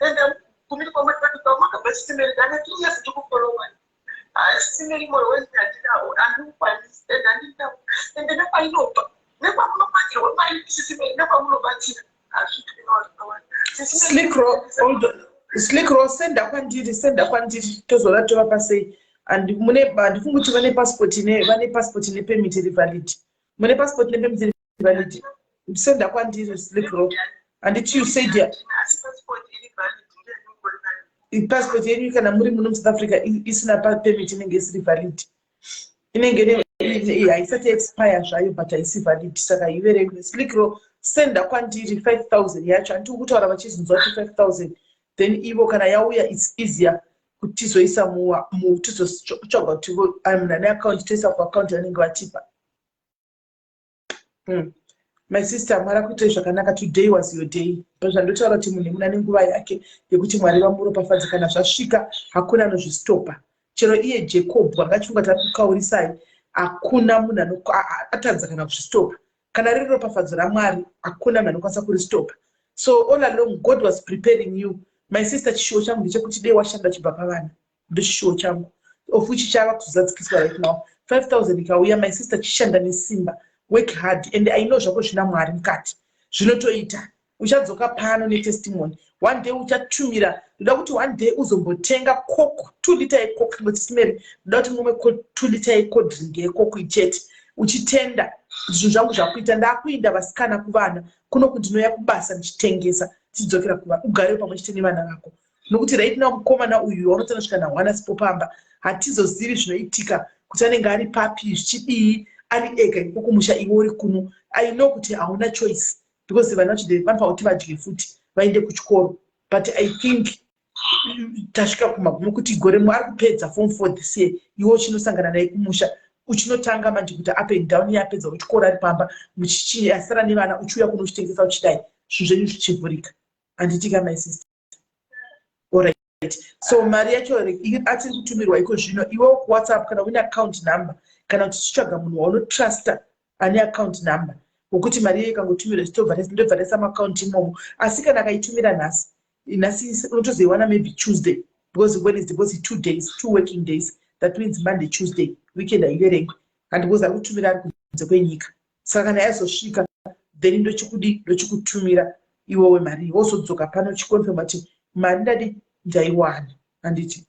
and amugumiri kwamuri pati pamakabva chisimere ndane 3 years ndikufollowa chisimere moyo wenyu handinawo handikukwanisi and handinawo ende nekwainobva nekwamunobatirwa mari chisimere nekwamunobatira hazvitwi zvakawanda. Slickro, senda kwandiri, senda kwandiri, tozoda tovapa sei. And mune, handifungi kuti vane passport ine, vane passport nepermit iri valid. Mune passport nepermit iri valid. Senda kwandiri, Slickro. Handiti you said ya asi passport iri valid ndeyandingori passport yenyu kana muri muno muSouth Africa isina permit inenge isiri valid, inenge haisati expire zvayo but haisi valid, saka iverengwe. Slickro, senda kwandiri 5000 yacho. Handiti kutaura vachizonzwa kuti 5000, then ivo kana yauya it's easier kuti tizoisa tizotsvaga kuti munhu ane account, toisa kuaccount yanenge vatipa. My sister, Mwari akuitei zvakanaka. Today was your day. Zvandotaura kuti munhu muna nenguva yake yekuti Mwari vamuropafadze. Kana zvasvika hakuna anozvistopa. Chero iye Jacob wanga achifunga kuti ari kukaurisai, hakuna munhu atadza kana kuzvistopa. Kana riri ropafadzo raMwari, hakuna munhu anokwanisa kuristopa. So all along God was preparing you, my sister. Chishuwo changu ndechekuti dei washanda chibva pavana. Ndochishuwo changu, of which chava kuzozadzikiswa right now. 5000 ikauya, my sister, chishanda nesimba, work hard, and I know zvako zvina Mwari mukati zvinotoita. Uchadzoka pano netestimony one day. Uchatumira, ndoda kuti one day uzombotenga Coke, 2 liter yeCoke. Ngotisimeri, ndoda kuti mumwe 2 liter yecoldrink yeCoke ichete, uchitenda zvinhu zvangu zvakuita. Ndakuinda vasikana kuvana kunoku, ndinoya kubasa ndichitengesa, tichidzokera kuva ugare pamwe chete nevana vako, nokuti right now mukomana uyu waunotanga svika nahwana sipo pamba, hatizozivi zvinoitika kuti anenge ari papi, zvichidii, ari ega iko kumusha, iwe uri kuno. I know kuti hauna choice because vana vacho vanofanira kuti vadye futi, vaende kuchikoro, but I think tasvika kumagumo kuti gore ari kupedza Form 4 this year. Iwe uchinosangana naye kumusha, uchinotanga manje kuti up and down, iye apedza kuchikoro ari pamba, asara nevana, uchiuya kuno uchitengesa, uchidai zvinhu zvenyu zvichivhurika. Handitika, my sister? Alright, so mari yacho atiri kutumirwa iko zvino. Iwe kuWhatsApp kana uine account number, kana kuti tichitsvaga munhu waunotrasta ane account number, wekuti mari iyoyo ikangotumirwa ndobva taisa muaccount imomo. Asi kana akaitumira nhasi, nhasi unotozoiwana maybe Tuesday, because Wednesday, because 2 days, 2 working days, that means Monday, Tuesday, weekend haiverengwe and because ari kutumira ari kunze kwenyika. Saka kana yazosvika then ndochikudi, ndochikutumira iwewe mari, wozodzoka pano uchiconfirma kuti mari ndadi ndaiwana. Handiti?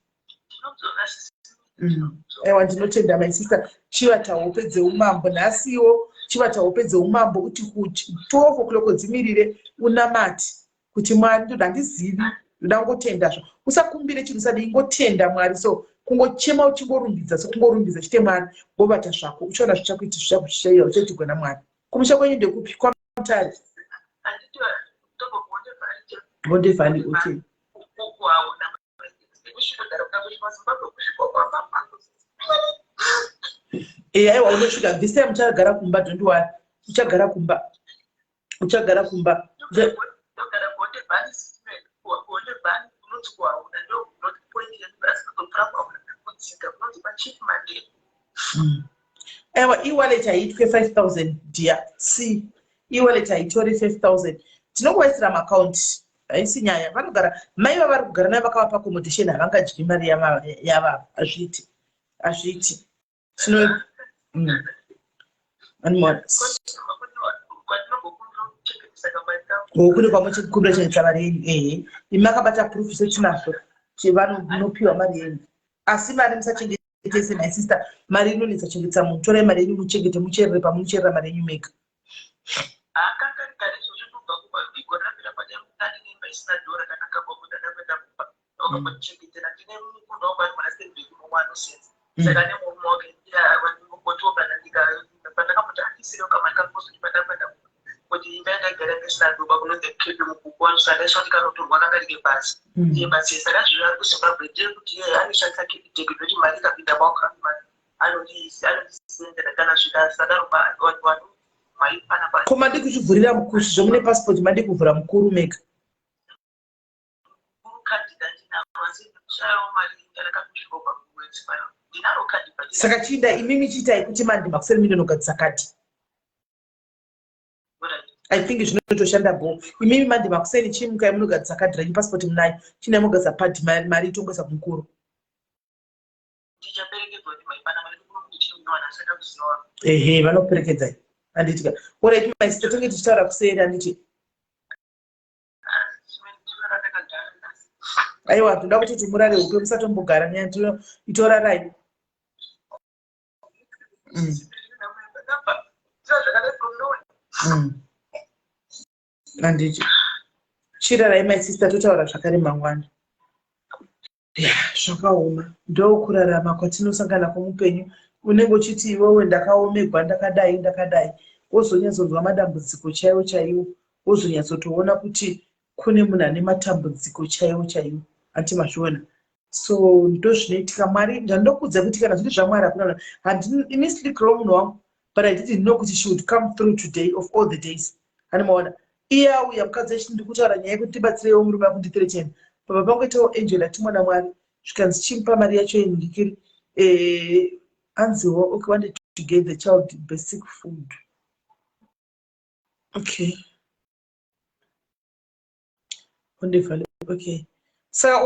Aiwa, ndinotenda, my sister. Chivata hope dzeumambo nhasiwo, chivata hope dzeumambo kuti kuti 12 o'clock dzimirire, unamati kuti Mwari ndoda, handizivi, ndoda kungotenda zvo. Usakumbire chinhu, usadi, ingotenda Mwari. So kungochema uchingorumbidza, so kungorumbidza chite Mwari, wovata zvako, uchiona zvichakuiti, zvichakuchichaira, uchaitigwa naMwari. Kumusha kwenyu ndekupi? KwaMutare, Honde Valley, okay. Aiwa, unosvika this time, muchagara kumba, don't worry. Uchagara kumba, uchagara kumba. Aiwa, e-wallet haiitwe 5000, dear. See, e-wallet haitori 5000. Tinongovaisira maakaunti, haisi nyaya. Vanogara, mai vavari kugara nayo vakavapa accommodation, havangadyi mari yavava. Hazviiti, hazviiti. Tino kune kwamuchikumbira chengetsa mari yenyu. Ehe, imi makabata proof sechinazvo, vanopiwa mari yenyu, asi mari musachengetese, my sister. Mari inonetsa chengetsa munhu. Torai mari yenyu muchengete, mucherere pamunocherera mari yenyu mega. Saka nemurume wake pandakamuti andisirewo kamari kangu kuzoti pandakaenda kuti imba yandaigara ndisina doba kuNorthern Cape mukukonzwa ndaiswa ndikanotorwa kanga rike pasi ndiye basi. Saka zviro ari kuZimbabwe ndeyekuti iye anoshandisa Capitec, ndokuti mari ikapinda maoko angu anondisendera. Kana zvikasadaro, vanhu maipana. Ko madi kuchivhurira mukuru zvomune passport? Madi kuvhura mukuru mega? Mukuru kadhi ndandinaro, asi ndikushayawo mari ndakakusvika pakumwedzi pano. Ndinaro kadhi. Saka chiinda imimi, chiitai kuti mandi makuseri mindonogadzisa kadhi. I think zvinotoshanda bo. Imimi mandi makuseni chimukai munogadzisa kadhi renyu, passport munayo, chinai mogadzisa padhi, mari itongoisa kumukuru. Ndichaperekedzwa kuti maipana mari kuno kuti chinowana saka kuziva. Ehe, vanokuperekedzai, handitika? Alright, my sister, tinge tichitaura kuseri, handiti? Aiwa, toda kuti timurare upe, musatombogara nyaya itorarai. Handiti? Chirarai, my sister, totaura zvakare mangwana. Ya, zvakaoma. Ndokurarama kwatinosangana kwomupenyu. Unenge uchiti iwewe ndakaomegwa, ndakadai, ndakadai, wozonyatsonzwa madambudziko chaiwo chaiwo, wozonyatsotoona kuti kune munhu ane matambudziko chaiwo chaiwo, hanti mazviona? So ndozvinoitika. Mwari, ndandokudza kuti kana zviri zvaMwari hakuna. Ini slikro munhu wangu, but I didn't know kuti she would come through today of all the days. Hani maona iye auya mukadzi achiti ndiri kutaura nyaya yekuti tibatsireiwo murume akundithreaten. Pabva pangoitawo angel atumwa naMwari, zvikanzi chimupa mari yacho yenhikiri. Anziwo okay, wanted to get the child basic food. Okay, okay, saka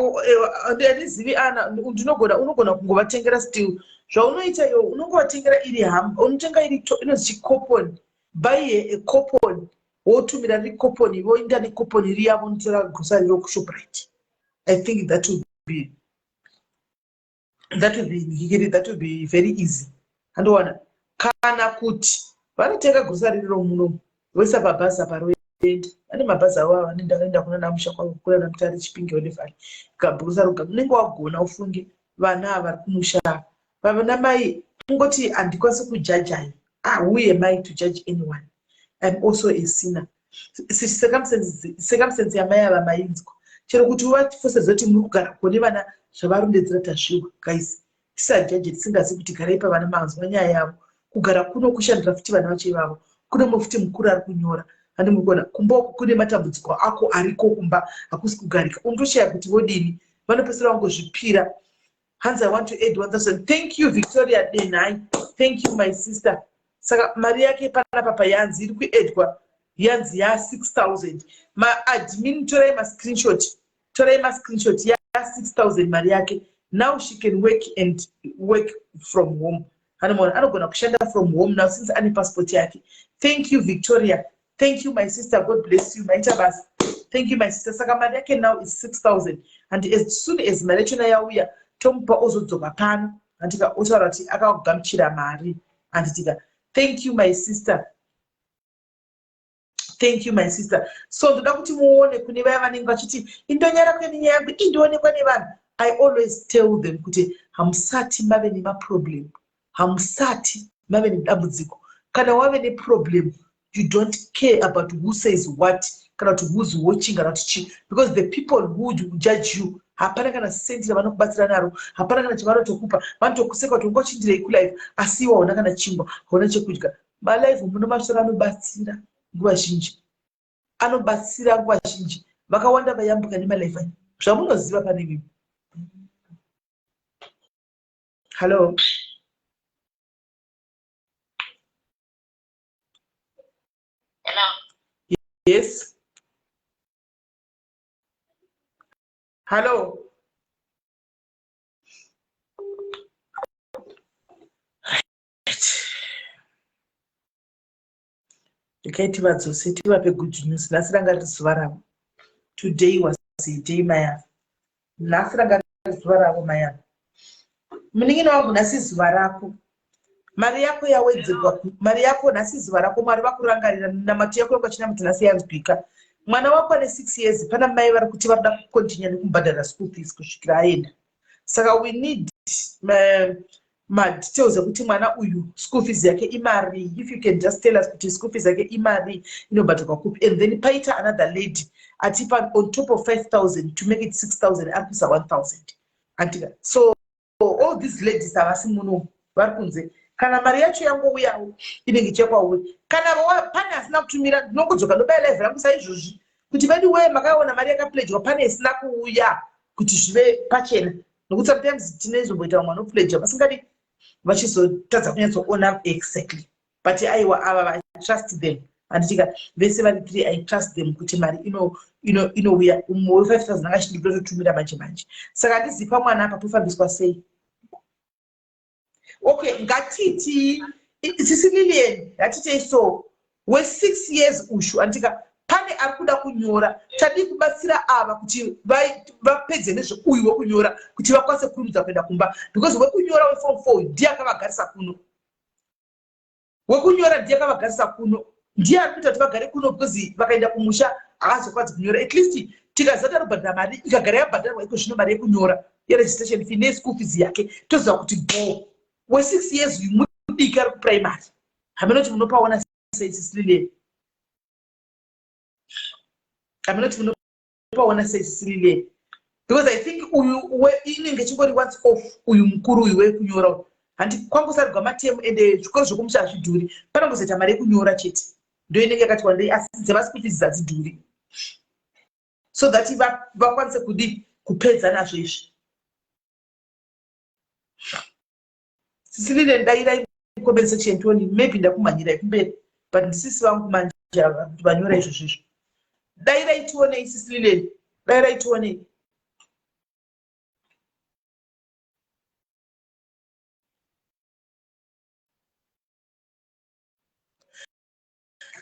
handizivi ana, ndinogona, unogona kungovatengera still. Zvaunoita iwo, unongovatengera iri hamba, unotenga iri inonzi chikoponi, buy a coupon, wotumira riri coupon, voenda necoupon riya, vonotora grocery rokuShoprite. I think that will be very easy, handiwana? Kana kuti vanotenga grocery riro munomu, voisa pabhazi apa, roenda. Vane mabhazi avo avanoenda, vanoenda kuna namusha kwavo, kuna naMutare, Chipinge, whatever. Kabhurusa roga unenge wagona. Ufunge vana ava vari kumusha, vana mai kungoti handikwanisi kujajai. Ah, who am I to judge anyone? I'm also a sinner. Circumstance yamai ava mainzwa, chero kuti uvafosedza kuti muri kugara kune vana zvavarondedzera tasviwa. Guys, tisajaje tisingazi kuti garai pavana. Manzwa nyaya yavo, kugara kuno kushandira futi vana vacho ivavo. Kune mumwe futi mukuru ari kunyora, handi muri kuona? Kumba uku kune matambudziko ako ariko kumba, hakusi kugarika. Unotoshaya kuti vodini, vanopedzisira vangozvipira. Hanzi, "I want to add 1000." Thank you, Victoria Denhai. Thank you, my sister. Saka mari yake panapa payanzi iri kuedwa, yanzi ya6000. Maadmin, torai mascreenshot, torai mascreenshot. Ya6000 mari yake. Now she can work and work from home. Anomona anogona kushanda from home now since ane passport yake. Thank you, Victoria. Thank you, my sister. God bless you. Maita basa. Thank you, my sister. Saka mari yake now is 6000, and as soon as mari yachona yauya, tomupa, ozodzoka pano, andika? Otaura kuti akagamuchira mari, anditika? Thank you, my sister. Thank you, my sister. So ndoda kuti muone kune vaya vanenge vachiti indonyara kweni nyaya yangu indionekwa nevanhu. I always tell them kuti hamusati mave nemaproblem, hamusati mave nedambudziko. Kana wave neproblem, you don't care about who says what, kana kuti who's watching, kana kuti chii, because the people who judge you hapana kana sendi ravanokubatsira naro, hapana kana chavanotokupa. Vanotokuseka kuti unga uchindirei kulife, asi iwe hauna kana chingwa, hauna chekudya. Malive munomasvora anobatsira nguva zhinji. Anobatsira nguva zhinji. Vakawanda vayambuka nemalive aya. Zvamunoziva pane imimi. Hello. Hello. Yes. Hello. Rekai tivadzose tivape good news. Nhasi ranga riri zuva ravo. Today was a day maya. Nhasi ranga riri zuva ravo maya. Munin'ina wangu nhasi zuva rako. Mari yako yawedzerwa, mari yako nhasi zuva rako Mwari vakurangarira minamato yako yokachinamata nhasi yanzwika. Mwana wako ane 6 years pana mai vari kuti vari kuda kucontinue nekumubhadharira school fees kusvikira aenda. Saka we need madetails ekuti mwana uyu school fees yake imarii. If you can just tell us kuti school fees yake imarii inobhadharwa kupi, and then paita another lady atipa on top of 5000 to make it 6000 ari kuisa 1000 andika. So all these ladies havasi muno, vari kunze. Kana mari yacho yangouyawo inenge ichakwauri. Kana pane asina kutumira ndinongodzoka ndobaya live rangu saizvozvi kuti vedu wee makaona mari yakapledgwa pane isina kuuya, kuti zvive pachena, nokuti sometimes tinezomboita vamwe vanopledga vasingadi vachizotadza kunyatsoona exactly. But aiwa, ava I trust them, handitika? Vese vari three I trust them kuti mari inouya. Umwe we5000 anga achinditototumira manje manje, saka handizipa mwana apa pofambiswa sei. Okay, ngatiti sisi Lilian, ngatitei so we6 years ushu, andika? Pane ari kuda kunyora, tadii kubatsira ava kuti vapedze nezveuyu wekunyora kuti vakwanise kurumidza kuenda kumba, because wekunyora weform 4 ndiye akavagarisa kuno. Wekunyora ndiye akavagarisa kuno, ndiye ari kuita kuti vagare kuno, because vakaenda kumusha haazokwanzi kunyora. At least tikaziva kuti arikubhadhara mari, ikagara yabhadharwa iko zvino mari yekunyora yeregistration fee neschool fees yake, toziva kuti bo we6 years uyu mudiki ari kuprimary. Hameno kuti munopaona sei, sisi Lilian. Hameno kuti munopaona sei, sisi Lilian, because I think uyu inenge ichingori once off. Uyu mukuru uyu wekunyora uyu, handi kwangosarigwa matemu, ende zvikoro zvokumusha hazvidhuri, panongozoita mari yekunyora chete ndo inenge yakati wandei, asi dzemaschool fees hadzidhuri, so that vakwanise kudi kupedza nazvo izvi. Sisi Lilian, dairai comment section tione. Maybe ndakumhanyirai kumberi, but ndisisi vangu manje ava kuti vanyora izvozvo izvo. Dairai tionei, sisi Lilian, dairai tionei.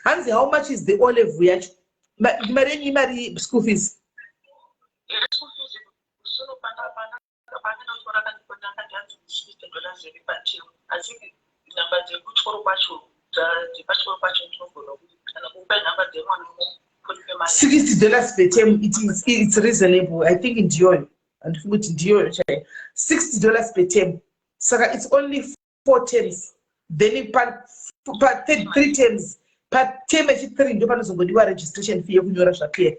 Hanzi how much is the O level yacho? Mari yenyu imari school fees? School fees kusoro pandinotora kandikoti $60 iri paterm, asi nhamba dzekuchikoro kwacho, dzepachikoro kwacho, ndinogona kana kukupai nhamba dzemwana. $60 per term, it's reasonable. I think ndiyoyo, handifungi kuti ndiyoyo chaiyo. $60 per term, saka it's only four terms, then pa three terms, paterm yechi3 ndo panozongodiwa registration fee yekunyora zvaclear.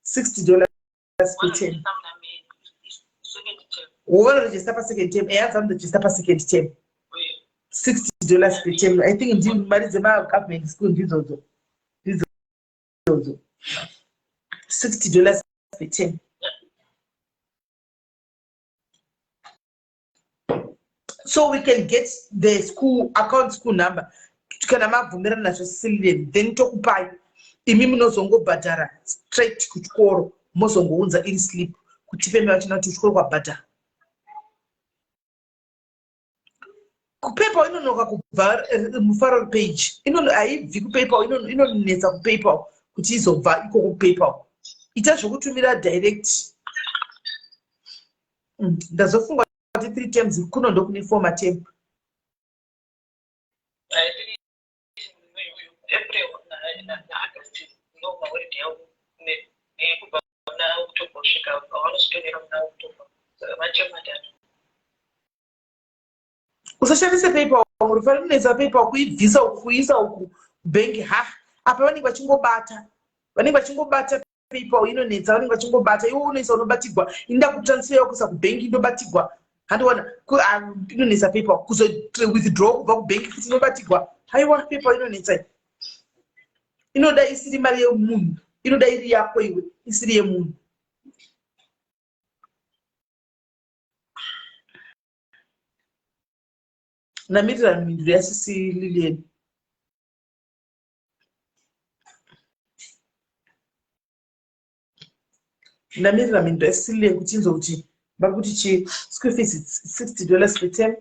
$60 per term, wovanoregister pasecond term. Eya, vanoregister pasecond term, $60 per term. I think ndi mari dzemagovernment school ndidzodzo, ndidzodzo, $60 per term. So we can get the school account, school number, kana mabvumirana nazvo, sisi Lilian, then tokupai imi, munozongobhadhara straight kuchikoro, mozongounza iri slip kuti peme vachina kuti kuchikoro kwabhadhara. KuPayPal inonoka kubva, mufarori page haibvi kuPayPal, inonetsa kuPayPal kuti izobva ikoko kuPayPal. Ita zvokutumira direct. Ndazofunga kuti three terms kuno ndokune four materm. April naAugust ndo maholiday avo, kubva muna October kusvika pavanozotonera muna October, saka materm 3. Usashandise PayPal, rufari runetsa PayPal kuibvisa uku kuisa uku bhengi. Ha, apa vanenge vachingobata, vanenge vachingobata. PayPal inonetsa, vanenge vachingobata. Iwe unoisa unobatigwa, inoda kutransfer kuisa kubhengi indobatigwa, handiona? Inonetsa PayPal. Kuzo withdraw kubva kubhengi futi inobatigwa. Haiwa, PayPal inonetsa, inoda isiri mari yemunhu, inoda iri yako iwe, isiri yemunhu. Ndamirira mhinduro yasisi Lilian. Ndamirira mhinduro yasisi Lilian kuti inzwe kuti vari kuti chi school fees it's $60 per term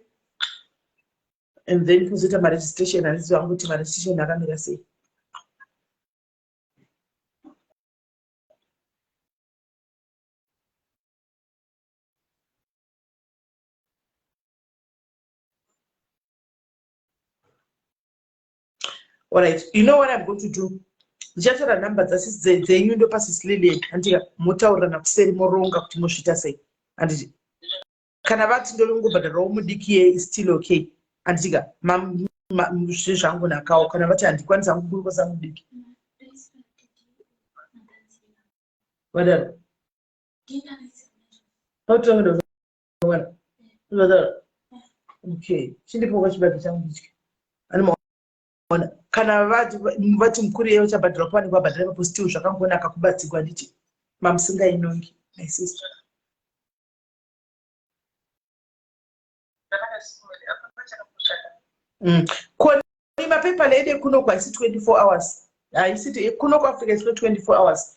and then kuzoita maregistration. Handiziva hangu kuti maregistration akamira sei. Alright, you know what I'm going to do? Ndichatora nhamba dzasisi dzenyu ndopa sisi Lilian, handika? Motaurirana kuseri, moronga kuti mozviita sei, handiti? Kana vati ndorongobhadharawo mudiki ye is still okay, handitika? Zvezvangu nakawo kana vati handikwanisi hangu kurukosa mudiki vadaro. Okay, chindipoka chibage changu nditye. Animaona kana vati mukuru iye uchabhadhara kuvanenge vabhadhara ipapo, still zvakangonaka kubatsigwa, nditi mamusingainongi, my sister. Koni maPayPal ede kuno kwaisi 24 hours, haisiti kuno kuAfrica isino 24 hours.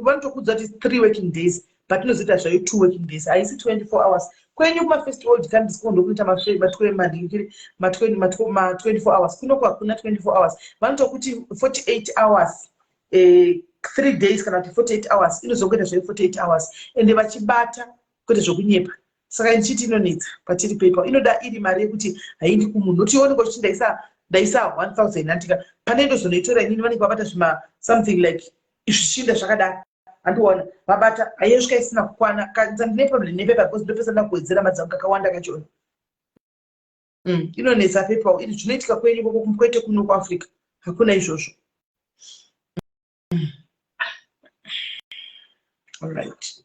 Vanotokudza kuti 3 working days, but inozoita zvayo 2 working days, haisi 24 hours. Kwenyu kumafirst world countries kuno ndokuita ma24 hours, kuno hakuna 24 hours. Vanotokuti 48 hours, 3 days kana kuti 48 hours, inozongoita zvayo 48 hours ende vachibata, kwete zvokunyepa. Saka ndichiti inonetsa patiri PayPal, inoda iri mari yekuti haindi kumunhu, nokuti iwe unenge uchiti ndaisa 1000, andika pane ndozonoitora inini, vanenge vabata zvima something like zvichiinda zvakadaro, handiona vabata, haiyosvika isina kukwana. Ndine problem nePayPal because ndopesa ndakuwedzera mari dzangu kakawanda kachona. Inonetsa PayPal iri, zvinoitika kwenyu ikoko, kwete kuno kuAfrica, hakuna izvozvo. Alright,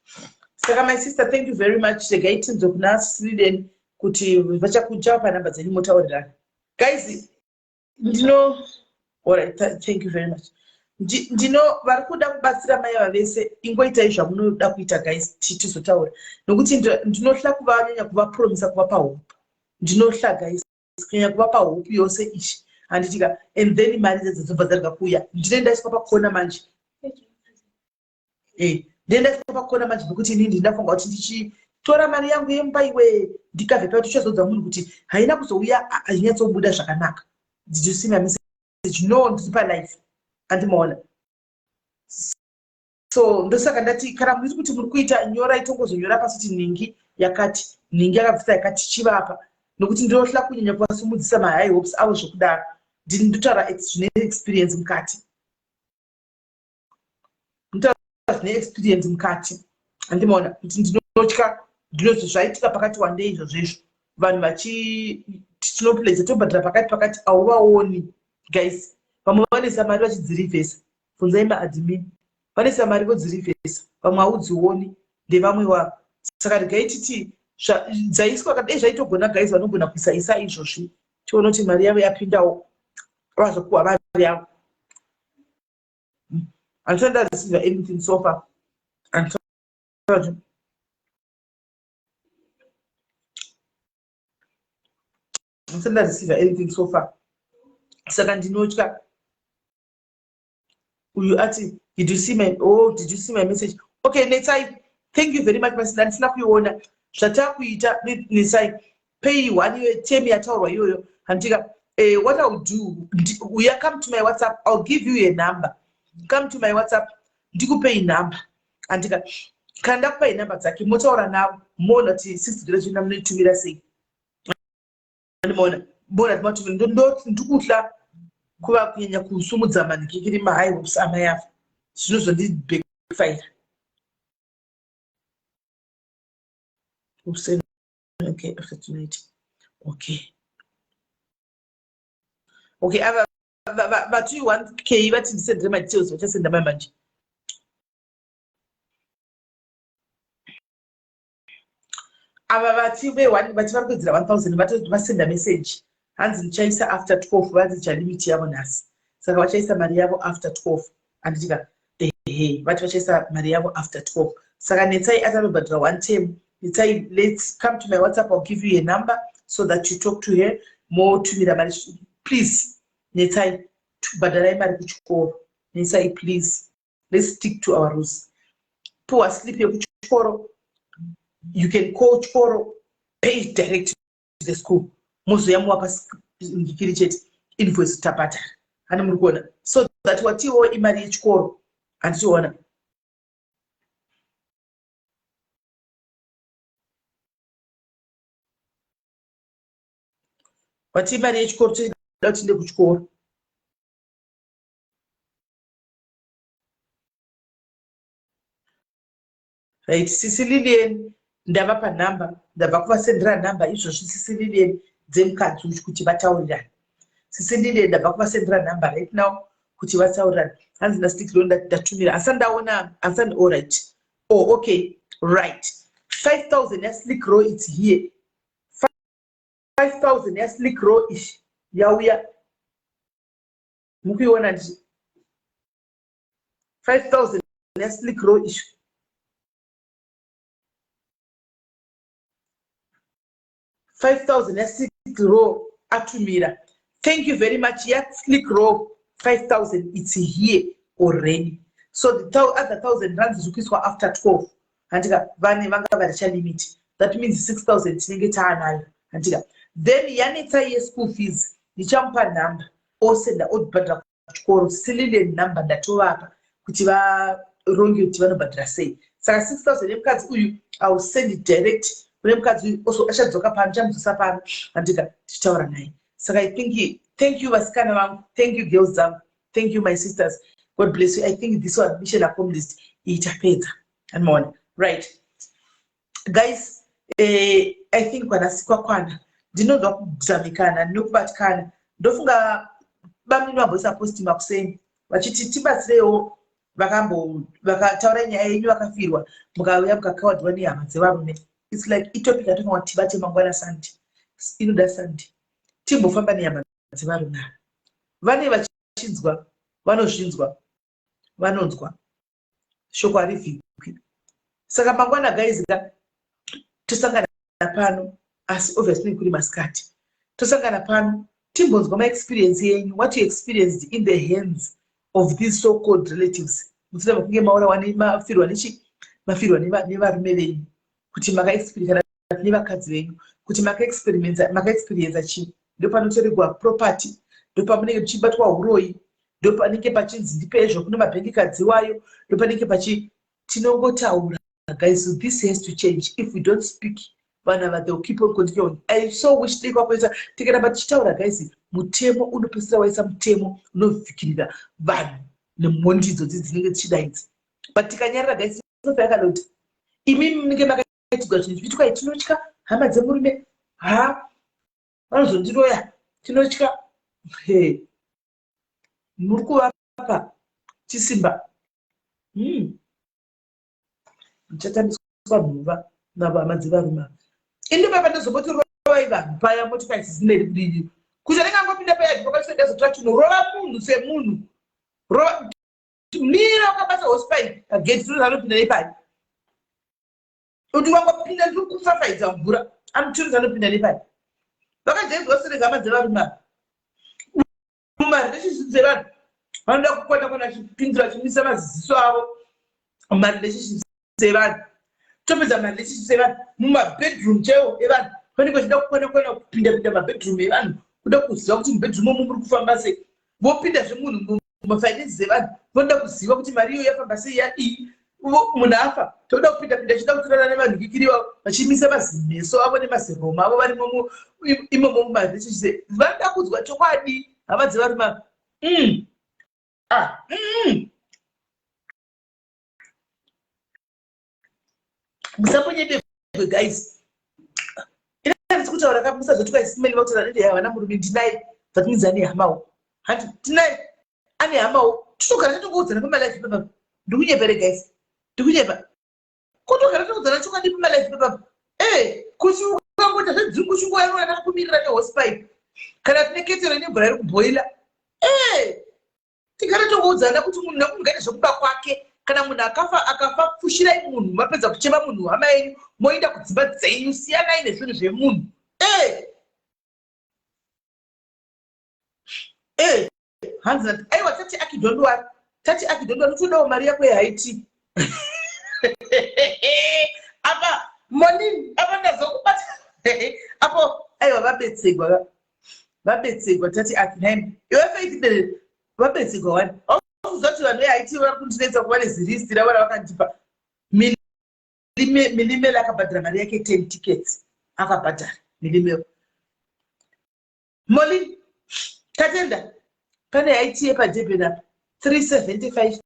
saka my sister, thank you very much. Regai tinzwe kuna Sweden kuti vachakuja panhamba dzenyu motaurirana. Guys, ndino, alright, thank you very much. Ndino vari kuda kubatsira mai ava vese, ingoitai zvamunoda kuita guys, tizotaura, nokuti ndinohla kuvanyanya kuvapromisa, kuvapa hope. Ndinohla guys kunyanya kuvapa hope yose ichi, handitika? And then mari dzedzo dzobva dzarega kuuya. Ndine ndaiswa pakona manje, ndine ndaiswa pakona manje, nekuti inini ndindafunga kuti ndichitora mari yangu yemba iwe ndikabve pa tichazodza munhu kuti haina kuzouya, hainyatsobuda zvakanaka. Did you see my message? No, ndiri palive, andimaona. So ndosaka ndati kana muri kuti muri kuita nyorai, tongozonyora pasi kuti nhingi yakati, nhingi yakabvisa yakati, chivapa, nokuti ndinohla kunyanya kuvasumudzisa mahigh hopes avo zvokudaro. Ndini ndotaura zvine experience mukati, ndotaura zvine experience mukati, handimaona? Kuti ndinotya ndinozvi zvaitika pakati wandei izvozvo izvo, vanhu vachi tinopledza tobhadhara pakati pakati, hauvaoni guys. Vamwe vanoisa mari vachidzirivhesa, bvunzai maadmin, vanoisa mari vodzirivhesa, vamwe haudzioni, ndevamwe wavo. Saka regai titi dzaiswa kadai zvaitogona guys, vanogona kuisa isa izvozvi, tione kuti mari yavo yapindawo, vazopuwa mari yavo. Handisati ndareceive anything so far. Handisati ndareceive anything so far, saka ndinotya. Uyu ati, "Did you see my, oh, did you see my message?" Okay, Netsai, thank you very much. Masina, ndisina kuiona. Zvatakuita, Netsai, pay one iyoyo term yataurwa iyoyo, handika? What I'll do, uya, come to my WhatsApp, I'll give you a number. Come to my WhatsApp, ndikupei number, handika? Kana ndakupai namba dzake, motaura navo, moona kuti $60 ina munoitumira sei. Andimoona mbona timatumira, ndikuhla kuva kunyanya kusumudza manhikikiri mahigh hopes amai ava, zvinozondibackfire. Okay, after tonight. Okay, ava vati 1K vati ndisendere madetails, vachasenda mai manje. Ava vati ve1 vati vari kuwedzera 1000, vasenda message. Hanzi ndichaisa after 12, vanzi chalimit yavo nhasi, saka vachaisa mari yavo after 12, handitika? Ehe, vati vachaisa mari yavo after 12. Saka Netsai atanobhadhara one term. Netsai, let's come to my WhatsApp, I'll give you a number so that you talk to her, motumira mari. Please, Netsai, bhadharai mari kuchikoro. Netsai, please, let's stick to our rules. Puwa slip yekuchikoro, you can call chikoro, pay direct to the school, mozoya muvapa ngikiri chete invoice, tabhadhara. Hani muri kuona? So that watiwo imari yechikoro, handitiona? Wati imari yechikoro, toda kuti tiende kuchikoro. Right, Sisi Lilian, ndavapa nhamba, ndabva kuvasendera nhamba izvozvi, Sisi Lilian, dzemukadzi uyu kuti vataurirane. Sisi Lilian, ndabva kuvasendera nhamba right now kuti vataurirane. Hanzi naStiklo ndatumira, asi ndaona asani. Allright, oh okay, right, 5000 yaSlick Row, it's here. 5000 yaSlick Row ishi yauya, mukuiona? Ndi 5000 yaSlick Row ishi, 5000 yaSlick Row atumira. Thank you very much. YaSlick Row 5000, it's here already. So the other 1000 rands ziri kuiswa after 12, handika? Vane vanga varicha limit, that means 6000 tinenge taanayo, handika? Then yaNetsai yeschool fees, ndichamupa nhamba, osenda, obhadhara kuchikoro. Sililian, nhamba ndatovapa kuti varonge kuti vanobhadhara sei. Saka 6000 yemukadzi uyu, I will send it direct kune mukadzi uyu. Also achadzoka pano, chamudzosa pano, handika? Tichitaura naye. Saka I think, thank you vasikana vangu, thank you girls dzangu, thank you my sisters, God bless you. I think this one, mission accomplished, itapedza, andimaona? Right guys, I think kwanasikwa kwana ndinonzwa kudzamikana nekubatikana. Ndofunga bamnini vamboisa post makuseni vachiti tibatsireiwo, vakataura nyaya yenyu, vakafirwa, mukauya mukakawadwa nehama dzevarume. It's like itopic yatofanwa tibate mangwana Sunday, inoda Sunday timbofamba nehama dzevarume ava. Vane vachinzwa, vanozvinzwa, vanonzwa shoko harivhikwi. Saka mangwana guys ka, tosangana pano, asi obviously kuri masikati. Tosangana pano timbonzwa maexperience yenyu, what you experienced in the hands of these so called relatives, musina makunge maurawa, mafirwa nechi, mafirwa nevarume venyu, kuti makaexperience nevakadzi venyu, kuti makaexperiensa chii. Ndopanotoregwa property, ndopamunenge muchibatwa uroyi, ndopanenge pachinzi ndipezvo kune mabhengi kadziwayo, ndopanenge pachi tinongotaura. Guys, so this has to change. If we don't speak, vanhu ava, they'll keep on continuing. I so wish dei kwakuita tikaramba tichitaura guys, mutemo unopedzisira waisa mutemo unovhikirira vanhu nemhondi idzodzi dzinenge dzichidaidzi. But tikanyarara guys, inofa yakadoti imi munenge makaitigwa zvinhu zviitwa. Tinotya hama dzemurume, ha, vanozondiroya, tinotya. He, muri kuvapa chisimba. Muchatambiswa nhuva navo hama dzevarume. Indi baba, ndozombotirovai vanhu paya, moti isisineri kudini kuti anenge angopinda paya pakatisodazotora tinorova munhu semunhu. Rova, mira wakabata hosepipe pageti, tinozi anopinda nepai? Kuti wangopinda, ndiri kufafaidza mvura, anotirozi anopinda nepai? Vakajaidzwa serega hama dzevarume ava mumarelationship dzevanhu, vanoda kukwana kwana achipindura, achimisa maziso avo mumarelationships evanhu. Topedza marelationships evanhu mumabedroom chaiwo evanhu, vanenge vachida kukwana kwana kupinda pinda mabedroom evanhu, kuda kuziva kuti mubedroom omo muri kufamba sei. Vopindazve munhu mumafinances evanhu, vanoda kuziva kuti mari iyo yafamba sei, yadii. Munhu afa, toda kupinda pinda, achida kutorana nevanhu kikiriwa, vachimisa mazimeso avo nemaziroma avo varimo imomo mumarelationships. Vanoda kunzwa chokwadi hama dzevarume. Ah. Musambonyebegwe guys, inandisi kutaura ka, musazoti kwaisimeli vakutaura nende havana murume. Ndinai, that means ane hamawo, handi? Tinai ane hamawo, totogara tatongoudzana pamalive pepapa. Ndikunyepere guys? Ndikunyepa? Kutogara taudzana chokwadi pamalive pepapa e kuti ukangoita zvedzungu, chinguva yanona ndakakumirira nehosepipe. Kana tine ketero ine mvura iri kubhoila. Eh! Tigare tongoudzana kuti munhu nemunhu ngaite zvekuba kwake. Kana munhu akafa akafa pfushirai munhu mapedza kuchema munhu hama yenyu moenda kudzimba dzenyu siyanai nezvinhu zvemunhu. Eh! Eh! Hanzi nati aiwa tati aki don't worry. Tati aki don't worry todawo mari yako yehaiti. Apa morning apa ndazokubata. Apo aiwa vabetsegwa vabetsegwa tati aki nhaimi. Iwe Faith Bere vabetsegwa wani. Auziva kuti vanhu vehaiti vari kundinetsa kuva neziristi ravo ravakandipa. Milimelo akabhadhara mari yake 10 tickets. Akabhadhara Milimelo. Molly, tatenda. Pane IT yepaDurban apa 375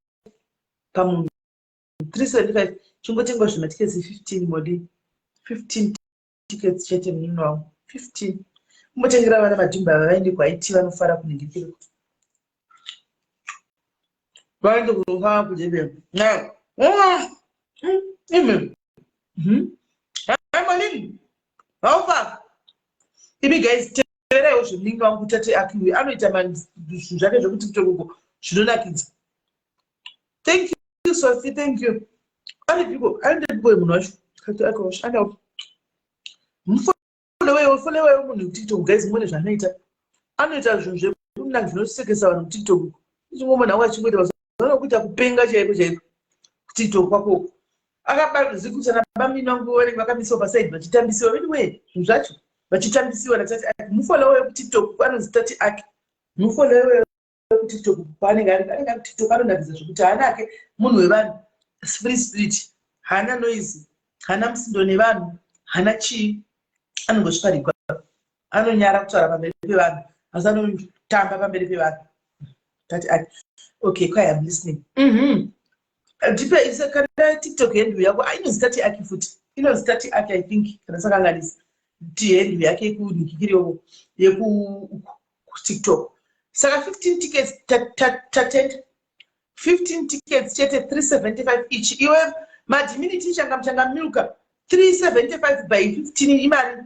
pamunhu 375 chingotengwa zvimatickets 15 Molly 15 tickets chete munini wangu 15 kumbotengera vana madhimba ava vaende kuIT vanofara kuningikiriko vaende kunofara kuDurban. Imi. Hi Molly. How far? Imi guys teveraiwo zvemuningi wangu tate akiwe anoita zvinhu zvake zvekutiktok uko zvinonakidza. Thank you Sophie, thank you. Aripiko, aendepiko munhu wacho? Kati akiwacho, anda. Mufollowewo, followewo munhu kutiktok guys muone zvaanoita. Anoita zvinhu zvekunaka zvinosekesa vanhu kutiktok uko. Ichingomona wangu achingoita basa vanokuita kupenga chaiko chaiko kutiktok kwako uko. Akabazikuta nabamini vangu vanenge vakamisiwa pasaidi vachitambisiwa anyway zvinhu zvacho vachitambisiwa natati ake mufollowewo kutiktok anonzi tati ake mufollowewo kutiktok kwaanenge ari anenge ari kutiktok anonakidza zvekuti haana ake munhu wevanhu free spirit haana noise haana musindo nevanhu haana chii anongosviparigwa anonyara kutaura pamberi pevanhu asi anotamba pamberi pevanhu tati ake okay kwai am listening Ndipe ise kana TikTok handle yako ah, inonzi tati aki futi inonzi tati aki I think kana sakanganisa ti handle yake yekunikikiriwo yeku TikTok saka 15 tickets tatenda 15 tickets chete 375 each iwe madiminity changa muchanga milka 375 by 15 imari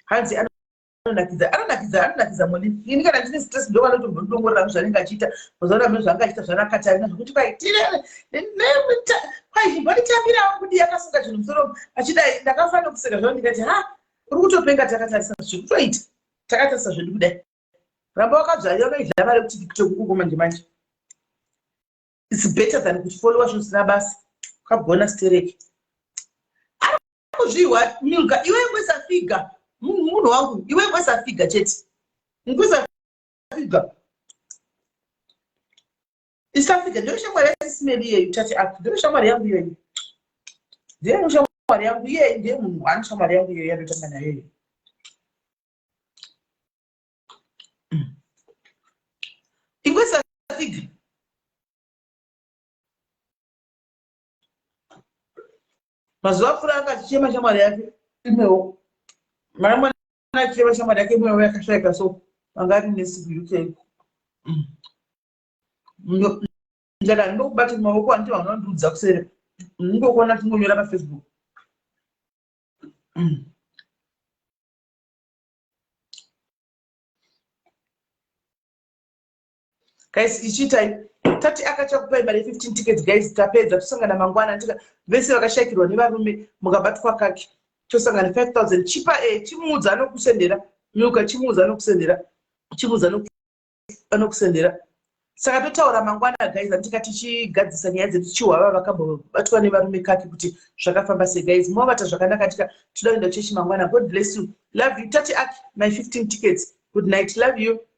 hanzi anonakidza anonakidza anonakidza moni ini kana ndine stress ndo vanotombondongorera zvanenge achiita mazuva ano zvaanga achiita zvanakatarina zvekuti kwai kwai chimbonditambirawo kudii akasunga chinhu musoro achidai ndakafanira kuseka zvavo ndikati ha uri kutopenga takatarisa zvekutoita takatarisa zvedu kudai ramba wakadzvarira unoidya mari yekuti tiktok uko manje manje its better than kufollowa zvinhu zvisina basa ukagona stereki kuzvihwa milka iwe ngwesa figa munhu wangu iwe ngwesa figa chete ngwesa figa isa figa ndiyo shamwari yasisimeli iyeyu tati api ndiyo shamwari yangu iyeyu ndiyo shamwari yangu iyeyu ndiye munhu one shamwari yangu iyeyu yandotanga nayo iyeyu ingwesa figa Mazuva apfuura anga achichema shamwari yake imwewo. Mai mwana achichema shamwari yake imwewo yakashaika so anga ari nesi kuUK. Ndaka ndokubata maoko anditi vanhu vanondiudza kuseri. Ndingokuona tingonyora paFacebook. Guys ichiitai tati akachakupai mari 15 tickets guys tapedza tosangana mangwana ndika vese vakashaikirwa nevarume mukabatwa kaki tosangana 5000 chipa eh chimuudza anokusendera milka chimuudza anokusendera chimuudza anokusendera saka totaura mangwana guys andika tichigadzisa nyaya dzedu tichihwava vakambobatwa nevarume kaki kuti zvakafamba sei guys movata zvakanaka tika toda kuenda kuchechi mangwana god bless you love you tati aki my 15 tickets good night love you.